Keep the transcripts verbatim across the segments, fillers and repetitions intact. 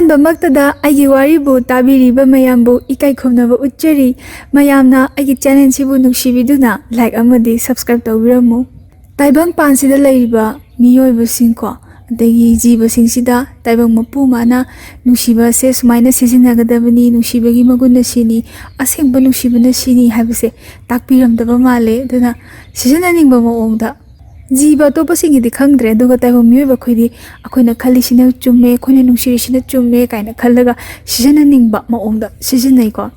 ꯑꯍꯥꯟꯕꯃꯛꯇꯗ ꯑꯩꯒꯤ ꯋꯥꯔꯤꯕꯨ ꯇꯥꯕꯤꯔꯤꯕ ꯃꯌꯥꯝꯕꯨ ꯏꯀꯥꯏ ꯈꯨꯝꯅꯕ ꯎꯠꯆꯔꯤ꯫ ꯃꯌꯥꯝꯅ ꯑꯩꯒꯤ ꯆꯦꯅꯦꯜꯁꯤꯕꯨ ꯅꯨꯡꯁꯤꯕꯤꯗꯨꯅ ꯂꯥꯏꯛ ꯑꯃꯗꯤ ꯁꯕꯁꯀ꯭ꯔꯥꯏꯕ ꯇꯧꯕꯤꯔꯝꯃꯨ꯫ ꯇꯥꯏꯕꯪ ꯄꯥꯟꯁꯤꯗ ꯂꯩꯔꯤꯕ ꯃꯤꯑꯣꯏꯕꯁꯤꯡꯀꯣ, ꯑꯗꯒꯤ ꯖꯤꯕꯁꯤꯡꯁꯤꯗ ꯇꯥꯏꯕꯪ ꯃꯄꯨ ꯃꯥꯅ ꯅꯨꯡꯁꯤꯕꯁꯦ ꯁꯨꯃꯥꯏꯅ ꯁꯤꯖꯤꯟꯅꯒꯗꯕꯅꯤ, ꯅꯨꯡꯁꯤꯕꯒꯤ ꯃꯒꯨꯟꯅ ꯁꯤꯅꯤ, ꯑꯁꯦꯡꯕ ꯅꯨꯡꯁꯤꯕꯅ ꯁꯤꯅꯤ ꯍꯥꯏꯕꯁꯦ ꯇꯥꯛꯄꯤꯔꯝꯗꯕ ꯃꯥꯜꯂꯦ꯫ ꯑꯗꯨꯅ ꯁꯤꯖꯤꯟꯅꯅꯤꯡꯕ ꯃꯑꯣꯡꯗ, ꯖꯤꯕ ꯑꯇꯣꯞꯄꯁꯤꯡꯒꯤꯗꯤ ꯈꯪꯗ꯭ꯔꯦ, ꯑꯗꯨꯒ ꯇꯥꯏꯕꯪ ꯃꯤꯑꯣꯏꯕ ꯑꯩꯈꯣꯏꯗꯤ ꯑꯩꯈꯣꯏꯅ ꯈꯜꯂꯤꯁꯤꯅ ꯆꯨꯝꯃꯦ, ꯑꯩꯈꯣꯏꯅ ꯅꯨꯡꯁꯤꯔꯤꯁꯤꯅ ꯆꯨꯝꯃꯦ ꯀꯥꯏꯅ ꯈꯜꯂꯒ ꯁꯤꯖꯤꯟꯅꯅꯤꯡꯕ ꯃꯑꯣꯡꯗ ꯁꯤꯖꯤꯟꯅꯩꯀꯣ꯫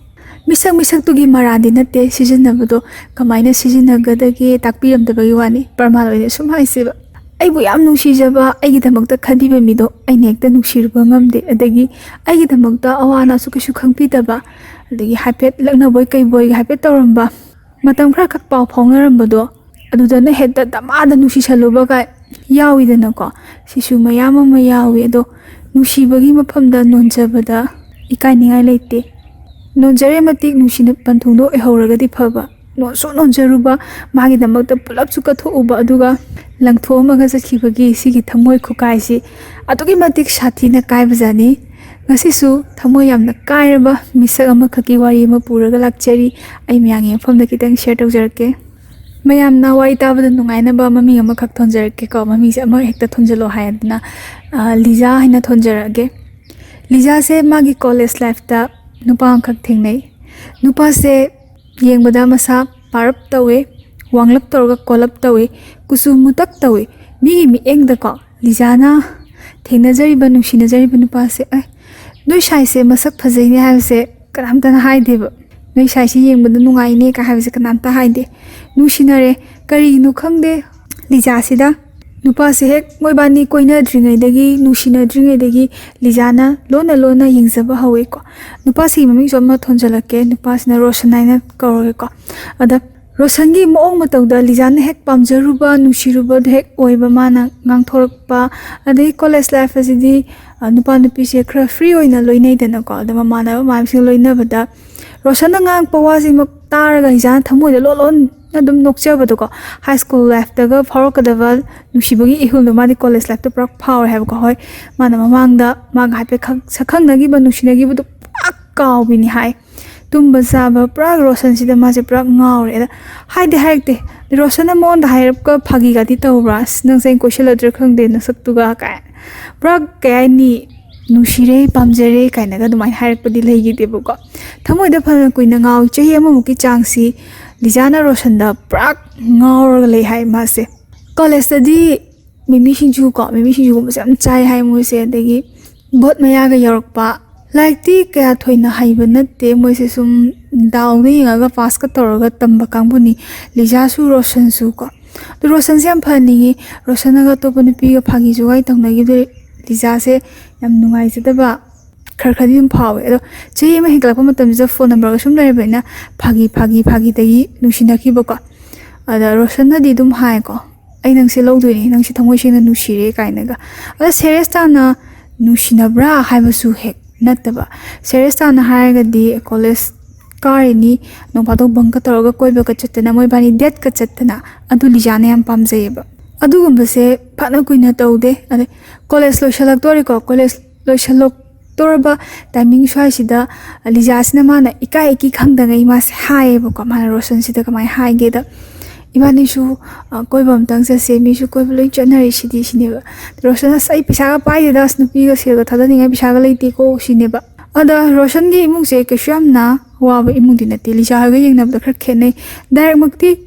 ꯃꯤꯁꯛ ꯃꯤꯁꯛꯇꯨꯒꯤ ꯃꯔꯥꯟꯗꯤ ꯅꯠꯇꯦ, ꯁꯤꯖꯤꯟꯅꯕꯗꯣ ꯀꯃꯥꯏꯅ ꯁꯤꯖꯤꯟꯅꯒꯗꯒꯦ ꯇꯥꯛꯄꯤꯔꯝꯗꯕꯒꯤ ꯋꯥꯅꯤ꯫ ꯄ꯭ꯔꯃꯥꯟ ꯑꯣꯏꯅ ꯁꯨꯝ ꯍꯥꯏꯁꯦꯕ, ꯑꯩꯕꯨ ꯌꯥꯝ ꯅꯨꯡꯁꯤꯖꯕ, ꯑꯩꯒꯤꯗꯃꯛꯇ ꯈꯟꯕꯤꯕ ꯃꯤꯗꯣ ꯑꯩꯅ ꯍꯦꯛꯇ ꯅꯨꯡꯁꯤꯔꯨꯕ ꯉꯝꯗꯦ, ꯑꯗꯒꯤ ꯑꯩꯒꯤꯗꯃꯛꯇ ꯑꯋꯥ ꯑꯅꯥꯁꯨ ꯀꯩꯁꯨ ꯈꯪꯕꯤꯗꯕ, ꯑꯗꯒꯤ ꯍꯥꯏꯐꯦꯠ ꯂꯛꯅꯕꯣꯏ ꯀꯩꯕꯣꯏ ꯍꯥꯏꯐꯦꯠ ꯇꯧꯔꯝꯕ, ꯃꯇꯝ ꯈꯔ ꯈꯛ ꯄꯥꯎ ꯐꯥꯎꯅꯔꯝꯕꯗꯣ, ꯑꯗꯨꯗꯅ ꯍꯦꯛꯇ ꯗꯃꯥꯗ ꯅꯨꯡꯁꯤꯁꯜꯂꯨꯕꯒ ꯌꯥꯎꯋꯤꯗꯅꯀꯣ꯫ ꯁꯤꯁꯨ ꯃꯌꯥꯝ ꯑꯃ ꯌꯥꯎꯋꯤ꯫ ꯑꯗꯣ ꯅꯨꯡꯁꯤꯕꯒꯤ ꯃꯐꯝꯗ ꯅꯣꯟꯖꯕꯗ ꯏꯀꯥꯏꯅꯤꯡꯉꯥꯏ ꯂꯩꯇꯦ꯫ ꯅꯣꯟꯖꯔꯦ ꯃꯇꯤꯛ ꯅꯨꯡꯁꯤꯅ ꯄꯟꯊꯨꯡꯗꯣ ꯑꯣꯏꯍꯧꯔꯒꯗꯤ ꯐꯕ꯫ ꯅꯣꯟꯁꯨ ꯅꯣꯟꯖꯔꯨꯕ, ꯃꯥꯒꯤꯗꯃꯛꯇ ꯄꯨꯂꯞꯁꯨ ꯀꯠꯊꯣꯛꯎꯕ, ꯑꯗꯨꯒ ꯂꯪꯊꯣꯛꯑꯝꯃꯒ ꯆꯠꯈꯤꯕꯒꯤ ꯁꯤꯒꯤ ꯊꯃꯣꯏ ꯈꯨꯀꯥꯏꯁꯤ ꯑꯗꯨꯛꯀꯤ ꯃꯇꯤꯛ ꯁꯥꯊꯤꯅ ꯀꯥꯏꯕꯖꯥꯠꯅꯤ꯫ ꯉꯁꯤꯁꯨ ꯊꯃꯣꯏ ꯌꯥꯝꯅ ꯀꯥꯏꯔꯕ ꯃꯤꯁꯛ ꯑꯃꯈꯛꯀꯤ ꯋꯥꯔꯤ ꯑꯃ ꯄꯨꯔꯒ ꯂꯥꯛꯆꯔꯤ꯫ ꯑꯩ ꯃꯌꯥꯝꯒꯤ ꯃꯐꯝꯗ ꯈꯤꯇꯪ ꯁꯤꯌꯔ ꯇꯧꯖꯔꯛꯀꯦ꯫ ꯃꯌꯥꯝꯅ ꯋꯥꯔꯤ ꯇꯥꯕꯗ ꯅꯨꯡꯉꯥꯏꯅꯕ ꯃꯃꯤꯡ ꯑꯃꯈꯛ ꯊꯣꯟꯖꯔꯛꯀꯦꯀꯣ꯫ ꯃꯃꯤꯡꯁꯦ ꯑꯃ ꯍꯦꯛꯇ ꯊꯣꯟꯖꯜꯂꯣ ꯍꯥꯏꯗꯅ, ꯑ, ꯂꯤꯖꯥ ꯍꯥꯏꯅ ꯊꯣꯟꯖꯔꯛꯑꯒꯦ꯫ ꯂꯤꯖꯥꯁꯦ ꯃꯥꯒꯤ ꯀꯣꯂꯦꯖ ꯂꯥꯏꯐꯇ ꯅꯨꯄꯥ ꯑꯃꯈꯛ ꯊꯦꯡꯅꯩ꯫ ꯅꯨꯄꯥꯁꯦ ꯌꯦꯡꯕꯗ ꯃꯁꯥ ꯄꯥꯔꯞ ꯇꯧꯋꯦ, ꯋꯥꯡꯂꯞ ꯇꯧꯔꯒ ꯀꯣꯜꯂꯞ ꯇꯧꯋꯦ, ꯀꯨꯆꯨ ꯃꯨꯇꯛ ꯇꯧꯋꯦ꯫ ꯃꯤꯒꯤ ꯃꯤꯠꯌꯦꯡꯗꯀꯣ, ꯂꯤꯖꯥꯅ ꯊꯦꯡꯅꯖꯔꯤꯕ, ꯅꯨꯡꯁꯤꯅꯖꯔꯤꯕ ꯅꯨꯄꯥꯁꯦ, "ꯑꯦ, ꯅꯣꯏ ꯁꯥꯏꯁꯦ ꯃꯁꯛ ꯐꯖꯩꯅꯦ" ꯍꯥꯏꯕꯁꯦ ꯀꯅꯥꯝꯇꯅ ꯍꯥꯏꯗꯦꯕ꯫ "ꯅꯣꯏ ꯁꯥꯏꯁꯤ ꯌꯦꯡꯕꯗ ꯅꯨꯡꯉꯥꯏꯅꯦ" ꯀꯥꯏ ꯍꯥꯏꯕꯁꯦ ꯀꯅꯥꯝꯇ ꯍꯥꯏꯗꯦ꯫ ꯅꯨꯡꯁꯤꯅꯔꯦ꯫ ꯀꯔꯤꯒꯤꯅꯣ ꯈꯪꯗꯦ, ꯂꯤꯖꯥꯁꯤꯗ ꯅꯨꯄꯥꯁꯦ ꯍꯦꯛ ꯃꯣꯏꯕꯥꯅꯤ ꯀꯣꯏꯅꯗ꯭ꯔꯤꯉꯩꯗꯒꯤ, ꯅꯨꯡꯁꯤꯅꯗ꯭ꯔꯤꯉꯩꯗꯒꯤ ꯂꯤꯖꯥꯅ ꯂꯣꯟꯅ ꯂꯣꯟꯅ ꯌꯦꯡꯖꯕ ꯍꯧꯋꯦꯀꯣ꯫ ꯅꯨꯄꯥꯁꯤꯒꯤ ꯃꯃꯤꯡꯁꯨ ꯑꯃ ꯊꯣꯟꯖꯜꯂꯛꯀꯦ, ꯅꯨꯄꯥꯁꯤꯅ ꯔꯣꯁꯟ ꯍꯥꯏꯅ ꯀꯧꯔꯒꯦꯀꯣ꯫ ꯑꯗ ꯔꯣꯁꯟꯒꯤ ꯃꯑꯣꯡ ꯃꯇꯧꯗ ꯂꯤꯖꯥꯅ ꯍꯦꯛ ꯄꯥꯝꯖꯔꯨꯕ, ꯅꯨꯡꯁꯤꯔꯨꯕꯗꯣ ꯍꯦꯛ ꯑꯣꯏꯕ ꯃꯥꯅ ꯉꯥꯡꯊꯣꯔꯛꯄ꯫ ꯑꯗꯩ ꯀꯣꯂꯦꯖ ꯂꯥꯏꯐ ꯑꯁꯤꯗꯤ, ꯑ, ꯅꯨꯄꯥ ꯅꯨꯄꯤꯁꯦ ꯈꯔ ꯐ꯭ꯔꯤ ꯑꯣꯏꯅ ꯂꯣꯏꯅꯩꯗꯅꯀꯣ꯫ ꯑꯗ ꯃꯃꯥꯟꯅꯕ ꯃꯌꯥꯝꯁꯤꯡ ꯂꯣꯏꯅꯕꯗ ꯔꯣꯁꯟꯅ ꯉꯥꯡꯉꯛꯄ ꯋꯥꯁꯤꯃꯛ ꯇꯥꯔꯒ ꯂꯤꯖꯥꯅ ꯊꯃꯣꯏꯗ ꯂꯣꯟ ꯂꯣꯟ ꯑꯗꯨꯝ ꯅꯣꯛꯆꯕꯗꯣꯀꯣ꯫ ꯍꯥꯏ ꯁ꯭ꯀꯨꯜ ꯂꯥꯏꯐꯇꯒ ꯐꯥꯎꯔꯛꯀꯗꯕ ꯅꯨꯡꯁꯤꯕꯒꯤ ꯏꯍꯨꯜꯗꯣ ꯃꯥꯗꯤ ꯀꯣꯂꯦꯖ ꯂꯥꯏꯐꯇ ꯄꯨꯔꯥ ꯐꯥꯎꯔꯦ ꯍꯥꯏꯕꯀꯣ꯫ ꯍꯣꯏ, ꯃꯥꯅ ꯃꯃꯥꯡꯗ ꯃꯥꯒ ꯍꯥꯏꯐꯦꯠ ꯈꯪ- ꯁꯛꯈꯪꯅꯈꯤꯕ, ꯅꯨꯡꯁꯤꯅꯈꯤꯕꯗꯣ ꯄꯨꯔꯥ ꯀꯥꯎꯕꯤꯅꯤ ꯍꯥꯏ꯫ ꯇꯨꯝꯕ ꯆꯥꯕ ꯄꯨꯔꯥ ꯔꯣꯁꯟꯁꯤꯗ ꯃꯥꯁꯦ ꯄꯨꯔꯥ ꯉꯥꯎꯔꯦ꯫ ꯑꯗ ꯍꯥꯏꯗꯤ ꯍꯥꯏꯔꯛꯇꯦ, ꯔꯣꯁꯟꯅ ꯃꯉꯣꯟꯗ ꯍꯥꯏꯔꯛꯄ ꯐꯥꯒꯤꯒꯗꯤ ꯇꯧꯕ꯭ꯔꯥ? "ꯑꯁ, ꯅꯪꯁꯦ ꯑꯩꯅ ꯀꯣꯏꯁꯜꯂꯗ꯭ꯔꯥ ꯈꯪꯗꯦ ꯅꯁꯛꯇꯨꯒ" ꯀꯥꯏ꯫ ꯄꯨꯔꯥ, ꯀꯩ ꯍꯥꯏꯅꯤ, "ꯅꯨꯡꯁꯤꯔꯦ, ꯄꯥꯝꯖꯔꯦ" ꯀꯥꯏꯅꯒ ꯑꯗꯨꯃꯥꯏꯅ ꯍꯥꯏꯔꯛꯄꯗꯤ ꯂꯩꯈꯤꯗꯦꯕꯀꯣ꯫ ꯊꯃꯣꯏꯗ ꯐꯅ ꯀꯨꯏꯅ ꯉꯥꯎꯏ, ꯆꯍꯤ ꯑꯃꯃꯨꯛꯀꯤ ꯆꯥꯡꯁꯤ ꯂꯤꯖꯥꯅ ꯔꯣꯁꯟꯗ ꯄꯨꯔꯥ ꯉꯥꯎꯔꯒ ꯂꯩ ꯍꯥꯏ ꯃꯥꯁꯦ꯫ ꯀꯣꯂꯦꯖꯇꯗꯤ ꯃꯤꯃꯤ ꯁꯤꯡꯖꯨ ꯀꯣ, ꯃꯤꯃꯤ ꯁꯤꯡꯖꯨꯒꯨꯝꯕꯁꯦ ꯌꯥꯝ ꯆꯥꯏ ꯍꯥꯏ ꯃꯣꯏꯁꯦ꯫ ꯑꯗꯒꯤ ꯕꯣꯠ ꯃꯌꯥꯒ ꯌꯧꯔꯛꯄ, ꯂꯥꯏꯔꯤꯛꯇꯤ ꯀꯌꯥ ꯊꯣꯏꯅ ꯍꯩꯕ ꯅꯠꯇꯦ ꯃꯣꯏꯁꯦ, ꯁꯨꯝ ꯗꯥꯎꯗ ꯌꯦꯡꯉꯒ ꯄꯥꯁꯀ ꯇꯧꯔꯒ ꯇꯝꯕ ꯀꯥꯡꯕꯨꯅꯤ ꯂꯤꯖꯥꯁꯨ ꯔꯣꯁꯟꯁꯨ ꯀꯣ꯫ ꯑꯗꯣ ꯔꯣꯁꯟꯁꯦ ꯌꯥꯝ ꯐꯍꯟꯅꯤꯡꯉꯤ꯫ ꯔꯣꯁꯟꯅꯒ ꯑꯇꯣꯞꯄ ꯅꯨꯄꯤꯒ ꯐꯥꯒꯤ ꯖꯨꯒꯥꯏ ꯇꯧꯅꯈꯤꯕꯗꯣ ꯂꯤꯖꯥꯁꯦ ꯌꯥꯝ ꯅꯨꯡꯉꯥꯏꯖꯗꯕ ꯈꯔ ꯈꯔꯗꯤ ꯑꯗꯨꯝ ꯐꯥꯎꯋꯦ꯫ ꯑꯗꯣ ꯆꯍꯤ ꯑꯃ ꯍꯦꯟꯒꯠꯂꯛꯄ ꯃꯇꯝꯁꯤꯗ ꯐꯣꯟ ꯅꯝꯕꯔꯒ ꯁꯨꯝ ꯂꯩꯔꯕꯅꯤꯅ ꯐꯥꯒꯤ ꯐꯥꯒꯤ ꯐꯥꯒꯤꯗꯒꯤ ꯅꯨꯡꯁꯤꯅꯈꯤꯕꯀꯣ꯫ ꯑꯗ ꯔꯣꯁꯟꯅꯗꯤ ꯑꯗꯨꯝ ꯍꯥꯏꯀꯣ, "ꯑꯩ ꯅꯪꯁꯦ ꯂꯧꯗꯣꯏꯅꯤ, ꯅꯪꯁꯦ ꯊꯃꯣꯏ ꯁꯦꯡꯅ ꯅꯨꯡꯁꯤꯔꯦ" ꯀꯥꯏꯅꯒ꯫ ꯑꯗ ꯁꯦꯔꯤꯌꯁ ꯇꯥꯅ ꯅꯨꯡꯁꯤꯅꯕ꯭ꯔꯥ ꯍꯥꯏꯕꯁꯨ ꯍꯦꯛ ꯅꯠꯇꯕ꯫ ꯁꯦꯔꯤꯌꯁ ꯇꯥꯅ ꯍꯥꯏꯔꯒꯗꯤ ꯀꯣꯂꯦꯖ ꯀꯥꯔꯤꯅꯤ, ꯅꯣꯡ ꯐꯥꯗꯣꯛ ꯕꯪꯀ ꯇꯧꯔꯒ ꯀꯣꯏꯕꯒ ꯆꯠꯇꯅ, ꯃꯣꯏꯕꯥꯅꯤ ꯗꯦꯠꯀ ꯆꯠꯇꯅ, ꯑꯗꯨ ꯂꯤꯖꯥꯅ ꯌꯥꯝ ꯄꯥꯝꯖꯩꯌꯦꯕ꯫ ꯑꯗꯨꯒꯨꯝꯕꯁꯦ ꯐꯅ ꯀꯨꯏꯅ ꯇꯧꯗꯦ꯫ ꯑꯗꯩ ꯀꯣꯂꯦꯖ ꯂꯣꯏꯁꯤꯜꯂꯛꯇꯣꯔꯦꯀꯣ, ꯀꯣꯂꯦꯖ ꯂꯣꯏꯁꯤꯜꯂꯛꯇꯣꯔꯕ ꯇꯥꯏꯃꯤꯡ ꯁ꯭ꯋꯥꯏꯁꯤꯗ ꯂꯤꯖꯥꯁꯤꯅ ꯃꯥꯅ ꯏꯀꯥꯏ ꯏꯀꯤ ꯈꯪꯗꯉꯩ ꯃꯥꯁꯦ ꯍꯥꯏꯌꯦꯕꯀꯣ꯫ ꯃꯥꯅ ꯔꯣꯁꯟꯁꯤꯗ ꯀꯃꯥꯏꯅ ꯍꯥꯏꯒꯦꯗ, "ꯏꯕꯥꯅꯤꯁꯨ, ꯑ, ꯀꯣꯏꯕ ꯑꯝꯇꯪ ꯆꯠꯁꯦ, ꯃꯤꯁꯨ ꯀꯣꯏꯕ ꯂꯣꯏ ꯆꯠꯅꯔꯤꯁꯤꯗꯤ" ꯁꯤꯅꯦꯕ꯫ ꯔꯣꯁꯟ, "ꯑꯁ, ꯑꯩ ꯄꯩꯁꯥꯒ ꯄꯥꯏꯗꯦꯗ, ꯑꯁ, ꯅꯨꯄꯤꯒ ꯁꯦꯜꯒ ꯊꯥꯗꯅꯤꯡꯉꯥꯏ ꯄꯩꯁꯥꯒ ꯂꯩꯇꯦꯀꯣ" ꯁꯤꯅꯦꯕ꯫ ꯑꯗ ꯔꯣꯁꯟꯒꯤ ꯏꯃꯨꯡꯁꯦ ꯀꯩꯁꯨ ꯌꯥꯝꯅ ꯋꯥꯕ ꯏꯃꯨꯡꯗꯤ ꯅꯠꯇꯦ, ꯂꯤꯖꯥ ꯍꯣꯏꯒ ꯌꯦꯡꯅꯕꯗ ꯈꯔ ꯈꯦꯠꯅꯩ꯫ ꯗꯥꯏꯔꯦꯛꯃꯛꯇꯤ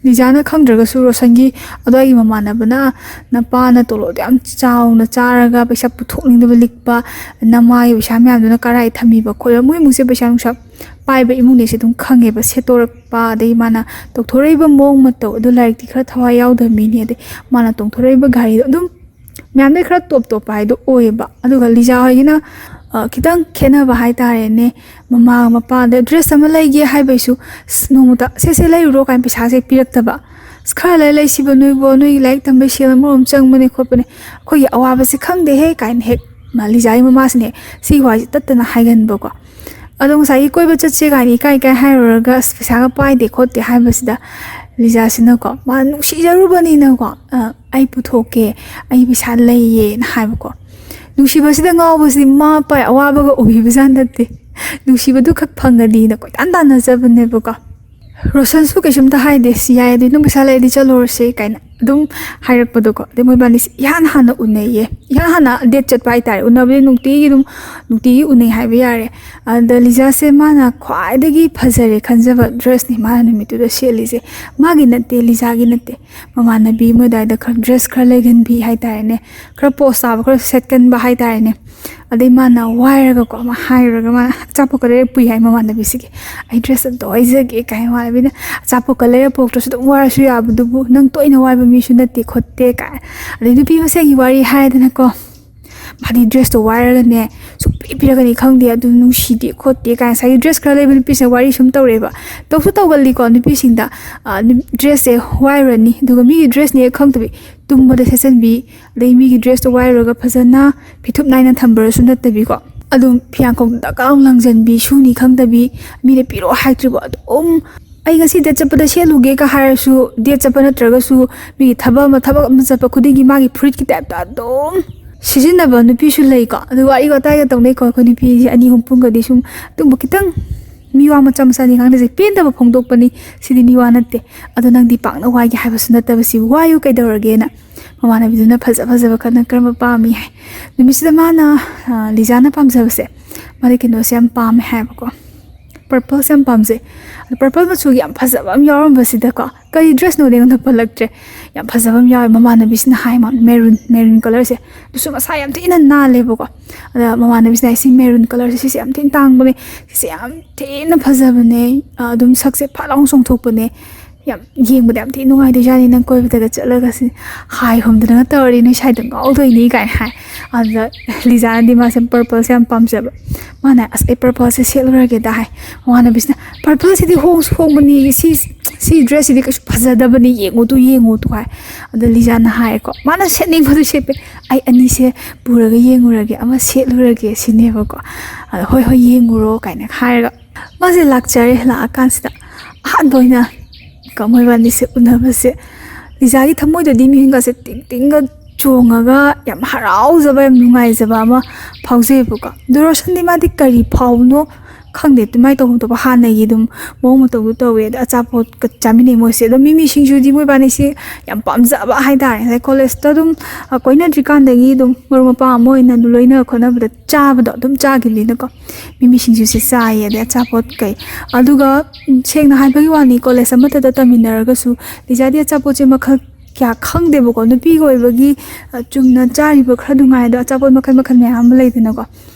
ꯂꯤꯖꯥꯅ ꯈꯪꯗ꯭ꯔꯒꯁꯨ ꯔꯣꯁꯟꯒꯤ ꯑꯗ꯭ꯋꯥꯏꯒꯤ ꯃꯃꯥꯟꯅꯕꯅ ꯅꯄꯥꯅ ꯇꯣꯂꯣꯞꯇꯣ ꯌꯥꯝ ꯆꯥꯎꯅ ꯆꯥꯔꯒ ꯄꯩꯁꯥ ꯄꯨꯊꯣꯛꯅꯤꯡꯗꯕ ꯂꯤꯛꯄ, ꯅꯃꯥꯒꯤ ꯄꯩꯁꯥ ꯃꯌꯥꯝꯗꯨꯅ ꯀꯔꯥꯏ ꯊꯝꯃꯤꯕ ꯈꯣꯠꯂꯤꯕ, ꯃꯣꯏ ꯏꯃꯨꯡꯁꯦ ꯄꯩꯁꯥ ꯅꯨꯡꯁꯥ ꯄꯥꯏꯕ ꯏꯃꯨꯡꯅꯦꯁꯦ ꯑꯗꯨꯝ ꯈꯪꯉꯦꯕ꯫ ꯁꯦꯠꯇꯣꯔꯛꯄ, ꯑꯗꯩ ꯃꯥꯅ ꯇꯧꯊꯣꯔꯛꯏꯕ ꯃꯑꯣꯡ ꯃꯇꯧ ꯑꯗꯨ, ꯂꯥꯏꯔꯤꯛꯇꯤ ꯈꯔ ꯊꯋꯥꯏ ꯌꯥꯎꯗꯕ ꯃꯤꯅꯤ, ꯑꯗꯩ ꯃꯥꯅ ꯇꯣꯡꯊꯣꯔꯛꯏꯕ ꯒꯥꯔꯤꯗꯣ ꯑꯗꯨꯝ ꯃꯌꯥꯝꯗꯩ ꯈꯔ ꯇꯣꯞ ꯇꯣꯞꯄ ꯍꯥꯏꯗꯣ ꯑꯣꯏꯌꯦꯕ꯫ ꯑꯗꯨꯒ ꯂꯤꯖꯥ ꯍꯣꯏꯒꯤꯅ, ꯑ, ꯈꯤꯇꯪ ꯈꯦꯠꯅꯕ ꯍꯥꯏꯇꯥꯔꯦꯅꯦ, ꯃꯃꯥꯒ ꯃꯄꯥꯗ ꯗ꯭ꯔꯦꯁ ꯑꯃ ꯂꯩꯒꯦ ꯍꯥꯏꯕꯩꯁꯨ, "ꯑꯁ, ꯅꯣꯡꯃꯇ ꯁꯦ ꯁꯦ ꯂꯩꯔꯨꯔꯣ" ꯀꯥꯏꯅ ꯄꯩꯁꯥꯁꯦ ꯄꯤꯔꯛꯇꯕ꯫ "ꯑꯁ, ꯈꯔ ꯂꯩ ꯂꯩꯁꯤꯕ ꯅꯣꯏꯕꯣ, ꯅꯣꯏꯒꯤ ꯂꯥꯏꯔꯤꯛ ꯇꯝꯕꯩ ꯁꯦꯜ ꯑꯃꯔꯣꯝ ꯆꯪꯕꯅꯦ ꯈꯣꯠꯄꯅꯦ, ꯑꯩꯈꯣꯏꯒꯤ ꯑꯋꯥꯕꯁꯦ ꯈꯪꯗꯦꯍꯦ" ꯀꯥꯏꯅ ꯍꯦꯛ ꯃꯥ ꯂꯤꯖꯥꯒꯤ ꯃꯃꯥꯁꯤꯅꯦ ꯁꯤꯒꯤ ꯋꯥꯁꯦ ꯇꯠꯇꯅ ꯍꯥꯏꯒꯟꯕꯀꯣ꯫ ꯑꯗꯣ ꯉꯁꯥꯏꯒꯤ ꯀꯣꯏꯕ ꯆꯠꯁꯦ ꯀꯥꯏꯅ ꯏꯀꯥꯏ ꯏꯀꯥꯏ ꯍꯥꯏꯔꯨꯔꯒ ꯑꯁ ꯄꯩꯁꯥꯒ ꯄꯥꯏꯗꯦ ꯈꯣꯠꯇꯦ ꯍꯥꯏꯕꯁꯤꯗ ꯂꯤꯖꯥꯁꯤꯅꯀꯣ, ꯃꯥ ꯅꯨꯡꯁꯤꯖꯔꯨꯕꯅꯤꯅꯀꯣ, "ꯑ, ꯑꯩ ꯄꯨꯊꯣꯛꯀꯦ, ꯑꯩ ꯄꯩꯁꯥ ꯂꯩꯌꯦꯅ" ꯍꯥꯏꯕꯀꯣ꯫ ꯅꯨꯡꯁꯤꯕꯁꯤꯗ ꯉꯥꯎꯕꯁꯤ ꯃꯥ ꯄꯥꯏ ꯑꯋꯥꯕꯒ ꯎꯕꯤꯕꯖꯥꯠ ꯅꯠꯇꯦ꯫ ꯅꯨꯡꯁꯤꯕꯗꯨ ꯈꯛ ꯐꯪꯉꯗꯤꯅ ꯀꯣꯏꯇꯥꯟ ꯇꯥꯟꯅꯖꯕꯅꯦꯕꯀꯣ꯫ ꯔꯣꯁꯟꯁꯨ ꯀꯩꯁꯨꯝꯇ ꯍꯥꯏꯗꯦ, "ꯁꯤ ꯌꯥꯏ, ꯑꯗꯨꯗꯤ ꯅꯪ ꯄꯩꯁꯥ ꯂꯩꯔꯗꯤ ꯆꯠꯂꯨꯔꯁꯦ" ꯀꯥꯏꯅ ꯑꯗꯨꯝ ꯍꯥꯏꯔꯛꯄꯗꯣꯀꯣ꯫ ꯑꯗꯩ ꯃꯣꯏꯕꯥꯅꯤꯁꯦ ꯏꯍꯥꯟ ꯍꯥꯟꯅ ꯎꯅꯩꯌꯦ꯫ ꯏꯍꯥꯟ ꯍꯥꯟꯅ ꯗꯦꯠ ꯆꯠꯄ ꯍꯥꯏꯇꯥꯔꯦ꯫ ꯎꯅꯕꯗꯤ ꯅꯨꯡꯇꯤꯒꯤ ꯑꯗꯨꯝ, ꯅꯨꯡꯇꯤꯒꯤ ꯎꯅꯩ ꯍꯥꯏꯕ ꯌꯥꯔꯦ꯫ ꯑꯗ ꯂꯤꯖꯥꯁꯦ ꯃꯥꯅ ꯈ꯭ꯋꯥꯏꯗꯒꯤ ꯐꯖꯔꯦ ꯈꯟꯖꯕ ꯗ꯭ꯔꯦꯁꯅꯤ ꯃꯥꯅ ꯅꯨꯃꯤꯠꯇꯨꯗ ꯁꯦꯠꯂꯤꯁꯦ꯫ ꯃꯥꯒꯤ ꯅꯠꯇꯦ, ꯂꯤꯖꯥꯒꯤ ꯅꯠꯇꯦ꯫ ꯃꯃꯥꯟꯅꯕꯤ ꯃꯣꯏ ꯑꯗꯥꯏꯗ ꯈꯔ ꯗ꯭ꯔꯦꯁ ꯈꯔ ꯂꯩꯒꯟꯕꯤ ꯍꯥꯏꯇꯥꯔꯦꯅꯦ, ꯈꯔ ꯄꯣꯁ ꯇꯥꯕ ꯈꯔ ꯁꯦꯠꯀꯟꯕ ꯍꯥꯏꯇꯥꯔꯦꯅꯦ꯫ ꯑꯗꯩ ꯃꯥꯅ ꯋꯥꯏꯔꯒꯀꯣ, ꯑꯃ ꯍꯥꯏꯔꯨꯔꯒ ꯃꯥꯅ ꯑꯆꯥꯄꯣꯠꯀ ꯂꯩꯔ ꯄꯨꯏ ꯍꯥꯏ ꯃꯃꯥꯟꯅꯕꯤꯁꯤꯒꯤ꯫ "ꯑꯩ ꯗ꯭ꯔꯦꯁ ꯑꯝꯇ ꯋꯥꯏꯖꯒꯦ" ꯀꯥꯏꯅ꯫ ꯃꯃꯥꯟꯅꯕꯤꯅ, "ꯑꯆꯥꯄꯣꯠꯀ ꯂꯩꯔ ꯄꯨꯔꯛꯇ꯭ꯔꯁꯨ ꯑꯗꯨꯝ ꯋꯥꯏꯔꯁꯨ ꯌꯥꯕꯗꯨꯕꯨ, ꯅꯪ ꯇꯣꯏꯅ ꯋꯥꯏꯕ ꯃꯤꯁꯨ ꯅꯠꯇꯦ" ꯈꯣꯠꯇꯦ ꯀꯥꯏ꯫ ꯑꯗꯩ ꯅꯨꯄꯤ ꯃꯁꯦꯟꯒꯤ ꯋꯥꯔꯤ ꯍꯥꯏꯔꯗꯅꯀꯣ, ꯃꯥꯗꯤ ꯗ꯭ꯔꯦꯁꯇꯣ ꯋꯥꯏꯔꯒꯅꯦ, ꯁꯨꯡꯄꯤ ꯄꯤꯔꯛꯀꯅꯤ ꯈꯪꯗꯦ, ꯑꯗꯨ ꯅꯨꯡꯁꯤꯗꯦ ꯈꯣꯠꯇꯦ ꯀꯥꯏꯅ ꯉꯁꯥꯏꯒꯤ ꯗ꯭ꯔꯦꯁ ꯈꯔ ꯂꯩꯕ ꯅꯨꯄꯤꯁꯤꯅ ꯋꯥꯔꯤ ꯁꯨꯝ ꯇꯧꯔꯦꯕ꯫ ꯇꯧꯁꯨ ꯇꯧꯒꯜꯂꯤꯀꯣ ꯅꯨꯄꯤꯁꯤꯡꯗ꯫ ꯑ, ꯅꯨ-, ꯗ꯭ꯔꯦꯁꯁꯦ ꯋꯥꯏꯔꯨꯔꯅꯤ, ꯑꯗꯨꯒ ꯃꯤꯒꯤ ꯗ꯭ꯔꯦꯁꯅꯦ ꯈꯪꯗꯕꯤ ꯇꯨꯝꯕꯗ ꯁꯦꯠꯆꯟꯕꯤ, ꯑꯗꯩ ꯃꯤꯒꯤ ꯗ꯭ꯔꯦꯁꯇꯣ ꯋꯥꯏꯔꯨꯔꯒ ꯐꯖꯅ ꯐꯤꯊꯨꯞ ꯅꯥꯏꯅ ꯊꯝꯕꯔꯁꯨ ꯅꯠꯇꯕꯤꯀꯣ, ꯑꯗꯨꯝ ꯐꯤꯌꯥꯡꯈꯣꯛ ꯗꯛ ꯂꯥꯎ ꯂꯪꯖꯟꯕꯤ, ꯁꯨꯅꯤ ꯈꯪꯗꯕꯤ, ꯃꯤꯅ ꯄꯤꯔꯛꯑꯣ ꯍꯥꯏꯗ꯭ꯔꯤꯕꯣ ꯑꯗꯨꯝ, "ꯑꯩ ꯉꯁꯤ ꯗꯦꯠ ꯆꯠꯄꯗ ꯁꯦꯠꯂꯨꯒꯦꯒ" ꯍꯥꯏꯔꯁꯨ, ꯗꯦꯠ ꯆꯠꯄ ꯅꯠꯇ꯭ꯔꯒꯁꯨ ꯃꯤꯒꯤ ꯊꯕꯛ ꯑꯃ, ꯊꯕꯛ ꯑꯃ ꯆꯠꯄ ꯈꯨꯗꯤꯡꯒꯤ ꯃꯥꯒꯤ ꯐꯨꯔꯤꯠꯀꯤ ꯇꯥꯏꯞꯇ ꯑꯗꯨꯝ ꯁꯤꯖꯤꯟꯅꯕ ꯅꯨꯄꯤꯁꯨ ꯂꯩꯀꯣ꯫ ꯑꯗꯨꯒ ꯋꯥꯔꯤ ꯋꯥꯇꯥꯏꯒ ꯇꯧꯅꯩꯀꯣ ꯑꯩꯈꯣꯏ ꯅꯨꯄꯤꯁꯦ ꯑꯅꯤ ꯑꯍꯨꯝ ꯄꯨꯟꯒꯗꯤ ꯁꯨꯝ ꯑꯗꯨꯝꯕ ꯈꯤꯇꯪ ꯃꯤꯋꯥ ꯃꯆꯥ ꯃꯆꯥꯅꯤ ꯉꯥꯡꯅꯖꯩ, ꯄꯦꯟꯗꯕ ꯐꯣꯡꯗꯣꯛꯄꯅꯤ꯫ ꯁꯤꯗꯤ ꯃꯤꯋꯥ ꯅꯠꯇꯦ꯫ ꯑꯗꯣ ꯅꯪꯗꯤ ꯄꯥꯛꯅ ꯋꯥꯏꯒꯦ ꯍꯥꯏꯕꯁꯨ ꯅꯠꯇꯕ, ꯁꯤ ꯋꯥꯌꯨ ꯀꯩꯗꯧꯔꯒꯦꯅ꯫ ꯃꯃꯥꯟꯅꯕꯤꯗꯨꯅ ꯐꯖ ꯐꯖꯕ ꯈꯟꯅ ꯀꯔꯝꯕ ꯄꯥꯝꯃꯤ ꯍꯥꯏ꯫ ꯅꯨꯃꯤꯠꯁꯤꯗ ꯃꯥꯅ, ꯑ, ꯂꯤꯖꯥꯅ ꯄꯥꯝꯖꯕꯁꯦ, ꯃꯥꯗꯤ ꯀꯩꯅꯣꯁꯦ ꯌꯥꯝ ꯄꯥꯝꯃꯦ ꯍꯥꯏꯕꯀꯣ, ꯄꯔꯄꯜꯁꯦ ꯌꯥꯝ ꯄꯥꯝꯖꯩ꯫ ꯑꯗꯣ ꯄꯔꯄꯜ ꯃꯆꯨꯒꯤ ꯌꯥꯝ ꯐꯖꯕ ꯑꯃ ꯌꯥꯎꯔꯝꯕꯁꯤꯗꯀꯣ, ꯀꯔꯤ ꯗ꯭ꯔꯦꯁꯅꯣꯗꯤ ꯑꯩꯉꯣꯟꯗ ꯄꯜꯂꯛꯇ꯭ꯔꯦ, ꯌꯥꯝ ꯐꯖꯕ ꯑꯃ ꯌꯥꯎꯋꯦ꯫ ꯃꯃꯥꯟꯅꯕꯤꯁꯤꯅ ꯍꯥꯏ ꯃꯥ ꯃꯦꯔꯨꯟ, ꯃꯦꯔꯨꯟ ꯀꯂꯔꯁꯦ, ꯑꯗꯨꯁꯨ ꯃꯁꯥ ꯌꯥꯝ ꯊꯤꯅ ꯅꯥꯜꯂꯦꯕꯀꯣ꯫ ꯑꯗ ꯃꯃꯥꯟꯅꯕꯤꯁꯤꯅ ꯍꯥꯏ, "ꯁꯤ ꯃꯦꯔꯨꯟ ꯀꯂꯔꯁꯦ, ꯁꯤꯁꯦ ꯌꯥꯝ ꯊꯤꯅ ꯇꯥꯡꯕꯅꯦ, ꯁꯤꯁꯦ ꯌꯥꯝ ꯊꯤꯅ ꯐꯖꯕꯅꯦ, ꯑ, ꯑꯗꯨꯝ ꯁꯛꯁꯦ ꯐꯠ ꯂꯥꯎꯅ ꯆꯣꯡꯊꯣꯛꯄꯅꯦ, ꯌꯥꯝ ꯌꯦꯡꯕꯗ ꯌꯥꯝ ꯊꯤꯅ ꯅꯨꯡꯉꯥꯏꯗꯣꯏꯖꯥꯠꯅꯤ, ꯅꯪ ꯀꯣꯏꯕꯗꯒ ꯆꯠꯂꯒ ꯁꯤ ꯍꯥꯏ ꯍꯨꯝꯗꯅꯒ ꯇꯧꯔꯗꯤ ꯅꯣꯏ ꯁ꯭ꯋꯥꯏꯗ ꯉꯥꯎꯗꯣꯏꯅꯤ" ꯀꯥꯏꯅ ꯍꯥꯏ꯫ ꯑꯗꯨꯗ ꯂꯤꯖꯥꯅꯗꯤ ꯃꯥꯁꯦ ꯄꯔꯄꯜꯁꯦ ꯌꯥꯝ ꯄꯥꯝꯖꯕ꯫ ꯃꯥꯅ, "ꯑꯁ, ꯑꯩ ꯄꯔꯄꯜꯁꯦ ꯁꯦꯠꯂꯨꯔꯒꯦꯗ" ꯍꯥꯏ꯫ ꯃꯃꯥꯟꯅꯕꯤꯁꯤꯅ, "ꯄꯔꯄꯜꯁꯤꯗꯤ ꯍꯣꯡꯁꯨ ꯍꯣꯡꯕꯅꯤ, ꯁꯤ "ꯁꯤ ꯗ꯭ꯔꯦꯁꯁꯤꯗꯤ ꯀꯩꯁꯨ ꯐꯖꯗꯕꯅꯤ, ꯌꯦꯡꯉꯨ ꯇꯨ, ꯌꯦꯡꯉꯨ ꯇꯨ" ꯍꯥꯏ꯫ ꯑꯗ ꯂꯤꯖꯥꯅ ꯍꯥꯏꯀꯣ, ꯃꯥꯅ ꯁꯦꯠꯅꯤꯡꯕꯗꯨ ꯁꯦꯠꯄꯦ, "ꯑꯩ ꯑꯅꯤꯁꯦ ꯄꯨꯔꯒ ꯌꯦꯡꯉꯨꯔꯒꯦ, ꯑꯃ ꯁꯦꯠꯂꯨꯔꯒꯦ" ꯁꯤꯅꯦꯕꯀꯣ꯫ ꯑꯗ "ꯍꯣꯏ ꯍꯣꯏ, ꯌꯦꯡꯉꯨꯔꯣ" ꯀꯥꯏꯅ ꯍꯥꯏꯔꯒ ꯃꯥꯁꯦ ꯂꯥꯛꯆꯔꯦ꯫ ꯂꯥꯛꯑꯀꯥꯟꯁꯤꯗ ꯑꯍꯥꯟꯕ ꯑꯣꯏꯅ ꯀ-, ꯃꯣꯏꯕꯥꯅꯤꯁꯦ ꯎꯅꯕꯁꯦ, ꯂꯤꯖꯥꯒꯤ ꯊꯃꯣꯏꯗꯗꯤ ꯃꯤꯍꯨꯟꯒꯁꯦ ꯇꯤꯡ ꯇꯤꯡꯒ ꯆꯣꯡꯉꯒ ꯌꯥꯝ ꯍꯔꯥꯎꯖꯕ, ꯌꯥꯝ ꯅꯨꯡꯉꯥꯏꯖꯕ ꯑꯃ ꯐꯥꯎꯖꯩꯕꯀꯣ꯫ ꯑꯗꯣ ꯔꯣꯁꯟꯗꯤ ꯃꯥꯗꯤ ꯀꯔꯤ ꯐꯥꯎꯕꯅꯣ ꯈꯪꯗꯦ, ꯑꯗꯨꯃꯥꯏꯅ ꯇꯧꯕ ꯇꯧꯕ ꯍꯥꯟꯅꯒꯤ ꯑꯗꯨꯝ ꯃꯑꯣꯡ ꯃꯇꯧꯗꯣ ꯇꯧꯋꯦ꯫ ꯑꯗ ꯑꯆꯥꯄꯣꯠꯀ ꯆꯥꯃꯤꯟꯅꯩ ꯃꯣꯏꯁꯦ꯫ ꯑꯗꯣ ꯃꯤꯃꯤ ꯁꯤꯡꯖꯨꯗꯤ ꯃꯣꯏꯕꯥꯅꯤꯁꯦ ꯌꯥꯝ ꯄꯥꯝꯖꯕ ꯍꯥꯏꯇꯥꯔꯦ꯫ ꯉꯁꯥꯏ ꯀꯣꯂꯦꯖꯇ ꯑꯗꯨꯝ, ꯑ, ꯀꯣꯏꯅꯗ꯭ꯔꯤꯀꯥꯟꯗꯒꯤ ꯑꯗꯨꯝ ꯃꯔꯨꯞ ꯃꯄꯥꯡ ꯑꯃ ꯑꯣꯏꯅ ꯑꯗꯨꯝ ꯂꯣꯏꯅ ꯈꯣꯠꯅꯕꯗ ꯆꯥꯕꯗꯣ ꯑꯗꯨꯝ ꯆꯥꯈꯤꯕꯅꯤꯅꯀꯣ꯫ ꯃꯤꯃꯤ ꯁꯤꯡꯖꯨꯁꯦ ꯆꯥꯏꯌꯦ, ꯑꯗꯩ ꯑꯆꯥꯄꯣꯠ ꯀꯩ꯫ ꯑꯗꯨꯒ, ꯎꯝ, ꯁꯦꯡꯅ ꯍꯥꯏꯕꯒꯤ ꯋꯥꯅꯤ, ꯀꯣꯂꯦꯖ ꯑꯃꯠꯇꯗ ꯇꯝꯃꯤꯟꯅꯔꯒꯁꯨ ꯂꯤꯖꯥꯗꯤ ꯑꯆꯥꯄꯣꯠꯁꯦ ꯃꯈꯜ ꯀꯌꯥ ꯈꯪꯗꯦꯕꯀꯣ꯫ ꯅꯨꯄꯤꯒ ꯑꯣꯏꯕꯒꯤ, ꯑ, ꯆꯨꯝꯅ ꯆꯥꯔꯤꯕ ꯈꯔ ꯅꯨꯡꯉꯥꯏ, ꯑꯗꯣ ꯑꯆꯥꯄꯣꯠ ꯃꯈꯜ ꯃꯈꯜ ꯃꯌꯥꯝ ꯑꯃ ꯂꯩꯗꯅꯀꯣ꯫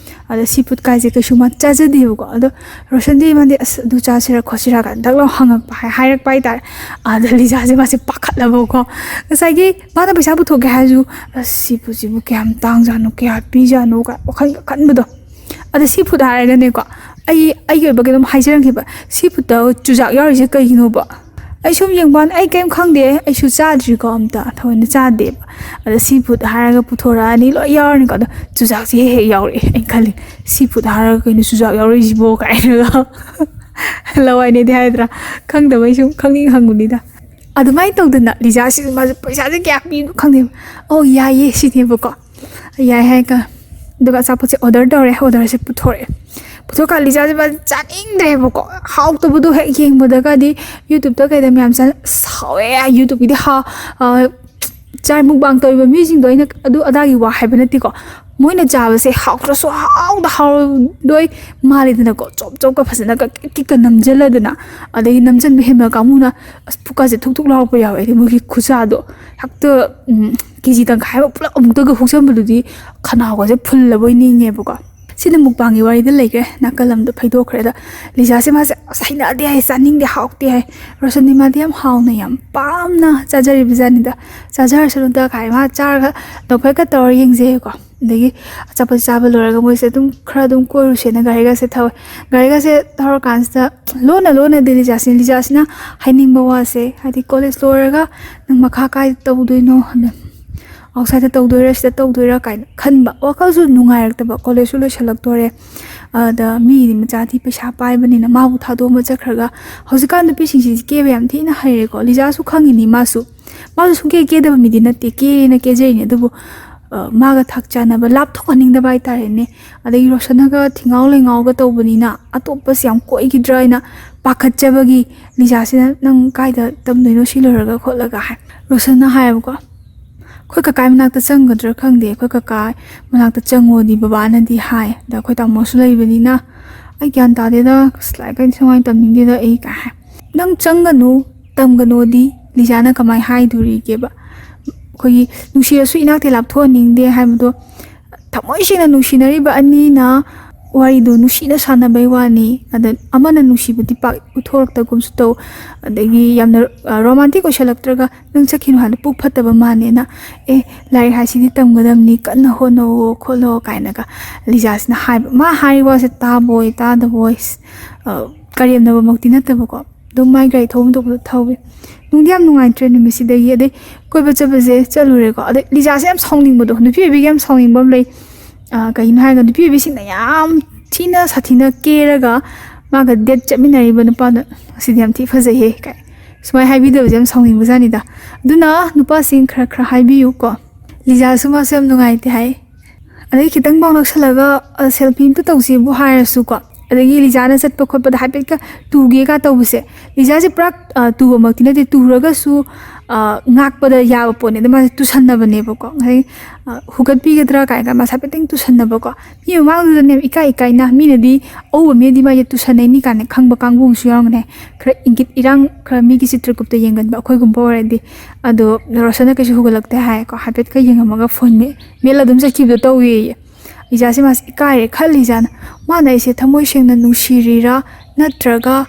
ꯑꯗ ꯁꯤ ꯐꯨꯗ ꯀꯥꯏꯁꯦ ꯀꯩꯁꯨ ꯃꯥ ꯆꯥꯖꯗꯦꯕꯀꯣ꯫ ꯑꯗꯣ ꯔꯣꯁꯟꯗꯤ ꯃꯥꯗꯤ "ꯑꯁ, ꯑꯗꯨ ꯆꯥꯁꯤꯔꯥ ꯈꯣꯠꯁꯤꯔꯥ" ꯀꯥꯏꯅ ꯗꯛ ꯂꯥꯎ ꯍꯪꯉꯛꯄ, ꯍꯥꯏ-, ꯍꯥꯏꯔꯛꯄ ꯍꯥꯏꯇꯥꯔꯦ꯫ ꯑꯗ ꯂꯤꯖꯥꯁꯦ ꯃꯥꯁꯦ ꯄꯥꯈꯠꯂꯕꯀꯣ꯫ ꯉꯁꯥꯏꯒꯤ ꯃꯥꯅ ꯄꯩꯁꯥ ꯄꯨꯊꯣꯛꯀꯦ ꯍꯥꯏꯔꯁꯨ, "ꯑꯁ, ꯁꯤ ꯐꯨꯗꯁꯤꯕꯨ ꯀꯌꯥꯝ ꯇꯥꯡꯖꯥꯠꯅꯣ, ꯀꯌꯥ ꯄꯤꯖꯥꯠꯅꯣ?" ꯀꯥꯏ ꯋꯥꯈꯜꯒ ꯈꯟꯕꯗꯣ꯫ ꯑꯗ ꯁꯤ ꯐꯨꯗ ꯍꯥꯏꯔꯒꯅꯦꯀꯣ, ꯑꯩ, ꯑꯩꯒꯤ ꯑꯣꯏꯕ ꯀꯩꯅꯣꯝ ꯍꯥꯏꯖꯔꯝꯒꯦꯕ꯫ ꯁꯤ ꯐꯨꯗꯇ ꯆꯨꯖꯥꯛ ꯌꯥꯎꯔꯤꯁꯦ ꯀꯩꯒꯤꯅꯣꯕ? ꯑꯩ ꯁꯨꯝ ꯌꯦꯡꯕ ꯀꯥꯟꯗ ꯑꯩ ꯀꯩꯝ ꯈꯪꯗꯦ, ꯑꯩꯁꯨ ꯆꯥꯗ꯭ꯔꯤꯀꯣ ꯑꯝꯇ, ꯊꯑꯣꯏꯅ ꯆꯥꯗꯦꯕ꯫ ꯑꯗ ꯁꯤ ꯐꯨꯗ ꯍꯥꯏꯔꯒ ꯄꯨꯊꯣꯔꯛꯑꯅꯤ, ꯂꯣꯏ ꯌꯥꯎꯔꯅꯤꯀꯣ꯫ ꯑꯗꯣ ꯆꯨꯖꯥꯛꯁꯦ ꯍꯦꯛ ꯍꯦꯛ ꯌꯥꯎꯔꯛꯑꯦ꯫ ꯑꯩꯅ ꯈꯜꯂꯤ, "ꯁꯤ ꯐꯨꯗ ꯍꯥꯏꯔꯒ ꯀꯩꯅꯣ ꯆꯨꯖꯥꯛ ꯌꯥꯎꯔꯛꯏꯁꯤꯕꯣ?" ꯀꯥꯏꯅꯒ꯫ ꯂꯋꯥꯏꯅꯦꯗꯤ ꯍꯥꯏꯗ꯭ꯔꯥ? ꯈꯪꯗꯕꯩ ꯁꯨꯝ ꯈꯪꯅꯤꯡ ꯍꯪꯕꯅꯤꯗ꯫ ꯑꯗꯨꯃꯥꯏꯅ ꯇꯧꯗꯅ ꯂꯤꯖꯥꯁꯤꯁꯨ ꯃꯥꯁꯦ ꯄꯩꯁꯥꯁꯦ ꯀꯌꯥ ꯄꯤꯕꯅꯣ ꯈꯪꯗꯦꯕ꯫ "ꯑꯣ, ꯌꯥꯏꯌꯦ" ꯁꯤꯅꯦꯕꯀꯣ꯫ ꯌꯥꯏ ꯍꯥꯏꯔꯒ, ꯑꯗꯨꯒ ꯑꯆꯥꯄꯣꯠꯁꯦ ꯑꯣꯔꯗꯔ ꯇꯧꯔꯦ, ꯑꯣꯔꯗꯔꯁꯦ ꯄꯨꯊꯣꯔꯛꯑꯦ꯫ ꯄꯨꯊꯣꯔꯀꯥꯟ ꯂꯤꯖꯥꯁꯦ ꯃꯥꯁꯦ ꯆꯥꯅꯤꯡꯗ꯭ꯔꯦꯕꯀꯣ꯫ ꯍꯥꯎꯇꯕꯗꯣ ꯍꯦꯛ ꯌꯦꯡꯕꯗꯒꯗꯤ YouTube-ꯇ ꯀꯩꯗ ꯃꯌꯥꯝ ꯆꯥ-, ꯑꯁ, ꯍꯥꯎꯋꯦ, YouTube-ꯀꯤꯗꯤ ꯍꯥ-, ꯑ, ꯆꯥꯏ ꯃꯨꯛꯕꯥꯡ ꯇꯧꯔꯤꯕ ꯃꯤꯁꯤꯡꯗꯣ ꯑꯩꯅ ꯑꯗꯨ ꯑꯗꯥꯒꯤ ꯋꯥ ꯍꯥꯏꯕ ꯅꯠꯇꯦꯀꯣ꯫ ꯃꯣꯏꯅ ꯆꯥꯕꯁꯦ ꯍꯥꯎꯇ꯭ꯔꯁꯨ ꯍꯥꯎꯗ ꯍꯥꯎꯔꯗꯣꯏ ꯃꯥꯜꯂꯤꯗꯅꯀꯣ꯫ ꯆꯣꯞ ꯆꯣꯞꯀ ꯐꯖꯅ ꯀꯛ ꯀꯤꯛꯀ ꯅꯝꯖꯜꯂꯗꯅ꯫ ꯑꯗꯒꯤ ꯅꯝꯖꯟꯕ ꯍꯦꯟꯕ ꯀꯥꯡꯕꯨꯅ ꯑꯁ ꯄꯨꯛꯀꯥꯁꯦ ꯊꯨꯛ ꯊꯨꯛ ꯂꯥꯎꯔꯛꯄ ꯌꯥꯎꯋꯦ꯫ ꯍꯥꯏꯗꯤ ꯃꯣꯏꯒꯤ ꯈꯨꯆꯥꯗꯣ ꯍꯦꯛꯇ, ꯎꯝ, ꯀꯦ ꯖꯤ ꯇꯪꯈꯥꯏ ꯑꯃ ꯄꯨꯂꯞ ꯑꯃꯨꯛꯇꯒ ꯍꯨꯛꯆꯟꯕꯗꯨꯗꯤ ꯈꯅꯥꯎꯒꯁꯦ ꯐꯨꯜꯂꯕꯣꯏ ꯅꯤꯡꯉꯦꯕꯀꯣ꯫ ꯁꯤꯅ ꯃꯨꯛꯕꯥꯡꯒꯤ ꯋꯥꯔꯤꯗ ꯂꯩꯈ꯭ꯔꯦ, ꯅꯥꯀꯜ ꯑꯃꯗ ꯐꯩꯗꯣꯛꯈ꯭ꯔꯦ꯫ ꯑꯗ ꯂꯤꯖꯥꯁꯦ ꯃꯥꯁꯦ ꯑꯁ ꯍꯩꯅꯗꯦ ꯍꯥꯏ, ꯆꯥꯅꯤꯡꯗꯦ, ꯍꯥꯎꯇꯦ ꯍꯥꯏ꯫ ꯔꯣꯁꯟꯗꯤ ꯃꯥꯗꯤ ꯌꯥꯝ ꯍꯥꯎꯅ ꯌꯥꯝ ꯄꯥꯝꯅ ꯆꯥꯖꯔꯤꯕ ꯖꯥꯠꯅꯤꯗ꯫ "ꯆꯥꯖꯔꯁꯅꯨꯗ" ꯀꯥꯏ ꯃꯥ ꯆꯥꯔꯒ ꯅꯣꯛꯐꯦꯠꯀ ꯇꯧꯔ ꯌꯦꯡꯖꯩꯌꯦꯀꯣ꯫ ꯑꯗꯒꯤ ꯑꯆꯥꯄꯣꯠ ꯆꯥꯕ ꯂꯣꯏꯔꯒ ꯃꯣꯏꯁꯦ ꯑꯗꯨꯝ ꯈꯔ ꯑꯗꯨꯝ ꯀꯣꯏꯔꯨꯁꯦꯅ ꯒꯥꯔꯤꯒꯁꯦ ꯊꯧꯋꯦ꯫ ꯒꯥꯔꯤꯒꯁꯦ ꯊꯧꯔꯀꯥꯟꯁꯤꯗ ꯂꯣꯟꯅ ꯂꯣꯟꯅꯗꯤ ꯂꯤꯖꯥꯁꯤꯅ, ꯂꯤꯖꯥꯁꯤꯅ ꯍꯥꯏꯅꯤꯡꯕ ꯋꯥꯁꯦ, ꯍꯥꯏꯗꯤ ꯀꯣꯂꯦꯖ ꯂꯣꯏꯔꯒ ꯅꯪ ꯃꯈꯥ ꯀꯥꯏꯗ ꯇꯧꯗꯣꯏꯅꯣ, ꯑꯗ ꯑꯥꯎꯠꯁꯥꯏꯗꯇ ꯇꯧꯗꯣꯏꯔꯥ, ꯁꯤꯗ ꯇꯧꯗꯣꯏꯔꯥ ꯀꯥꯏꯅ ꯈꯟꯕ꯫ ꯋꯥꯈꯜꯁꯨ ꯅꯨꯡꯉꯥꯏꯔꯛꯇꯕ, ꯀꯣꯂꯦꯖꯁꯨ ꯂꯣꯏꯁꯤꯜꯂꯛꯇꯣꯔꯦ꯫ ꯑꯗ ꯃꯤꯗꯤ ꯃꯆꯥꯗꯤ ꯄꯩꯁꯥ ꯄꯥꯏꯕꯅꯤꯅ ꯃꯥꯕꯨ ꯊꯥꯗꯣꯛꯑꯃ ꯆꯠꯈ꯭ꯔꯒ, ꯍꯧꯖꯤꯛꯀꯥꯟ ꯅꯨꯄꯤꯁꯤꯡꯁꯤꯗꯤ ꯀꯦꯕ ꯌꯥꯝ ꯊꯤꯅ ꯍꯩꯔꯦꯀꯣ꯫ ꯂꯤꯖꯥꯁꯨ ꯈꯪꯉꯤꯅꯤ, ꯃꯥꯁꯨ, ꯃꯥꯁꯨ ꯁꯨꯡꯀꯦ ꯀꯦꯗꯕ ꯃꯤꯗꯤ ꯅꯠꯇꯦ, ꯀꯦꯅ ꯀꯦꯖꯩꯅꯦ꯫ ꯑꯗꯨꯕꯨ, ꯑ, ꯃꯥꯒ ꯊꯥꯛ ꯆꯥꯟꯅꯕ ꯂꯥꯞꯊꯣꯛꯍꯟꯅꯤꯡꯗꯕ ꯍꯥꯏꯇꯥꯔꯦꯅꯦ꯫ ꯑꯗꯒꯤ ꯔꯣꯁꯟꯅꯒ ꯊꯤꯉꯥꯎ ꯂꯩꯉꯥꯎꯒ ꯇꯧꯕꯅꯤꯅ ꯑꯇꯣꯞꯄꯁꯦ ꯌꯥꯝ ꯀꯣꯏꯈꯤꯗ꯭ꯔꯥ ꯍꯥꯏꯅ ꯄꯥꯈꯠꯆꯕꯒꯤ ꯂꯤꯖꯥꯁꯤꯅ, "ꯅꯪ ꯀꯥꯏꯗ ꯇꯝꯗꯣꯏꯅꯣ ꯁꯤ ꯂꯣꯏꯔꯒ?" ꯈꯣꯠꯂꯒ ꯍꯥꯏ꯫ ꯔꯣꯁꯟꯅ ꯍꯥꯏꯌꯦꯕꯀꯣ, "ꯑꯩꯈꯣꯏ ꯀꯀꯥꯏ ꯃꯅꯥꯛꯇ ꯆꯪꯒꯗ꯭ꯔꯥ ꯈꯪꯗꯦ, ꯑꯩꯈꯣꯏ ꯀꯀꯥ ꯃꯅꯥꯛꯇ ꯆꯪꯉꯣꯗꯤ ꯕꯕꯥꯅꯗꯤ ꯍꯥꯏ, ꯑꯗ ꯑꯩꯈꯣꯏ ꯇꯥꯃꯣꯁꯨ ꯂꯩꯕꯅꯤꯅ ꯑꯩ ꯒ꯭ꯌꯥꯟ ꯇꯥꯗꯦꯗ, ꯑꯁ, ꯂꯥꯏꯔꯤꯛ ꯀꯩꯅ ꯁꯨꯃꯥꯏꯅ ꯇꯝꯅꯤꯡꯗꯦꯗ ꯑꯩ" ꯀꯥꯏ ꯍꯥꯏ꯫ "ꯅꯪ ꯆꯪꯒꯅꯨ, ꯇꯝꯒꯅꯣꯗꯤ ꯂꯤꯖꯥꯅ ꯀꯃꯥꯏꯅ ꯍꯥꯏꯗꯣꯔꯤꯒꯦꯕ?" ꯑꯩꯈꯣꯏꯒꯤ ꯅꯨꯡꯁꯤꯔꯁꯨ ꯏꯅꯥꯛꯇ ꯂꯥꯞꯊꯣꯛꯍꯟꯅꯤꯡꯗꯦ ꯍꯥꯏꯕꯗꯣ ꯊꯃꯣꯏ ꯁꯦꯡꯅ ꯅꯨꯡꯁꯤꯅꯔꯤꯕ ꯑꯅꯤꯅ ꯋꯥꯔꯤꯗꯣ ꯅꯨꯡꯁꯤꯅ ꯁꯥꯟꯅꯕꯩ ꯋꯥꯅꯤ꯫ ꯑꯗ ꯑꯃꯅ ꯅꯨꯡꯁꯤꯕꯗꯤ ꯄꯥꯛ ꯎꯠꯊꯣꯔꯛꯇꯒꯨꯝꯁꯨ ꯇꯧ, ꯑꯗꯒꯤ ꯌꯥꯝꯅ, ꯑ, ꯔꯣꯃꯥꯟꯇꯤꯛ ꯑꯣꯏꯁꯜꯂꯛꯇ꯭ꯔꯒ, "ꯅꯪ ꯆꯠꯈꯤꯅꯨ ꯍꯥꯏꯕꯗꯣ ꯄꯨꯛ ꯐꯠꯇꯕ ꯃꯥꯜꯂꯦꯅ, ꯑꯦ, ꯂꯥꯏꯔꯤꯛ ꯍꯥꯏꯁꯤꯗꯤ ꯇꯝꯒꯗꯕꯅꯤ, ꯀꯟꯅ ꯍꯣꯠꯅꯧꯑꯣ ꯈꯣꯠꯂꯣ" ꯀꯥꯏꯅꯒ ꯂꯤꯖꯥꯁꯤꯅ ꯍꯥꯏꯕ꯫ ꯃꯥ ꯍꯥꯏꯔꯤ ꯋꯥꯁꯦ ꯇꯥꯕꯣꯏ ꯇꯥꯗꯕꯣꯏ, ꯑ, ꯀꯔꯦꯝꯅꯕꯃꯛꯇꯤ ꯅꯠꯇꯕꯀꯣ, ꯑꯗꯨꯝ ꯃꯥꯏ ꯒꯥꯔꯤ ꯊꯧꯐꯝ ꯊꯣꯛꯄꯗꯣ ꯊꯧꯋꯤ꯫ ꯅꯨꯡꯗꯤ ꯌꯥꯝ ꯅꯨꯡꯉꯥꯏꯇ꯭ꯔꯦ ꯅꯨꯃꯤꯠꯁꯤꯗꯒꯤ꯫ ꯑꯗꯩ ꯀꯣꯏꯕ ꯆꯠꯄꯁꯦ ꯆꯠꯂꯨꯔꯦꯀꯣ꯫ ꯑꯗꯩ ꯂꯤꯖꯥꯁꯦ ꯌꯥꯝ ꯁꯥꯎꯅꯤꯡꯕꯗꯣ, ꯅꯨꯄꯤ ꯑꯣꯏꯕꯤꯒꯤ ꯌꯥꯝ ꯁꯥꯎꯅꯤꯡꯕ ꯑꯃ ꯂꯩ꯫ ꯑ, ꯀꯩꯒꯤꯅꯣ ꯍꯥꯏꯔꯒ, ꯅꯨꯄꯤ ꯑꯣꯏꯕꯤꯁꯤꯡꯅ ꯌꯥꯝ ꯊꯤꯅ ꯁꯥꯊꯤꯅ ꯀꯦꯔꯒ ꯃꯥꯒ ꯗꯦꯠ ꯆꯠꯃꯤꯟꯅꯔꯤꯕ ꯅꯨꯄꯥꯗ, "ꯉꯁꯤꯗꯤ ꯌꯥꯝ ꯊꯤ ꯐꯖꯩꯍꯦ" ꯀꯥꯏ ꯁꯨꯃꯥꯏꯅ ꯍꯥꯏꯕꯤꯗꯕꯁꯦ ꯌꯥꯝ ꯁꯥꯎꯅꯤꯡꯕꯖꯥꯠꯅꯤꯗ꯫ ꯑꯗꯨꯅ ꯅꯨꯄꯥꯁꯤꯡ ꯈꯔ ꯈꯔ ꯍꯥꯏꯕꯤꯌꯨꯀꯣ꯫ ꯂꯤꯖꯥꯁꯨ ꯃꯥꯁꯨ ꯌꯥꯝ ꯅꯨꯡꯉꯥꯏꯇꯦ ꯍꯥꯏ꯫ ꯑꯗꯩ ꯈꯤꯇꯪ ꯐꯥꯎ ꯅꯛꯁꯜꯂꯒ, ꯑ, ꯁꯦꯜꯐꯤ ꯑꯝꯇ ꯇꯧꯁꯤꯕꯨ ꯍꯥꯏꯔꯁꯨꯀꯣ, ꯑꯗꯒꯤ ꯂꯤꯖꯥꯅ ꯆꯠꯄ ꯈꯣꯠꯄꯗ ꯍꯥꯏꯐꯦꯠꯀ ꯇꯨꯒꯦꯒ ꯇꯧꯕꯁꯦ, ꯂꯤꯖꯥꯁꯦ ꯄꯨꯔꯥ, ꯑ, ꯇꯨꯕꯃꯛꯇꯤ ꯅꯠꯇꯦ, ꯇꯨꯔꯒꯁꯨ, ꯑ, ꯉꯥꯛꯄꯗ ꯌꯥꯕ ꯄꯣꯠꯅꯦ꯫ ꯑꯗ ꯃꯥꯁꯦ ꯇꯨꯁꯟꯅꯕꯅꯦꯕꯀꯣ꯫ ꯉꯁꯥꯏ, ꯑ, ꯍꯨꯒꯠꯄꯤꯒꯗ꯭ꯔꯥ ꯀꯥꯏꯅ ꯃꯥꯁꯦ ꯍꯥꯏꯐꯦꯠꯇꯪ ꯇꯨꯁꯟꯅꯕꯀꯣ꯫ ꯃꯤ ꯃꯃꯥꯡꯗꯨꯗꯅꯦ ꯏꯀꯥꯏ ꯏꯀꯥꯏꯅ, ꯃꯤꯅꯗꯤ ꯑꯎꯕ ꯃꯤꯅꯗꯤ ꯃꯥꯁꯦ ꯇꯨꯁꯟꯅꯩꯅꯤ ꯀꯥꯏꯅ ꯈꯪꯕ ꯀꯥꯡꯕꯨ ꯑꯃꯁꯨ ꯌꯥꯎꯔꯝꯒꯅꯤ꯫ ꯈꯔ ꯏꯪꯒꯤꯠ ꯏꯔꯥꯡ, ꯈꯔ ꯃꯤꯒꯤ ꯆꯤꯇ꯭ꯔꯒꯨꯞꯇ ꯌꯦꯡꯒꯟꯕ ꯑꯩꯈꯣꯏꯒꯨꯝꯕ ꯑꯣꯏꯔꯗꯤ꯫ ꯑꯗꯣ ꯔꯣꯁꯟꯅ ꯀꯩꯁꯨ ꯍꯧꯒꯠꯂꯛꯇꯦ ꯍꯥꯏꯀꯣ, ꯍꯥꯏꯐꯦꯠꯀ ꯌꯦꯡꯉꯝꯃꯒ ꯐꯣꯟ ꯃꯦ-, ꯃꯦꯠꯂ ꯑꯗꯨꯝ ꯆꯠꯈꯤꯕꯗꯣ ꯇꯧꯋꯦꯌꯦ꯫ ꯏꯖꯥꯁꯦ ꯃꯥꯁꯦ ꯏꯀꯥꯏꯔꯦ ꯈꯜꯂꯤꯖꯥꯠꯅ꯫ ꯃꯥꯅ ꯑꯩꯁꯦ ꯊꯃꯣꯏ ꯁꯦꯡꯅ ꯅꯨꯡꯁꯤꯔꯤꯔꯥ, ꯅꯠꯇ꯭ꯔꯒ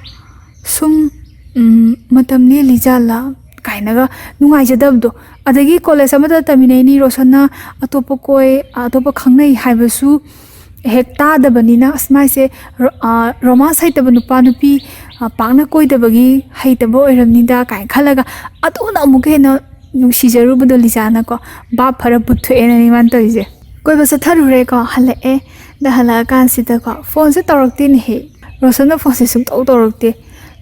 ꯁꯨꯝ, ꯎꯝ, ꯃꯇꯝ ꯂꯦꯜꯂꯤꯖꯥꯠꯂꯥ ꯀꯥꯏ ꯍꯥꯏꯅꯒ ꯅꯨꯡꯉꯥꯏꯖꯗꯕꯗꯣ꯫ ꯑꯗꯒꯤ ꯀꯣꯂꯦꯖ ꯑꯃꯗ ꯇꯝꯃꯤꯟꯅꯩꯅꯤ, ꯔꯣꯁꯟꯅ ꯑꯇꯣꯞꯄ ꯀꯣꯏ, ꯑꯇꯣꯞꯄ ꯈꯪꯅꯩ ꯍꯥꯏꯕꯁꯨ ꯍꯦꯛ ꯇꯥꯗꯕꯅꯤꯅ, ꯑꯁ, ꯃꯥꯏꯁꯦ ꯔꯣ-, ꯑ, ꯔꯣꯃꯥꯟꯁ ꯍꯩꯇꯕ ꯅꯨꯄꯥ ꯅꯨꯄꯤ, ꯑ, ꯄꯥꯛꯅ ꯀꯣꯏꯗꯕꯒꯤ ꯍꯩꯇꯕ ꯑꯣꯏꯔꯝꯅꯤꯗ ꯀꯥꯏꯅ ꯈꯜꯂꯒ, ꯑꯗꯨꯅ ꯑꯃꯨꯛꯀ ꯍꯦꯟꯅ ꯅꯨꯡꯁꯤꯖꯔꯨꯕꯗꯣ ꯂꯤꯖꯥꯅꯀꯣ, ꯚꯥꯞ ꯐꯔ ꯕꯨꯠ ꯊꯣꯛꯑꯦꯅꯅꯤ ꯃꯥꯅ ꯇꯧꯔꯤꯁꯦ꯫ ꯀꯣꯏꯕ ꯆꯠꯊꯔꯨꯔꯦꯀꯣ, ꯍꯜꯂꯛꯑꯦ꯫ ꯑꯗ ꯍꯜꯂꯛꯑꯀꯥꯟꯁꯤꯗꯀꯣ, ꯐꯣꯟꯁꯦ ꯇꯧꯔꯛꯇꯦꯅꯦꯍꯦ꯫ ꯔꯣꯁꯟꯅ ꯐꯣꯟꯁꯦ ꯁꯨꯡꯇꯧ ꯇꯧꯔꯛꯇꯦ꯫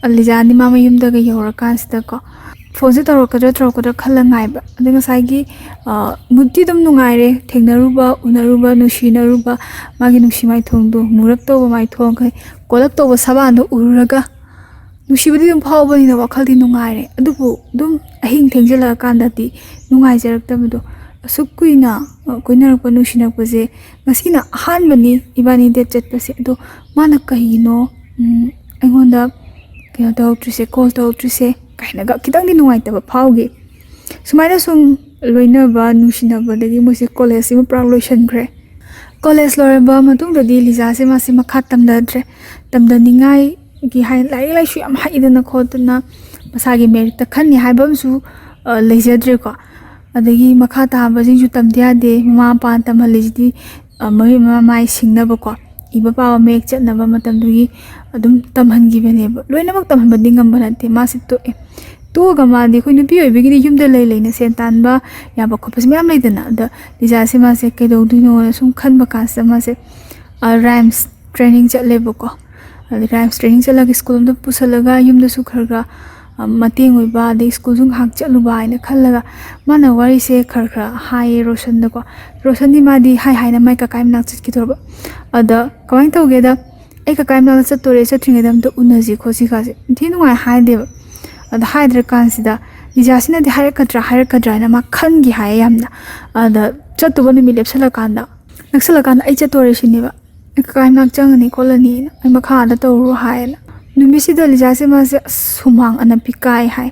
ꯂꯤꯖꯥꯗꯤ ꯃꯥ ꯃꯌꯨꯝꯗꯒ ꯌꯧꯔꯀꯥꯟꯁꯤꯗꯀꯣ, ꯐꯣꯟꯁꯦ ꯇꯧꯔꯛꯀꯗ꯭ꯔꯥ ꯇꯧꯔꯛꯀꯗ꯭ꯔꯥ ꯈꯜꯂ ꯉꯥꯏꯕ꯫ ꯑꯗ ꯉꯁꯥꯏꯒꯤ, ꯑ, ꯃꯨꯠꯇꯤ ꯑꯗꯨꯝ ꯅꯨꯡꯉꯥꯏꯔꯦ, ꯊꯦꯡꯅꯔꯨꯕ, ꯎꯅꯔꯨꯕ, ꯅꯨꯡꯁꯤꯅꯔꯨꯕ, ꯃꯥꯒꯤ ꯅꯨꯡꯁꯤ ꯃꯥꯏꯊꯣꯡꯗꯣ, ꯃꯨꯔꯞ ꯇꯧꯕ ꯃꯥꯏꯊꯣꯡ, ꯀꯣꯜꯂꯞ ꯇꯧꯕ ꯁꯕꯥꯟꯗꯣ ꯎꯔꯨꯔꯒ, ꯅꯨꯡꯁꯤꯕꯗꯤ ꯑꯗꯨꯝ ꯐꯥꯎꯕꯅꯤꯅ ꯋꯥꯈꯜꯗꯤ ꯅꯨꯡꯉꯥꯏꯔꯦ꯫ ꯑꯗꯨꯕꯨ ꯑꯗꯨꯝ ꯑꯍꯤꯡ ꯊꯦꯡꯖꯤꯜꯂꯛꯑꯀꯥꯟꯗꯗꯤ ꯅꯨꯡꯉꯥꯏꯖꯔꯛꯇꯕꯗꯣ꯫ ꯑꯁꯨꯛ ꯀꯨꯏꯅ, ꯑ, ꯀꯣꯏꯅꯔꯛꯄ, ꯅꯨꯡꯁꯤꯅꯔꯛꯄꯁꯦ ꯉꯁꯤꯅ ꯑꯍꯥꯟꯕꯅꯤ ꯏꯕꯥꯅꯤ ꯗꯦꯠ ꯆꯠꯄꯁꯦ꯫ ꯑꯗꯣ ꯃꯥꯅ ꯀꯩꯒꯤꯅꯣ, ꯎꯝ, ꯑꯩꯉꯣꯟꯗ ꯀꯩꯅꯣ ꯇꯧꯔꯛꯇ꯭ꯔꯤꯁꯦ, ꯀꯣꯜ ꯇꯧꯔꯛꯇ꯭ꯔꯤꯁꯦ ꯀꯥꯏꯅꯒ ꯈꯤꯇꯪꯗꯤ ꯅꯨꯡꯉꯥꯏꯇꯕ ꯐꯥꯎꯈꯤ꯫ ꯁꯨꯃꯥꯏꯅ ꯁꯨꯝ ꯂꯣꯏꯅꯕ, ꯅꯨꯡꯁꯤꯅꯕꯗꯒꯤ ꯃꯣꯏꯁꯦ ꯀꯣꯂꯦꯖꯁꯤꯃ ꯄꯨꯔꯥ ꯂꯣꯏꯁꯟꯈ꯭ꯔꯦ꯫ ꯀꯣꯂꯦꯖ ꯂꯣꯏꯔꯕ ꯃꯇꯨꯡꯗꯗꯤ ꯂꯤꯖꯥꯁꯦ ꯃꯥꯁꯦ ꯃꯈꯥ ꯇꯝꯊꯗ꯭ꯔꯦ꯫ ꯇꯝꯊꯅꯤꯡꯉꯥꯏꯒꯤ ꯍꯥꯏ, ꯂꯥꯏꯔꯤꯛ ꯂꯥꯏꯁꯨ ꯌꯥꯝ ꯍꯩꯗꯅ ꯈꯣꯠꯇꯅ ꯃꯁꯥꯒꯤ ꯃꯦꯔꯤꯠꯇ ꯈꯟꯅꯤ ꯍꯥꯏꯕ ꯑꯃꯁꯨ, ꯑ, ꯂꯩꯖꯗ꯭ꯔꯦꯀꯣ꯫ ꯑꯗꯒꯤ ꯃꯈꯥ ꯇꯥꯕꯁꯤꯡꯁꯨ ꯇꯝꯗ ꯌꯥꯗꯦ, ꯃꯃꯥ ꯃꯄꯥꯅ ꯇꯝꯍꯜꯂꯤꯁꯤꯗꯤ, ꯑ, ꯃꯃꯤꯠ ꯃꯃꯥꯏ ꯁꯤꯡꯅꯕꯀꯣ, ꯏꯕ ꯄꯥꯕ ꯃꯌꯦꯛ ꯆꯠꯅꯕ ꯃꯇꯝꯗꯨꯒꯤ ꯑꯗꯨꯝ ꯇꯝꯍꯟꯈꯤꯕꯅꯦꯕ꯫ ꯂꯣꯏꯅꯃꯛ ꯇꯝꯍꯟꯕꯗꯤ ꯉꯝꯕ ꯅꯠꯇꯦ, ꯃꯥꯁꯦ ꯇꯣꯛꯑꯦ꯫ ꯇꯣꯛꯑꯒ ꯃꯥꯗꯤ ꯑꯩꯈꯣꯏ ꯅꯨꯄꯤ ꯑꯣꯏꯕꯒꯤꯗꯤ ꯌꯨꯝꯗ ꯂꯩ ꯂꯩꯅ ꯁꯦꯟ ꯇꯥꯟꯕ ꯌꯥꯕ ꯈꯣꯠꯄꯁꯦ ꯃꯌꯥꯝ ꯂꯩꯗꯅ꯫ ꯑꯗ ꯂꯤꯖꯥꯁꯦ ꯃꯥꯁꯦ ꯀꯩꯗꯧꯗꯣꯏꯅꯣꯅ ꯁꯨꯝ ꯈꯟꯕ ꯀꯥꯟꯁꯤꯗ ꯃꯥꯁꯦ, ꯑ, ꯔꯥꯏꯝꯁ ꯇ꯭ꯔꯦꯅꯤꯡ ꯆꯠꯂꯦꯕꯀꯣ꯫ ꯑꯗꯩ ꯔꯥꯏꯝꯁ ꯇ꯭ꯔꯦꯅꯤꯡ ꯆꯠꯂꯒ ꯁ꯭ꯀꯨꯜ ꯑꯝꯗ ꯄꯨꯁꯜꯂꯒ ꯌꯨꯝꯗꯁꯨ ꯈꯔ ꯈꯔ, ꯑ, ꯃꯇꯦꯡ ꯑꯣꯏꯕ, ꯑꯗꯩ ꯁ꯭ꯀꯨꯜꯁꯨ ꯉꯥꯏꯍꯥꯛ ꯆꯠꯂꯨꯕ ꯍꯥꯏꯅ ꯈꯜꯂꯒ ꯃꯥꯅ ꯋꯥꯔꯤꯁꯦ ꯈꯔ ꯈꯔ ꯍꯥꯏꯌꯦ ꯔꯣꯁꯟꯗꯀꯣ꯫ ꯔꯣꯁꯟꯗꯤ ꯃꯥꯗꯤ ꯍꯥꯏ ꯍꯥꯏꯅ ꯃꯥꯏ ꯀꯀꯥꯏ ꯃꯅꯥꯛ ꯆꯠꯈꯤꯗꯧꯔꯕ꯫ ꯑꯗ ꯀꯃꯥꯏꯅ ꯇꯧꯒꯦꯗ, "ꯑꯩ ꯀꯀꯥꯏ ꯃꯅꯥꯛꯇ ꯆꯠꯇꯣꯔꯦ, ꯆꯠꯇ꯭ꯔꯤꯉꯩꯗ ꯑꯝꯇ ꯎꯅꯁꯤ ꯈꯣꯠꯁꯤ" ꯀꯥꯁꯦ ꯌꯥꯝ ꯊꯤ ꯅꯨꯡꯉꯥꯏ ꯍꯥꯏꯗꯦꯕ꯫ ꯑꯗ ꯍꯥꯏꯗ꯭ꯔꯀꯥꯟꯁꯤꯗ ꯂꯤꯖꯥꯁꯤꯅꯗꯤ ꯍꯥꯏꯔꯛꯀꯗ꯭ꯔꯥ ꯍꯥꯏꯔꯛꯀꯗ꯭ꯔꯥ ꯍꯥꯏꯅ ꯃꯥ ꯈꯟꯈꯤ ꯍꯥꯏꯌꯦ ꯌꯥꯝꯅ꯫ ꯑꯗ ꯆꯠꯇꯧꯕ ꯅꯨꯃꯤꯠ ꯂꯦꯞꯁꯜꯂꯀꯥꯟꯗ, ꯅꯛꯁꯜꯂꯀꯥꯟꯗ "ꯑꯩ ꯆꯠꯇꯣꯔꯦ" ꯁꯤꯅꯦꯕ꯫ "ꯑꯩ ꯀꯀꯥꯏ ꯃꯅꯥꯛ ꯆꯪꯉꯅꯤ ꯈꯣꯠꯂꯅꯤꯅ, ꯑꯩ ꯃꯈꯥꯗ ꯇꯧꯔꯨꯔꯣ" ꯍꯥꯏꯌꯦꯅ꯫ ꯅꯨꯃꯤꯠꯁꯤꯗ ꯂꯤꯖꯥꯁꯦ ꯃꯥꯁꯦ ꯑꯁ ꯍꯨꯃꯥꯡ ꯑꯅꯞꯄꯤ ꯀꯥꯏ ꯍꯥꯏ꯫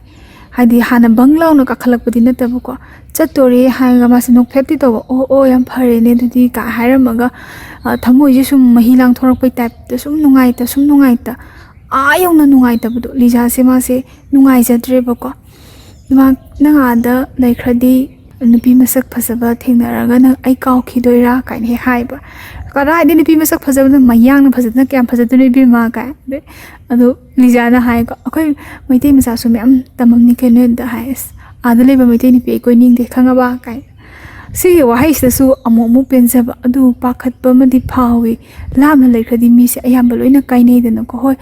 ꯍꯥꯏꯗꯤ ꯍꯥꯟꯅ ꯕꯪ ꯂꯥꯎꯅ ꯀꯥꯈꯠꯂꯛꯄꯗꯤ ꯅꯠꯇꯕꯀꯣ, ꯆꯠꯇꯣꯔꯦ ꯍꯥꯏꯔꯒ ꯃꯥꯁꯦ ꯅꯣꯛꯐꯦꯠꯇꯤ ꯇꯧꯕ, "ꯑꯣ, ꯑꯣ, ꯌꯥꯝ ꯐꯔꯦꯅꯦ ꯑꯗꯨꯗꯤ" ꯀꯥꯏ ꯍꯥꯏꯔꯝꯃꯒ, ꯑ, ꯊꯃꯣꯏꯁꯦ ꯁꯨꯝ ꯃꯍꯤ ꯂꯥꯡꯊꯣꯔꯛꯄꯩ ꯇꯥꯏꯞꯇ ꯁꯨꯝ ꯅꯨꯡꯉꯥꯏꯇ, ꯁꯨꯝ ꯅꯨꯡꯉꯥꯏꯇ, ꯑꯥ ꯌꯧꯅ ꯅꯨꯡꯉꯥꯏꯇꯕꯗꯣ ꯂꯤꯖꯥꯁꯦ ꯃꯥꯁꯦ ꯅꯨꯡꯉꯥꯏꯖꯗ꯭ꯔꯦꯕꯀꯣ꯫ "ꯏꯃꯥ, ꯅꯪ ꯑꯥꯗ ꯂꯩꯈ꯭ꯔꯗꯤ ꯅꯨꯄꯤ ꯃꯁꯛ ꯐꯖꯕ ꯊꯦꯡꯅꯔꯒ ꯅꯪ ꯑꯩ ꯀꯥꯎꯈꯤꯗꯣꯏꯔꯥ?" ꯀꯥꯏꯅ ꯍꯦꯛ ꯍꯥꯏꯕ꯫ "ꯀꯗꯥꯏꯗ ꯅꯨꯄꯤ ꯃꯁꯛ ꯐꯖꯕꯅꯣ? ꯃꯌꯥꯡꯅ ꯐꯖꯗꯅ ꯀꯌꯥꯝ ꯐꯖꯗꯣꯏꯅꯣ ꯏꯕꯦꯝꯃ?" ꯀꯥꯏ꯫ ꯑꯗꯩ ꯑꯗꯣ ꯂꯤꯖꯥꯅ ꯍꯥꯏꯀꯣ, "ꯑꯩꯈꯣꯏ ꯃꯩꯇꯩ ꯃꯆꯥꯁꯨ ꯃꯌꯥꯝ ꯇꯝꯃꯝꯅꯤ ꯀꯩꯅꯣ ꯑꯗꯨꯗ", ꯍꯥꯏ꯫ "ꯑꯁ, ꯑꯥꯗ ꯂꯩꯕ ꯃꯩꯇꯩ ꯅꯨꯄꯤ ꯑꯩ ꯀꯣꯏꯅꯤꯡꯗꯦ, ꯈꯪꯉꯕ?" ꯀꯥꯏ꯫ ꯁꯤꯒꯤ ꯋꯥꯍꯩꯁꯤꯗꯁꯨ ꯑꯃꯨꯛ ꯑꯃꯨꯛ ꯄꯦꯟꯖꯕ, ꯑꯗꯨ ꯄꯥꯈꯠꯄ ꯑꯃꯗꯤ ꯐꯥꯎꯏ꯫ ꯂꯥꯞꯅ ꯂꯩꯈ꯭ꯔꯗꯤ ꯃꯤꯁꯦ ꯑꯌꯥꯝꯕ ꯂꯣꯏꯅ ꯀꯥꯏꯅꯩꯗꯅꯀꯣ꯫ ꯍꯣꯏ,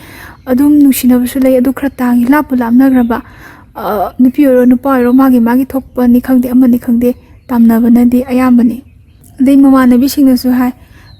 ꯑꯗꯨꯝ ꯅꯨꯡꯁꯤꯅꯕꯁꯨ ꯂꯩ, ꯑꯗꯨ ꯈꯔ ꯇꯥꯡꯉꯤ꯫ ꯂꯥꯞꯄꯨ ꯂꯥꯞꯅꯈ꯭ꯔꯕ, ꯑ, ꯅꯨꯄꯤ ꯑꯣꯏꯔꯣ ꯅꯨꯄꯥ ꯑꯣꯏꯔꯣ, ꯃꯥꯒꯤ ꯃꯥꯒꯤ ꯊꯣꯛꯄꯅꯤ ꯈꯪꯗꯦ, ꯑꯃꯅꯤ ꯈꯪꯗꯦ, ꯇꯥꯝꯅꯕꯅꯗꯤ ꯑꯌꯥꯝꯕꯅꯤ꯫ ꯑꯗꯩ ꯃꯃꯥꯟꯅꯕꯤꯁꯤꯡꯅꯁꯨ ꯍꯥꯏ,